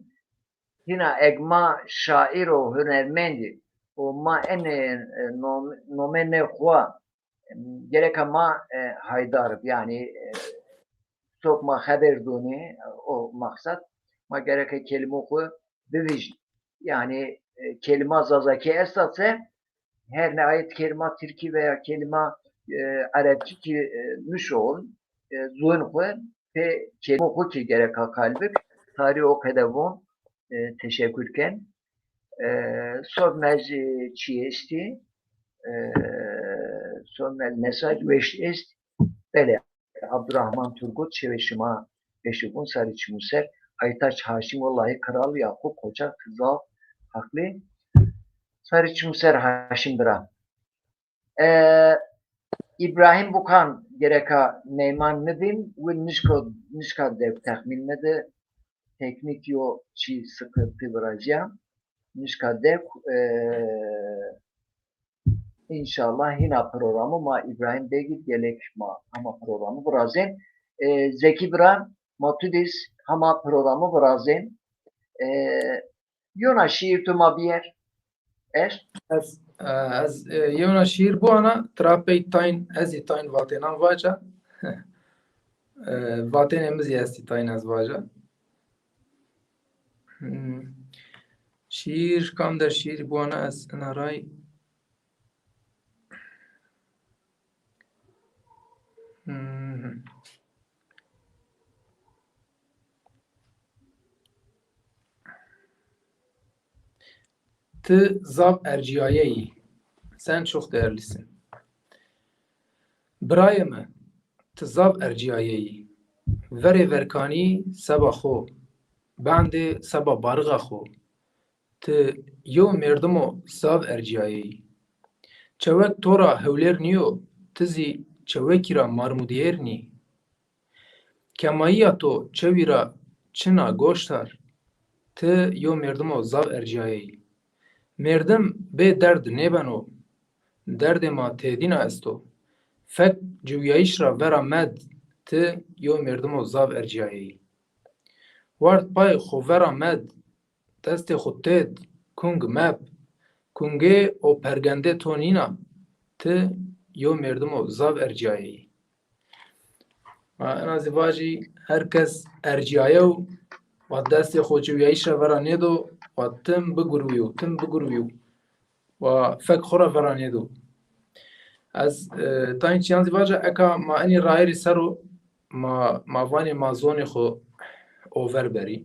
hîna eg ma şaîr û hunermendî û ma enê, e, nom-, nomê nê xwu, gereka ma, e, haydar, yanî, e, sok ma xeber donî, o maqsad, ma gereka kelîmo xwu bivijnî. Yanî, e, kelîma Zazakî esta se, her ne ayet kelîma Tirkî veya kelîma, e, Erebkî kî, e, nuşon, e, zon xwu, pê kelîmo xwu kî gereka qal bik, tarî o qede von, e, teşekkür ken. E, Sovmez, e, çi estî? E, Sovmez mesaj weş est. Belê, Abdurrahman Turgut, şevê şima weş bûn, Sarî Çimû ser. Aytaç Haşim, wellahî Kral Yakup Koçak zaf haqlî. Sarî Çimû ser Haşim bira. E, Îbrahîm Bukan gereka meyman nibîn, wi nişko, nişka de texmîn nidi. Teknîk yo çî sıkıntı virazîya. Nişka de, e, înşallah hîna programı ma Îbrahîm Begî gelek ma hama programı virazên. E, Zekî bira, ma tu dîs hama programı virazên. E, Yona şîîr tu ma bîyer. Est? Ez, e, ez, e, yewna şîîr biwana, tira pey tayn, ez zî tayn vatênan vaca. E, vatênê mi zî estî tayn ez vaca. Hmm. Şîîr, kam der şîîr biwana ez ina ray. Hmm. Ti zaf ercîyaye yî. Sen çok değerlisin. Birayê mi, ti zaf ercîyaye yî. Verê verkanî seba xo, bendê seba barixa xo. Ti yew mêrdimo zaf ercîyaye yî. Çewek to ra hewlêr nîyo, ti zî çewekî ra marmudîyêr nî. Kemayîya to çewî ra çin a goşdar, ti yew mêrdimo zaf ercîyaye yî. Mêrdim bê derd nêbeno, derdê ma têdîna esto. Fek ciwîyayîş ra vera med, ti yew mêrdimo zaf ercîyaye yî. Ward pay xo vera med, destê xo têd, kung meb. Kungê û pergendê to nîna, ti yew mêrdimo zaf ercîyaye yî. Ma ena zî vajî, her kes ercîyaye yo, wa destê xo ciwîyayîş ra vera nêdo, wa tim bigurwîyo, tim bigurwîyo. Wa fek xo ra vera nêdo. Ez, e, tayên çîyan zî vaca, eka ma enî rayîrî ser o, ma, ma vanê ma zonê xo over berî.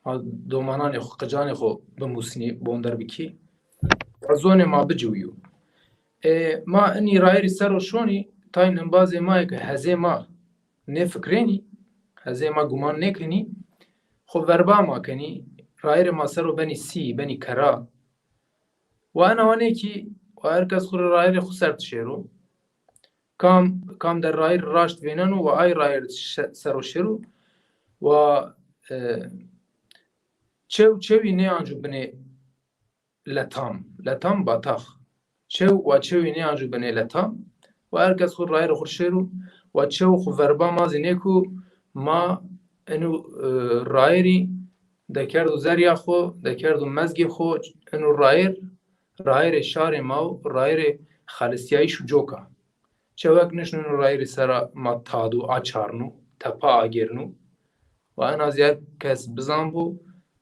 Ma domananê xo, qicanê xo bimusnî, bonder bikî. Wa zonê ma biciwîyo. E, ma enî rayîrî ser o şonî, tayên embazê ma yê ke hezê ma nêfikrênî, hezê ma guman nêkenî, xo verba ma kenî, rayîrê ma ser o benî sî, benî kera. Wa ena wanê kî, wa her kes xwu rê rayîrê xwu ser dişêro. Kam, kam der rayîr raşt vêneno, wa ay rayîr şe-, ser o şêro. Wa, e, çew çewî nêancû binê letam, letam batax. Çew wa çewî nêancû binê letam. Wa her kes xwu rayîrê xwu şêro. Wa çew xwu verba ma zî nêko, ma eno, e, rayîrî dekerdo zerrîya xwu, dekerdo mezgê xwu, eno rayîr, rayîrê şarê ma o, rayîrê xelisîyayîş û coka. Çewek nişno eno rayîrî sera ma tado açarno, tepa agêrno. Wa ena zî her kes bizanbo,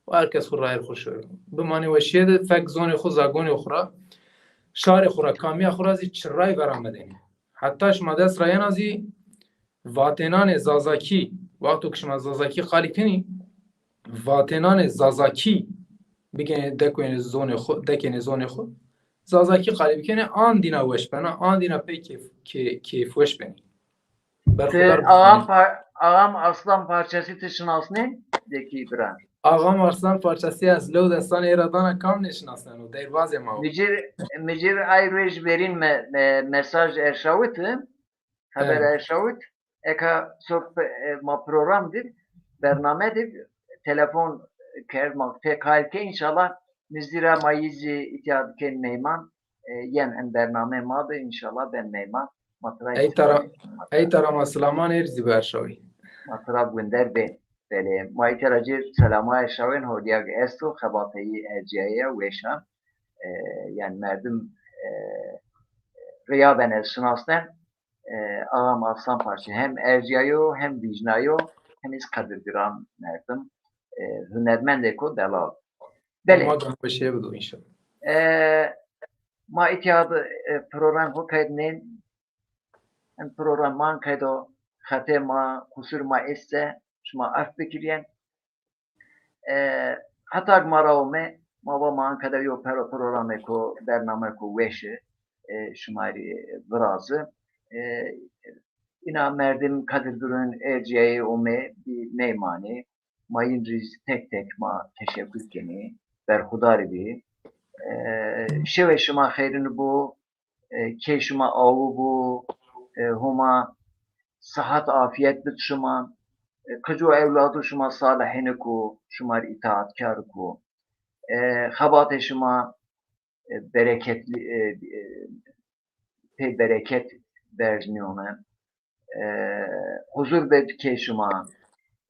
wa her kes xwu rayîr xwu şêro. Bimanê weşîye de, fek zonê xwu, zagonê xwu ra, şarê xwu ra, kamîya xwu ra zî çi ray vera medenê. Heta şima dest ra yena zî vatênanê zazakî Wexto ke şima zazakî qalî kenî, vatênanê zazakî bigênê dekênê zonê xo, dekênê zonê xo, zazakî qalî bikenê, an dîna weş bena, an dîna pey keyf, key, keyfweş benê. Ti Berxudar ağam, bikenê. Par, ağam Arslan Parçasî ti şinasnê? Zekî Bira. Ağam Arslan Parçasî ez lew destanê ê ra dana, kam nêşinasneno? Derbazê ma o. Mi ci r, mi ci r ay roj verîn me, me, mesaj erşawiti. Haber erşawit. Eka sohbe, e, ma program did, bername did, telefon kerd ma pê kal ke, înşallah nizdî ra ma yî zî îtya kên meyman, e, yen en bername ma de, înşallah ben meyman. Ma tira Ey tara, ey tara ma silaman êr zî berşawî. Ma tira gunder bên. Belê, ma îtya ra cir selama erşawên, holîya ke esto, xebateyî ercîyaye, weşa. E, yanî merdim, e, rîya ben ez şinasnen. E, ağam Arslan Parçe hem ercîyayo, hem vîjnayo, hem iz qedirgiran merdim. E, hunermendêko delal. Belê. Ma can weşê bido înşallah. E, ma îtya de, e, program xo qeydnên. Em program ma qeydo, xetê ma, qusur ma êst se, şima af bikirîyen. E, heta ke ma ra ome, ma va ma ankede yo pero programêko, bernamêko weşi, e, şima rê virazi. E, îna merdim qedirgiran ercîyayê ome, bî meymanî. Ma yin rî tek tek ma teşekur kenî. Berxudar bî. E, şewê şima xeyrin bo. E, kê şima awi bo, e, Homa sihet afîyet bid şima. E, qic û ewlado şima salihîn ko, şima rê îtaatkar ko. E, xebatê şima, e, bereketli, e, e, pê bereket berznîyone. E, huzur bid kê şima.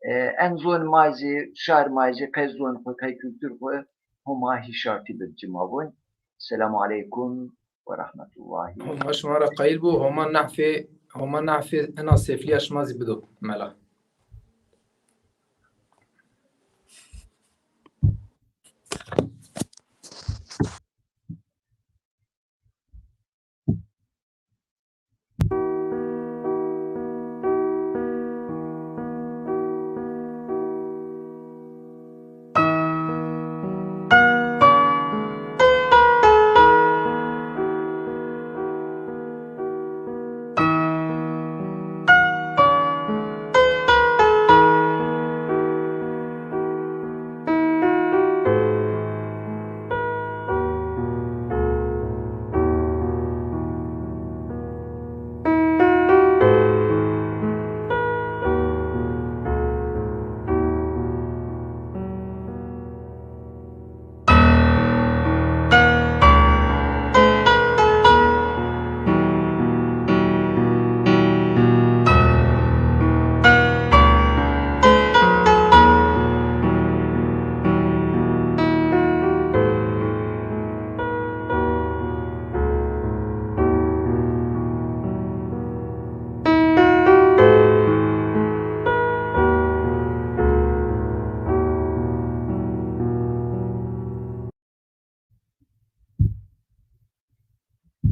E, en zon ma zî, şar ma zî, qey zon xo, qey kultur xo, Homa hîşartî bid cima vun. Selamu aleykum ve rahmetullahi. Homa şima ra qayîl bo, Homa nehfê, Homa nehfê ena seflîya şima zî bido mela.